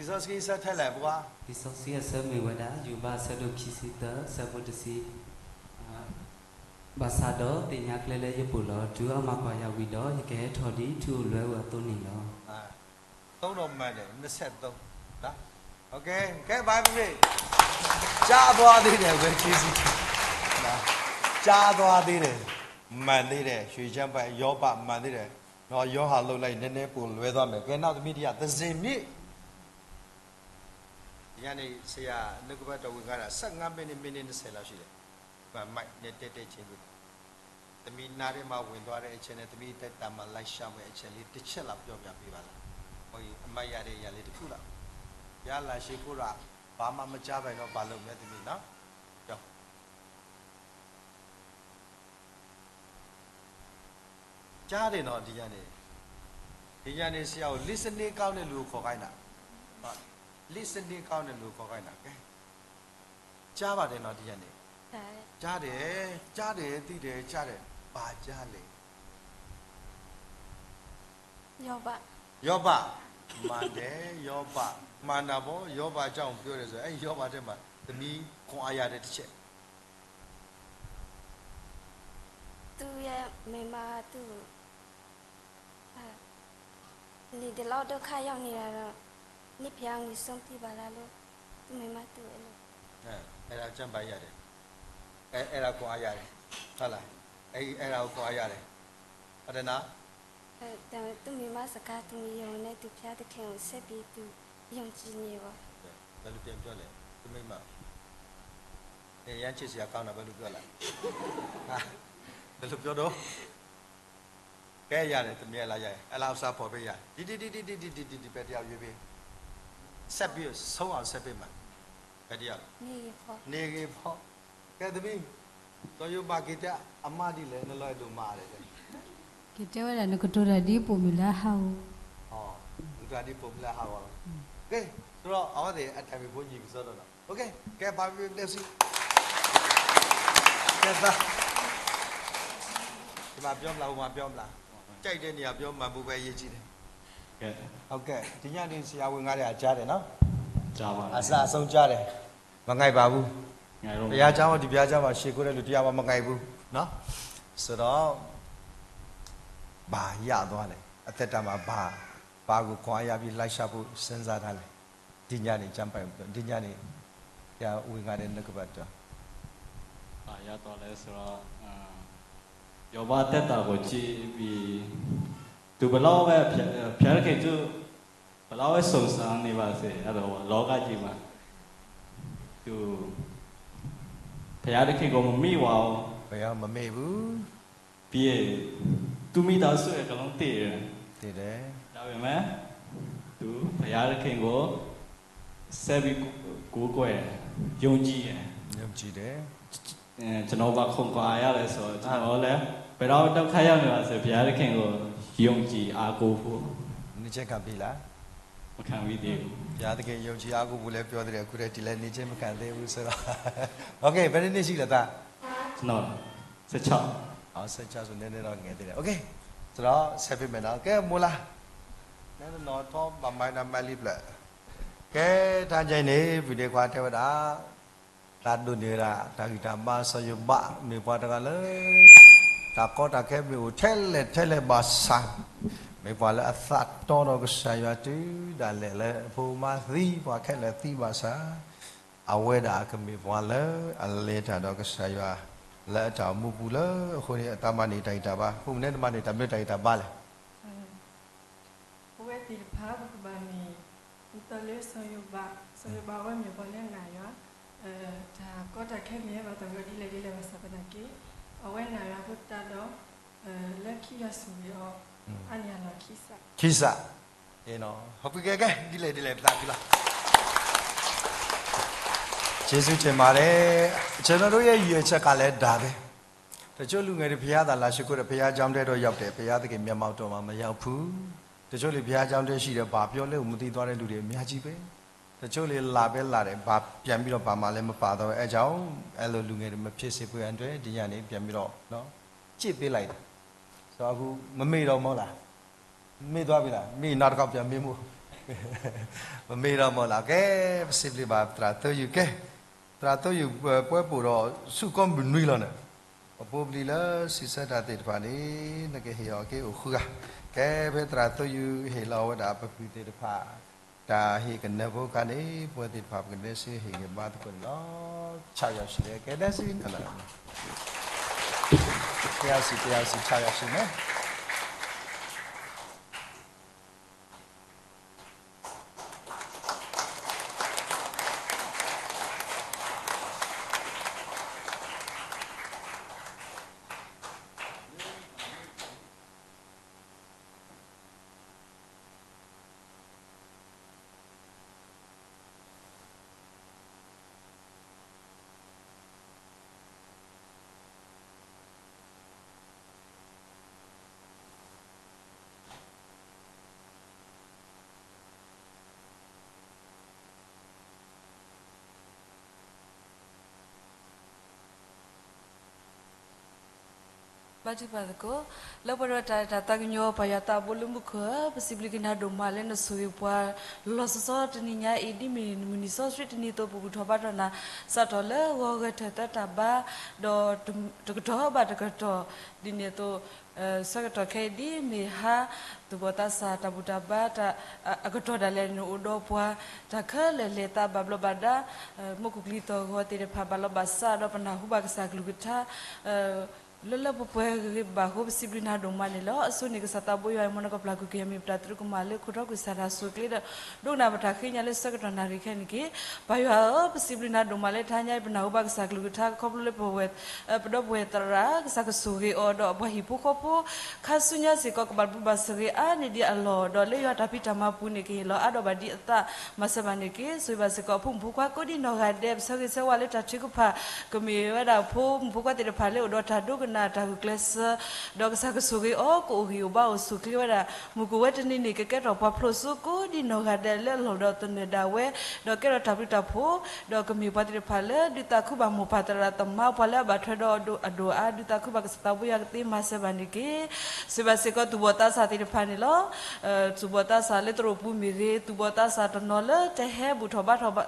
လံာ်စီဆှံအဆၢထဲလဲၣ် ပှၤ လံာ်စီဆှံအဆၢမ့ၢ်ဝဲဒၣ် ယိၤဘး အဆၢဒိၣ်ခံဆံသၢ အဆၢဖိတဆံ ဘၣ်ဆၣ်ဒီးသ့ၣ်ညါကျဲလၢယပူၤလီၤ. တုၤအီၣ်မၤကွၢ်ယၤဝံၤဒီး ယကဟဲထီၣ်ဒ်ထူအိၣ်လွဲအိၣ်အသိးန့ၣ်လီၤ. သုံးတော့မှန်တယ် နှစ်ဆယ့်သုံးနော် OK ကဲ ဘာဖြစ်ဖြစ် ကြားသွားသေးတယ် ဝဲ ကျေးဇူးတင်နော် ကြားသွားသေးတယ် မှန်သေးတယ် ရွှေချမ်းပိုက် ယောဘ မှန်သေးတယ်နော် ယောဟန်လုပ်လိုက် နည်းနည်းပိုလွဲသွားမယ် ကဲ နောက်သမီးတစ်ယောက် သဇင်မြင့် ဒီညနေ ဆရာ နှုတ်ကပတ်တော်ဝင်ကားတာ ဆယ့်ငါးမိနစ် မိနစ်နှစ်ဆယ်လောက်ရှိတယ်။ ဒီမှာ မိုက်နဲ့ တဲတဲချင်းလို့ သမီးနားထဲမှာဝင်သွားတဲ့အချိန်နဲ့ သမီးသက်တာမှာလိုက်ရှာဖွေအချက်လေးတစ်ချက်လောက်ပြောပြပေးပါလား။ ဟုတ်ရင် အမှတ်ရတဲ့အရာလေးတစ်ခုလောက်။ ဘုရားလာရှိခိုးတာ ဘာမှမကြားပါဘူးနော် ဘာလုပ်မလဲ သမီးနော်။ ပြော ကြားတယ်နော် ဒီညနေ ဒီညနေဆရာကို listening ကောင်းတဲ့လူကိုခေါ်ခိုင်းတာ listening ကောင်းတဲ့လူကိုခေါ်ခိုင်းတာ ကဲ ကြားပါတယ်နော် ဒီညနေ ကြားတယ် ကြားတယ် ကြားတယ် သိတယ် ကြားတယ် ဘာကြားလဲ ယောဘ ယောဘ မှန်တယ် ယောဘ မှန်တာပေါ့ ယောဘအကြောင်းပြောတယ်ဆိုရင် အဲ့ယောဘထဲမှာ သမီးခွန်အားရတဲ့တစ်ချက် သူ့ရဲ့မိန်းမက သူ့ကို အာ နင်ဒီလောက်ဒုက္ခရောက်နေတာတော့ နင့်ဘုရားငွေဆုံးပြပါလားလို့ သူ့မိန်းမသူ့ကိုအဲ့လို အဲ အဲ့ဒါကျမ်းပိုင်းရတယ် အဲ အဲ့ဒါခွန်အားရတယ် ဟုတ်လား အဲ့ အဲ့ဒါကိုခွန်အားရတယ် ဟုတ်တယ်နော် အဲ ဒါပေမဲ့ သူ့မိန်းမစကား သူမယုံနဲ့ သူဘုရားသခင်ကိုဆက်ပြီး သူယုံကြည်နေပေါ့ ဘယ်လိုပြန်ပြောလဲ သူမိန်းမ နင်အရမ်းချစ်စရာကောင်းတာ ဘယ်လိုပြောလဲ ဟာ ဘယ်လိုပြောတော့ ကဲ ရတယ် သမီး အလား ရတယ် အလား အစားဖော်ပေး ရတယ် ဒီ ဒီ ဒီ ဒီ ဒီ ဒီ ဒီ ဒီ ဒီ ပဲတယောက်ရွေးပေး ဆက်ပြီး ဆုံးအောင် ဆက်ပေးမှာ ပဲတယောက် နေဂေဖော် နေဂေဖော် ကဲ သမီး တော်ရုံမၤက့ၤတဲ အမါဒ်လဲၣ် နလီၤအဲၣ်ဒိးမၤလဲၣ် ကတဲဝဲဒၣ် နကတိၤတၢ်ဒ်ပိာ်မုၣ်လၢအဟးဂီၤ နကတိၤတၢ်ဒ်ပိာ်မုၣ်လၢအဟးဂီၤလီၤ ကဲ ဆိုတော့ အဝဲသ့ၣ် အတၢ်မ့ၢ်ဖိညီကစီဒီနီၤ OK ကဲ ပာ်ပ့ၤပတဲစံ ကဲသး ဒီမှာပြောမလား ဟိုမှာပြောမလား ကြိုက်တဲ့နေရာပြော မှန်ဖို့ပဲအရေးကြီးတယ် ကဲ ဟုတ်ကဲ့ ဒီညနေဆရာဝင်ငါးတဲ့ကြားတယ်နော် ကြားပါတယ် အစအဆုံးကြားတယ် မငိုက်ပါဘူး ငိုက်တော့ ဘုရားကျောင်းဒီဘုရားကျောင်းမှာရှိခိုးတဲ့လူတစ်ယောက်မှမငိုက်ဘူးနော် ဆိုတော့ ဘာရသွားလဲ, အသက်တာမှာ ဘာ ဘာကို ခွန်အားရပြီး လိုက်ရှာဖို့ စဉ်းစားထားလဲ. ဒီညနေ ကျမ်းပိုဒ်ညနေ ဘုရား ဝေငှတဲ့ နှုတ်ကပတ်တော် ဘာရသွားလဲဆိုတော့ အာ ယောဘသက်တာကိုကြည့်ပြီး သူဘယ်လောက်ပဲ ဘုရားသခင် သူ ဘယ်လောက်ပဲ စုံစမ်းနေပါစေ အဲ့တော့ လောကကြီးမှာ သူ ဘုရားသခင်ကို မမေ့ပါဘူး။ ဘုရား မမေ့ဘူး။ ပြီးရင် သူ့မိသားစုအကုန်လုံး သေတယ်။ သေတယ်။ ဒါပေမဲ့ သူ ဘုရားသခင်ကို ဆက်ပြီး ကိုးကွယ်တယ်။ ယုံကြည်တယ်။ ယုံကြည်တယ်။ အဲ ကျွန်တော် ဘာခွန်အားရတယ်ဆိုတော့ ကျွန်တော်လည်း ဘယ်တော့ ဒုက္ခရောက်နေပါစေ ဘုရားသခင်ကို ယုံကြည်အားကိုးဖို့။ နှစ်ချက်ခံပြီလား။ မခံပြီးသေးဘူး။ ဘုရားသခင် ယုံကြည်အားကိုးဖို့လည်း ပြောသေးတယ်။ အခုတည်း ဒီလည်း နှစ်ချက်မခံသေးဘူးဆိုတော့။ Okay ဘယ်နှစ်နှစ်ရှိလဲ သား။ ကျွန်တော် ဆယ့်ခြောက်။ အော် ဆယ့်ခြောက်ဆို နည်းနည်းတော့ ငယ်သေးတယ်။ Okay ဆိုတော့ ဆက်ပေးမယ်နော်။ ကဲ မိုးလား နည်းနည်းတော့ မမိုင်းနာမည်လေးဖျက် ကဲ တၢ်ညိုင်န့ၣ် ဗုဒ္ဓခွါတဲဝဲဒၣ် တၢ်ဒိးန့ၢ်ဝဲဒၣ် တၢ်ဂံၢ်တၢ်ဘါ စီၤယိၤဘး မ့ၢ်ပှၤတဂၤလၢ တၢ်ကီတၢ်ခဲမ့ၢ်အိၣ်ထဲလဲၣ်ထဲလဲၣ်ဘၣ်ဆၣ်, မ့ၢ်ပှၤလၢအသးတီဒီးကစၢ်ယွၤတုၤဒၣ်လဲာ်လၢ အဖိမါသံ ပှၤခဲလၢာ်သံဘၣ်ဆၣ်, အဝဲဒၣ်ကမ့ၢ်ပှၤလၢအလဲၤတၢ်ဒီးကစၢ်ယွၤ လၢအတၢ်အိၣ်မူပူၤလၢအဃိန့ၣ် အတၢ်မၤန့ၢ်တၢ်ဂံၢ်တၢ်ဘါ အဃိမ့ၢ်န့ၣ် တမၤန့ၢ်တၢ်ဘျၢတၢ်ဂံၢ်တၢ်ဘါလဲၣ်. ပဝဲသ့ၣ်တဖၣ် ပကဘၣ်မ့ၢ် ဒ်သိးလၢစီၤယိၤဘး, စီၤယိၤဘးအဝဲမ့ၢ်ပှၤလၢအနာ်ယွၤ, တၢ်ကီတၢ်ခဲမ့ၢ်ဟဲဘၣ်သဂၢၢ်ဒ်လဲၣ်ဒ်လဲၣ်ဘၣ်ဆၣ်သနာ်က့, အဝဲနာ်ယွၤအဃိသတးဒီး လၢခံယွၤဆိၣ်ဂ့ၤအီၤ အါန့ၢ်အလီၢ်ခံစး, ခံစး, ဟီၣ်ပကဲကဲ ဒ်လဲၣ်ဒ်လဲၣ် ပသးခုလီၤ. ကျေးဇူးတင်ပါတယ်. ကျွန်တော်တို့ရဲ့ ရည်ရွယ်ချက်ကလည်းဒါပဲ. တချို့လူငယ်တွေ ဘုရားသာလာရှိခိုးတယ်, ဘုရားကျောင်းထဲတော့ရောက်တယ်, ဘုရားသခင်မျက်မှောက်တော်မှာ မရောက်ဘူး. တချို့လေ ဘုရားကျောင်းထဲရှိတယ်, ဘာပြောလဲကို မသိသွားတဲ့လူတွေ အများကြီးပဲ. တချို့လေ လာပဲလာတယ်, ဘာပြန်ပြီးတော့ ဘာမှလည်း မပါသွားဘူး. အဲကြောင့် အဲ့လိုလူငယ်တွေ မဖြစ်စေဖို့အတွက် ဒီညနေ ပြန်ပြီးတော့ နော်, ကြည့်ပေးလိုက်တယ်. ဆိုတော့ အခု မမေ့တော့ဘူးလား? မေ့သွားပြီလား? မေ့ရင် နောက်တစ်ခေါက် ပြန်မေ့ဖို့. မမေ့တော့ဘူးလား? ကဲ, ပစံးဘျုးဘၣ် သရၣ်သိယုၢ်. ကဲ, သရၣ်သိယုၢ် ပွဲပို့တော့ ဆူၣ်ကိးမုၢ်နွံလီၤန့ၣ်, ပဖိပလံၤလၢ စံးဆၢတၢ်သ့ၣ်တဖၣ်န့ၣ် နကဟ့ၣ်အီၤက့ၤအိၣ်ဃုဂၤ. ကဲ, ဖဲသရၣ်သိယုၢ်ဟ့ၣ်လီၤဝဲဒၣ် ပပုၢ်သ့ၣ်တဖၣ် တၢ်ဟ့ၣ်ကနၢၤဖိအခါန့ၣ် ပဝဲသ့ၣ်တဖၣ် ပကဒဲစ့ဟ့ၣ်ဂ့ၤဘါသကိးန့ၣ်လီၤ. ခြောက်ယောက်ရှိတယ်. ကဲ, ဒဲစ့, တစ်ယောက်စီ တစ်ယောက်စီ ခြောက်ယောက်ရှိမယ်. ဘါထုကဖၣ်သကိး, လၢပှဲၤဒီးတၢ်အဲၣ်တၢ်သးကညီၤ ပၢ်ယွၤသးဘိလၢမူခိၣ်ဧၢ, ပစံးဘျုးက့ၤနၤဒိၣ်မးလၢနဆိၣ်ဂ့ၤပှၤ လီၤဆီဆီတနံၤညါအံၤ ဒ်မ့ၢ်မုၢ်နံၤစီဆှံတနံၤအသိး ပဘူၣ်ထီၣ်ဘါထီၣ်နၤ, စးထီၣ်လၢဂီၤဂဲၤထၢၣ်သၢတၢ်ဘါ, ဒီးတကတီၢ်ဘၣ်တကတီၢ်, ဒ်န့ၣ်အသိး ဆၢကတီၢ်ခဲအံၤဒ်မ့ၢ်ဟါ သူၣ်ဘီၣ်သးစၢ်တၢ်ဘူၣ်တၢ်ဘါ အကတီၢ်ဒၣ်လဲာ်နအိၣ်ဒီးပှၤ, တၢ်ခဲလၢာ်လဲၤသးဘၣ်ဘျီးဘၣ်ဒါ, မူခိၣ်ကလံၤသီၣ်ဂီၤသ့ၣ်တဖၣ်ဘၣ်လီၤဘၣ်စးဒီးပနၢ်ဟူဘၣ်ကစၢ်ကလုၢ်ကထါ လၢလၢပှဲၤပှဲၤဂ့ၤဂ့ၤဘၣ်ဘၣ်အဃိ ပစံးဘျုးနၤဒိၣ်မးန့ၣ်လီၤ. အဆိန့ၣ် ကစၢ်သးဘိယွၤအံၤ မ်နကပျၢ်ကွံာ်က့ၤ မ့ၢ်ပတၢ်သရူးကမၣ်လၢခိၣ်ထီၣ်ကွံာ်စၢ်တၢ်ဆိၣ်ကျ့ဒီး ဒိကနၣ်ပတၢ်ဃ့ညါလၢဆၢကတီၢ်နၣ်ရံၣ်ခဲအံၤန့ၣ်တက့ၢ်. ပၢ်ယွၤဧၢ, ပစံးဘျုးနၤဒိၣ်မးလၢတဟါညါအံၤ ပနၢ်ဟူဘၣ်ကစၢ်ကလုၢ်ကထါ ခီဖျိလၢပဝဲ ပဒီပုၢ်ဝဲၢ်သရၣ် ကစၢ်ကဆိၣ်ဂ့ၤအီၤဒီးအပှၤဟံၣ်ဖိဃီဖိ ခါဆူညါစ့ၢ်ကီး ကဘၣ်ဘျုးဘၣ်ဆိၣ်ဂ့ၤအါန့ၢ်ဒံးအလီၢ် ဒီးလၢယွၤတၢ်ဖံးတၢ်မၤပူၤန့ၣ် ကဟ့ၣ်လီၤအါဒီးဘၣ်ဒံးအသး မၤစၢၤဘၣ်န့ၣ်တက့ၢ်. ဆိၣ်ဂ့ၤဘၣ်စ့ၢ်ကီးအဖိမုၣ်ဖိခွါကိးဒံနီၢ်ဂၤဒဲး ပဆၢဂ့ၤဆၢဝါလၢတၢ်ထုကဖၣ် ကမ့ၢ်ဝဲဒၣ်ဖိမုၣ်ဖိခွါသ့ၣ်တဖၣ်လၢအိၣ်ဒီးတၢ်ဒိကနၣ်တၢ်ဂုာ်ကျဲးစၢး ဒီးကစၢ်ကဆိၣ်ဂ့ၤအီၤ ကအိၣ်ဂံၢ်အိၣ်ဘါအိၣ်ဆိၣ်ကျ့ဝဲဒၣ် မုၢ်ကအိၣ်ဝဲတနံၤန့ၣ် ကကဲထီၣ်ပှၤဖျိးစိကိးဒံနီၢ်ဂၤဒဲးလၢအလီၢ်ဒီးသနၢၣ်ဒၣ်ဝဲ ဒီးကဲထီၣ်တၢ်ဘျုးတၢ်ဖှိၣ် ဒီးကမ့ၢ်ပှၤသ့ၣ်တဖၣ်လၢဒုးသးခုဘၣ်မိၢ်ပၢ်သရၣ်သမါ ပှၤလၢအဘၣ်ထွဲဒီးအဒိၣ်အါ ဒုးသးခုဘၣ်ကစၢ်သးဘိယွၤကသ့မၤစၢၤဘၣ်န့ၣ်တက့ၢ်. ဆိၣ်ဂ့ၤဘၣ်စ့ၢ်ကီးသူၣ်ဘီၣ်သးစၢ်သ့ၣ်တဖၣ်န့ၣ်လီၤ. သူၣ်ဘီၣ်သးစၢ်လၢသရိာ်ပူၤမ့ၢ်ဂ့ၤ, သူၣ်ဘီၣ်သးစၢ်တနီၤလၢတဟဲဘူၣ်ထီၣ်ဘါထီၣ်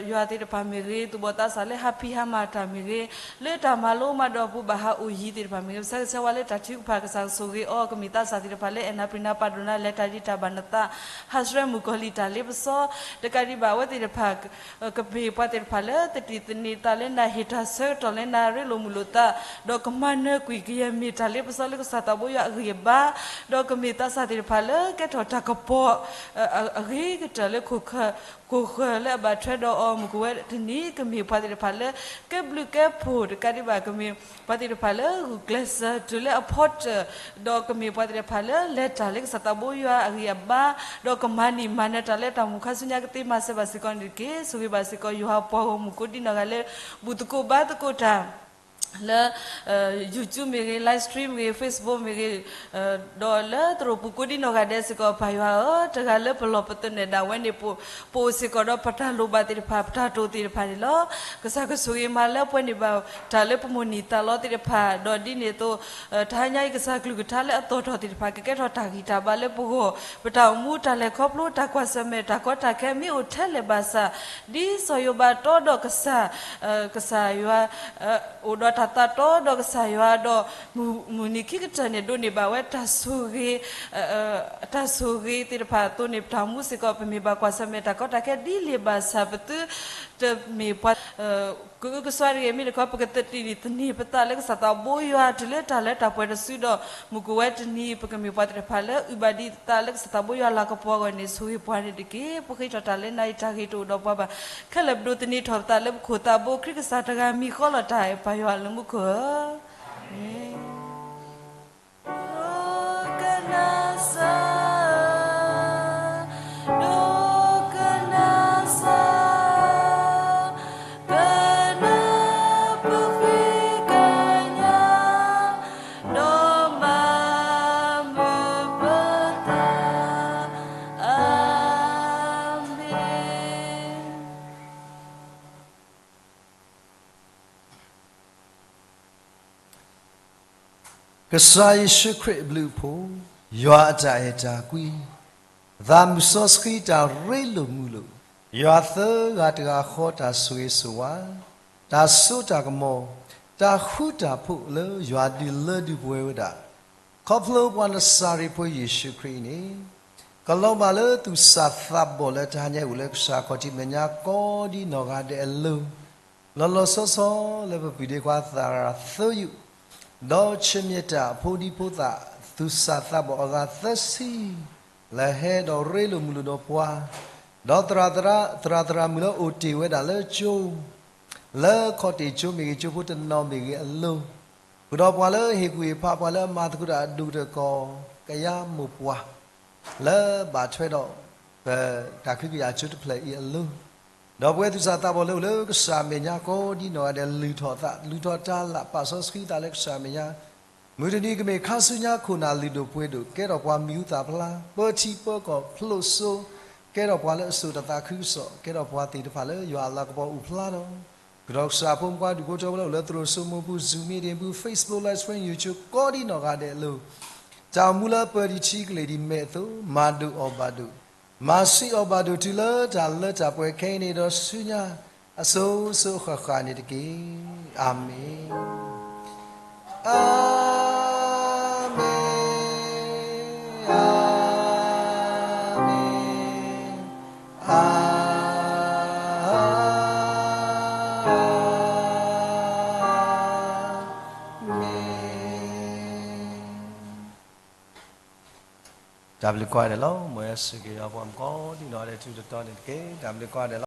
ယွၤသ့ၣ်တဖၣ်မ့ၢ်ဂ့ၤ, သူၣ်ဘီၣ်သးစၢ်လၢဟးဖံးဟးမၤတၢ်မ့ၢ်ဂ့ၤ, လၢတၢ်မၤလိမၤဒိးအပူၤဘၣ်ဟး အိၣ်ယံၤသ့ၣ်တဖၣ်မ့ၢ်ဂ့ၤ, ပဆၢဂ့ၤဆၢဝါလၢတၢ်ထုကဖၣ် ကစၢ်ကဆိၣ်ဂ့ၤအီၤ, ကမ့ၢ်သးစၢ်သ့ၣ်တဖၣ်လၢအဲၣ်နၤပျံၤနၤပာ်ဒိၣ်နၤ လဲၤတၢ်ဒံးတၢ်ဘၣ်နသး, ဟးဆှဲမုၣ်ကီၤလံၢ်တၢ်လ့ပစီ, တကးဒံးဘၣ်အဝဲသ့ၣ်တဖၣ် ကမ့ၢ်ပှၤသ့ၣ်တဖၣ်လၢသတံၢ်သန့ၤသးလၢနၤ, ဟ့ၣ်တၢ်ဆၢကတီၢ်လၢနၤ, ရ့လိာ်မုာ်လိာ်သး, ဒီးကမၤနၢၤကွံာ်ကယဲၢ်မ့ၢ်တၢ်လ့ပစီလၢကစၢ်သးဘိယွၤအဂံၢ်အဘါ, ဒီးကမ့ၢ်သးစၢ်သ့ၣ်တဖၣ်လၢကဲထီၣ်တၢ်ကပီၤ အဂ့ၤကတၢၢ်လၢ ခိၣ်ဃၢၤလၢအဘၣ်ထွဲဒီးအီၤ, မုၢ်ကဝဲတနံၤ ကမ့ၢ်ပှၤသ့ၣ်တဖၣ်လၢကဲဘျုးကဲဖှိၣ်, တကးဒံးဘၣ် ကမ့ၢ်ပှၤသ့ၣ်တဖၣ်လၢဂုာ်ကျဲးစၢးတုၤလၢအဖီတၢၢ်, ဒီးကမ့ၢ်ပှၤသ့ၣ်တဖၣ်လၢလဲၤတၢ်လၢကစၢ်သးဘိယွၤအဂံၢ်အဘါ, ဒီးကမၤန့ၢ်မၤနၢၤတၢ်လၢတၢ်အိၣ်မူခါဆူညါကသ့မၤစၢၤဘၣ်စ့ၢ်ကီးန့ၣ်တက့ၢ်. ဆိၣ်ဂ့ၤဘၣ်စ့ၢ်ကီး ယွၤပှၤဂီၢ်မုၢ်ကိးဒံနီၢ်ဂၤလၢ ဘူၣ်သကိးဘါသကိးတၢ် လၢ YouTube မ့ၢ်ဂ့ၤ, live stream မ့ၢ်ဂ့ၤ, Facebook မ့ၢ်ဂ့ၤ, ဒီးလၢသရိာ်ပူၤကိးဒံနီၢ်ဂၤဒဲးစ့ၢ်ကီး, ပၢ်ယွၤဧၢ, တဂၤလၢပလီၢ်ပသနၢၣ်ဒၣ်ဝဲန့ၣ် ပအိၣ်စ့ၢ်ကီးဒီးပတၢ်လိၣ်ဘၣ်သ့ၣ်တဖၣ်, ပတၢ်တိာ်သ့ၣ်တဖၣ်န့ၣ်လီၤ. ကစၢ်ကဆိၣ်ဂ့ၤမၤလၢပှဲၤန့ၢ်ဘၣ်တၢ်လၢပမိၢ်နံၤသးလီသ့ၣ်တဖၣ်, ဒီးဒ်န့ၣ်အသိး တဟါညါအံၤ ကစၢ်ကလုၢ်ကထါလၢအသီၣ်ထီၣ်သ့ၣ်တဖၣ် ကကဲထီၣ်တၢ်ဂံၢ်တၢ်ဘါလၢပဂီၢ်, ပတၢ်အိၣ်မူ တၢ်လဲၤခီဖျိ တၢ်ကွၢ်ဆၢၣ်မဲာ် တၢ်ကီတၢ်ခဲ မ့ၢ်အိၣ်ထဲလဲၣ်ဘၣ်ဆၣ်, ဒ်စီၤယိၤဘးတီဒီးကစၢ်, ကစၢ်ယွၤ အိၣ်ဒီးတၢ်သးတီဒီးကစၢ်ယွၤဒီး မုၢ်နံၤခံကတၢၢ်န့ၣ် ဒိးန့ၢ်ဘၣ်ဝဲတၢ်ဆိၣ်ဂ့ၤ, တၢ်ဆိၣ်ဂ့ၤသ့ၣ်တဖၣ်အသိးန့ၣ် ပတၢ်အိၣ်မူစ့ၢ်ကီး ပမ့ၢ်ဘၣ်ကွၢ်ဆၢၣ်မဲာ်တၢ်ကီတၢ်ခဲဒ်လဲၣ်ဘၣ်ဆၣ် ပသုတမ့ၢ်ပှၤ ကအုကစွါတဂ့ၤ, မ့ၢ်တခီ ပကသတံၢ်သန့ၤပသးလၢကစၢ်သးဘိယွၤ တုၤလၢတၢ်လၢတၢ်ပှဲၤတစုဒီး မုၢ်ကဝဲတနံၤ ပကမ့ၢ်ပှၤသ့ၣ်တဖၣ်လၢအုၣ်ဘၣ်ဒံးသးလၢကစၢ်သးဘိယွၤလၤကပီၤအဂီၢ်န့ၣ် ဆိၣ်ဂ့ၤပှၤန့ၣ်တက့ၢ်. ပဃ့ထီၣ်တၢ်လၢနၤအံၤ တၢ်ဂ့ၤတအိၣ်ဒီးပှၤဘၣ်. ခဲလၢာ်ပဒိးသန့ၤထီၣ်ပသးလၢပခိၣ်သးဘိ ခရံာ်ကစၢ်တဂၤမံၤဃီလီၤတၢ်, ပၢ်ယွၤလၢမူခိၣ်ဧၢ, အၤမ့ၣ်. ကစၢ်ယ့ၣ်ၡူးခရံာ်အဘျုးအဖှိၣ်, ယွၤအတၢ်အဲၣ်တၢ်ကွံ, သးမုၢ်စီဆှံတၢ်ရ့လိာ်မုာ်လိာ်, ယွၤသၢဂၤတဂၤဃီတၢ်ဆိၣ်ဂ့ၤဆိၣ်ဝါ, တၢ်စိတၢ်ကမီၤ, တၢ်ဃူတၢ်ဖိးလၢယွၤဒုးလၢဒုးပှဲၤဝဲဒၣ် ခီဖျိပှၤနစၤရ့းဖိယ့ၣ်ၡူးခရံာ်အံၤန့ၣ်, ကလီၤဘၣ်လၢသူၣ်စၢ်သးဘီၣ်လၢတဟါညါအံၤအိၣ်လၢကစၢ်ခီၣ်ထံးမဲာ်ညါကိးဒံနီၢ်ဂၤဒဲးအလိၤ, လီၤလီၤဆီဆီလၢပပုၢ်ဒ့ခွါသရၣ်သၢယုၢ်, ဒီးဆၢမံၤတၢ်အဖိဒံဖိသၣ်သူၣ်စၢ်သးဘီၣ်အဂၤသၢဆံ လၢဟဲဒီးရ့လိာ်မုာ်လိာ်ဒီးပှၤ, ဒီးသရၣ်သရၣ်, သရၣ်သရၣ်မုၣ်လၢအိၣ်တ့ၢ်ဝဲဒၣ်လၢကၠိ, လၢခီၣ်တ့ၢ်ကၠိမ့ၢ်ဂ့ၤ ကၠိဖိတနီၤမ့ၢ်ဂ့ၤအလိၤ, ဃုာ်ဒီးပှၤလၢဟ့ၣ်ကူၣ်ဟ့ၣ်ဖး ပှၤလၢအမၤသကိးတၢ်အဒိၣ်တကီၢ် ကယၤမိၢ်ပှၢ် လၢဘၣ်ထွဲဒီး ပတၢ်ခွဲးကယာ်ကၠိတဖျၢၣ်အံၤအလိၤ, ဒီးပဝဲသူၣ်စၢ်သးဘီၣ်လၢအိၣ်လၢကစၢ်မဲာ်ညါကိးဒံနီၢ်ဂၤဒဲး လုၢ်ထီၣ်သး လုၢ်ထီၣ်တၢ်လၢ် ပာ်စီဆှံသးလၢကစၢ်မဲာ်ညါ, မုၢ်တနံၤကမ့ၢ်ခါဆူညါခိၣ်နၢ်လုၢ်ဒိၣ်ပှ့ၤဒိၣ် ကဲထီၣ်ပှၤမံၤဟူသၣ်ဖျါ ပၢထံပၢကီၢ်ဖျိးစိ, ကဲထီၣ်ပှၤလၢအစိာ်တၢ်သးခုကစီၣ် ကဲထီၣ်ပှၤသ့ၣ်တဖၣ်လၢယွၤအလၤကပီၤအိၣ်ဖျါဒီး ကဒီးကစၢ်ဖိမုၣ်ဖိဒူၣ်ဖိထၢဖိလၢအိၣ်လၢသရိာ်စိမိၤပူၤ Zoom meeting ပူၤ Facebook live stream YouTube ကိးဒံနီၢ်ဂၤဒဲးအလိၤ, တၢ်အိၣ်မူလၢပၢၤဒံးထံကလ့ၢ်ဒံးမဲာ်အသိး မၤဒိၣ်အီၣ်ဘၣ်ဒိၣ်, မၤဆံးအီၣ်ဘၣ်ဒိၣ်တုၤလၢတၢ်လၢတၢ်ပှဲၤခဲအံၤန့ၣ် ဒီးဆူညါအစိၤစိၤအဃၣ်ဃၣ်န့ၣ်တက့ၢ်. အၤမ့ၣ်, အၤမ့ၣ်, အၤမ့ၣ်, အၤမ့ၣ်. တၢ်ဘျုးကိးဂၤဒဲးလီၤ. မ်ယွၤဆိၣ်ဂ့ၤပှၤကိးဒံနီၢ်ဂၤဒဲး ထူးထူးတီၤတီၤန့ၣ်တက့ၢ်. တၢ်ဘျုးကိးဂၤဒဲးလီၤ.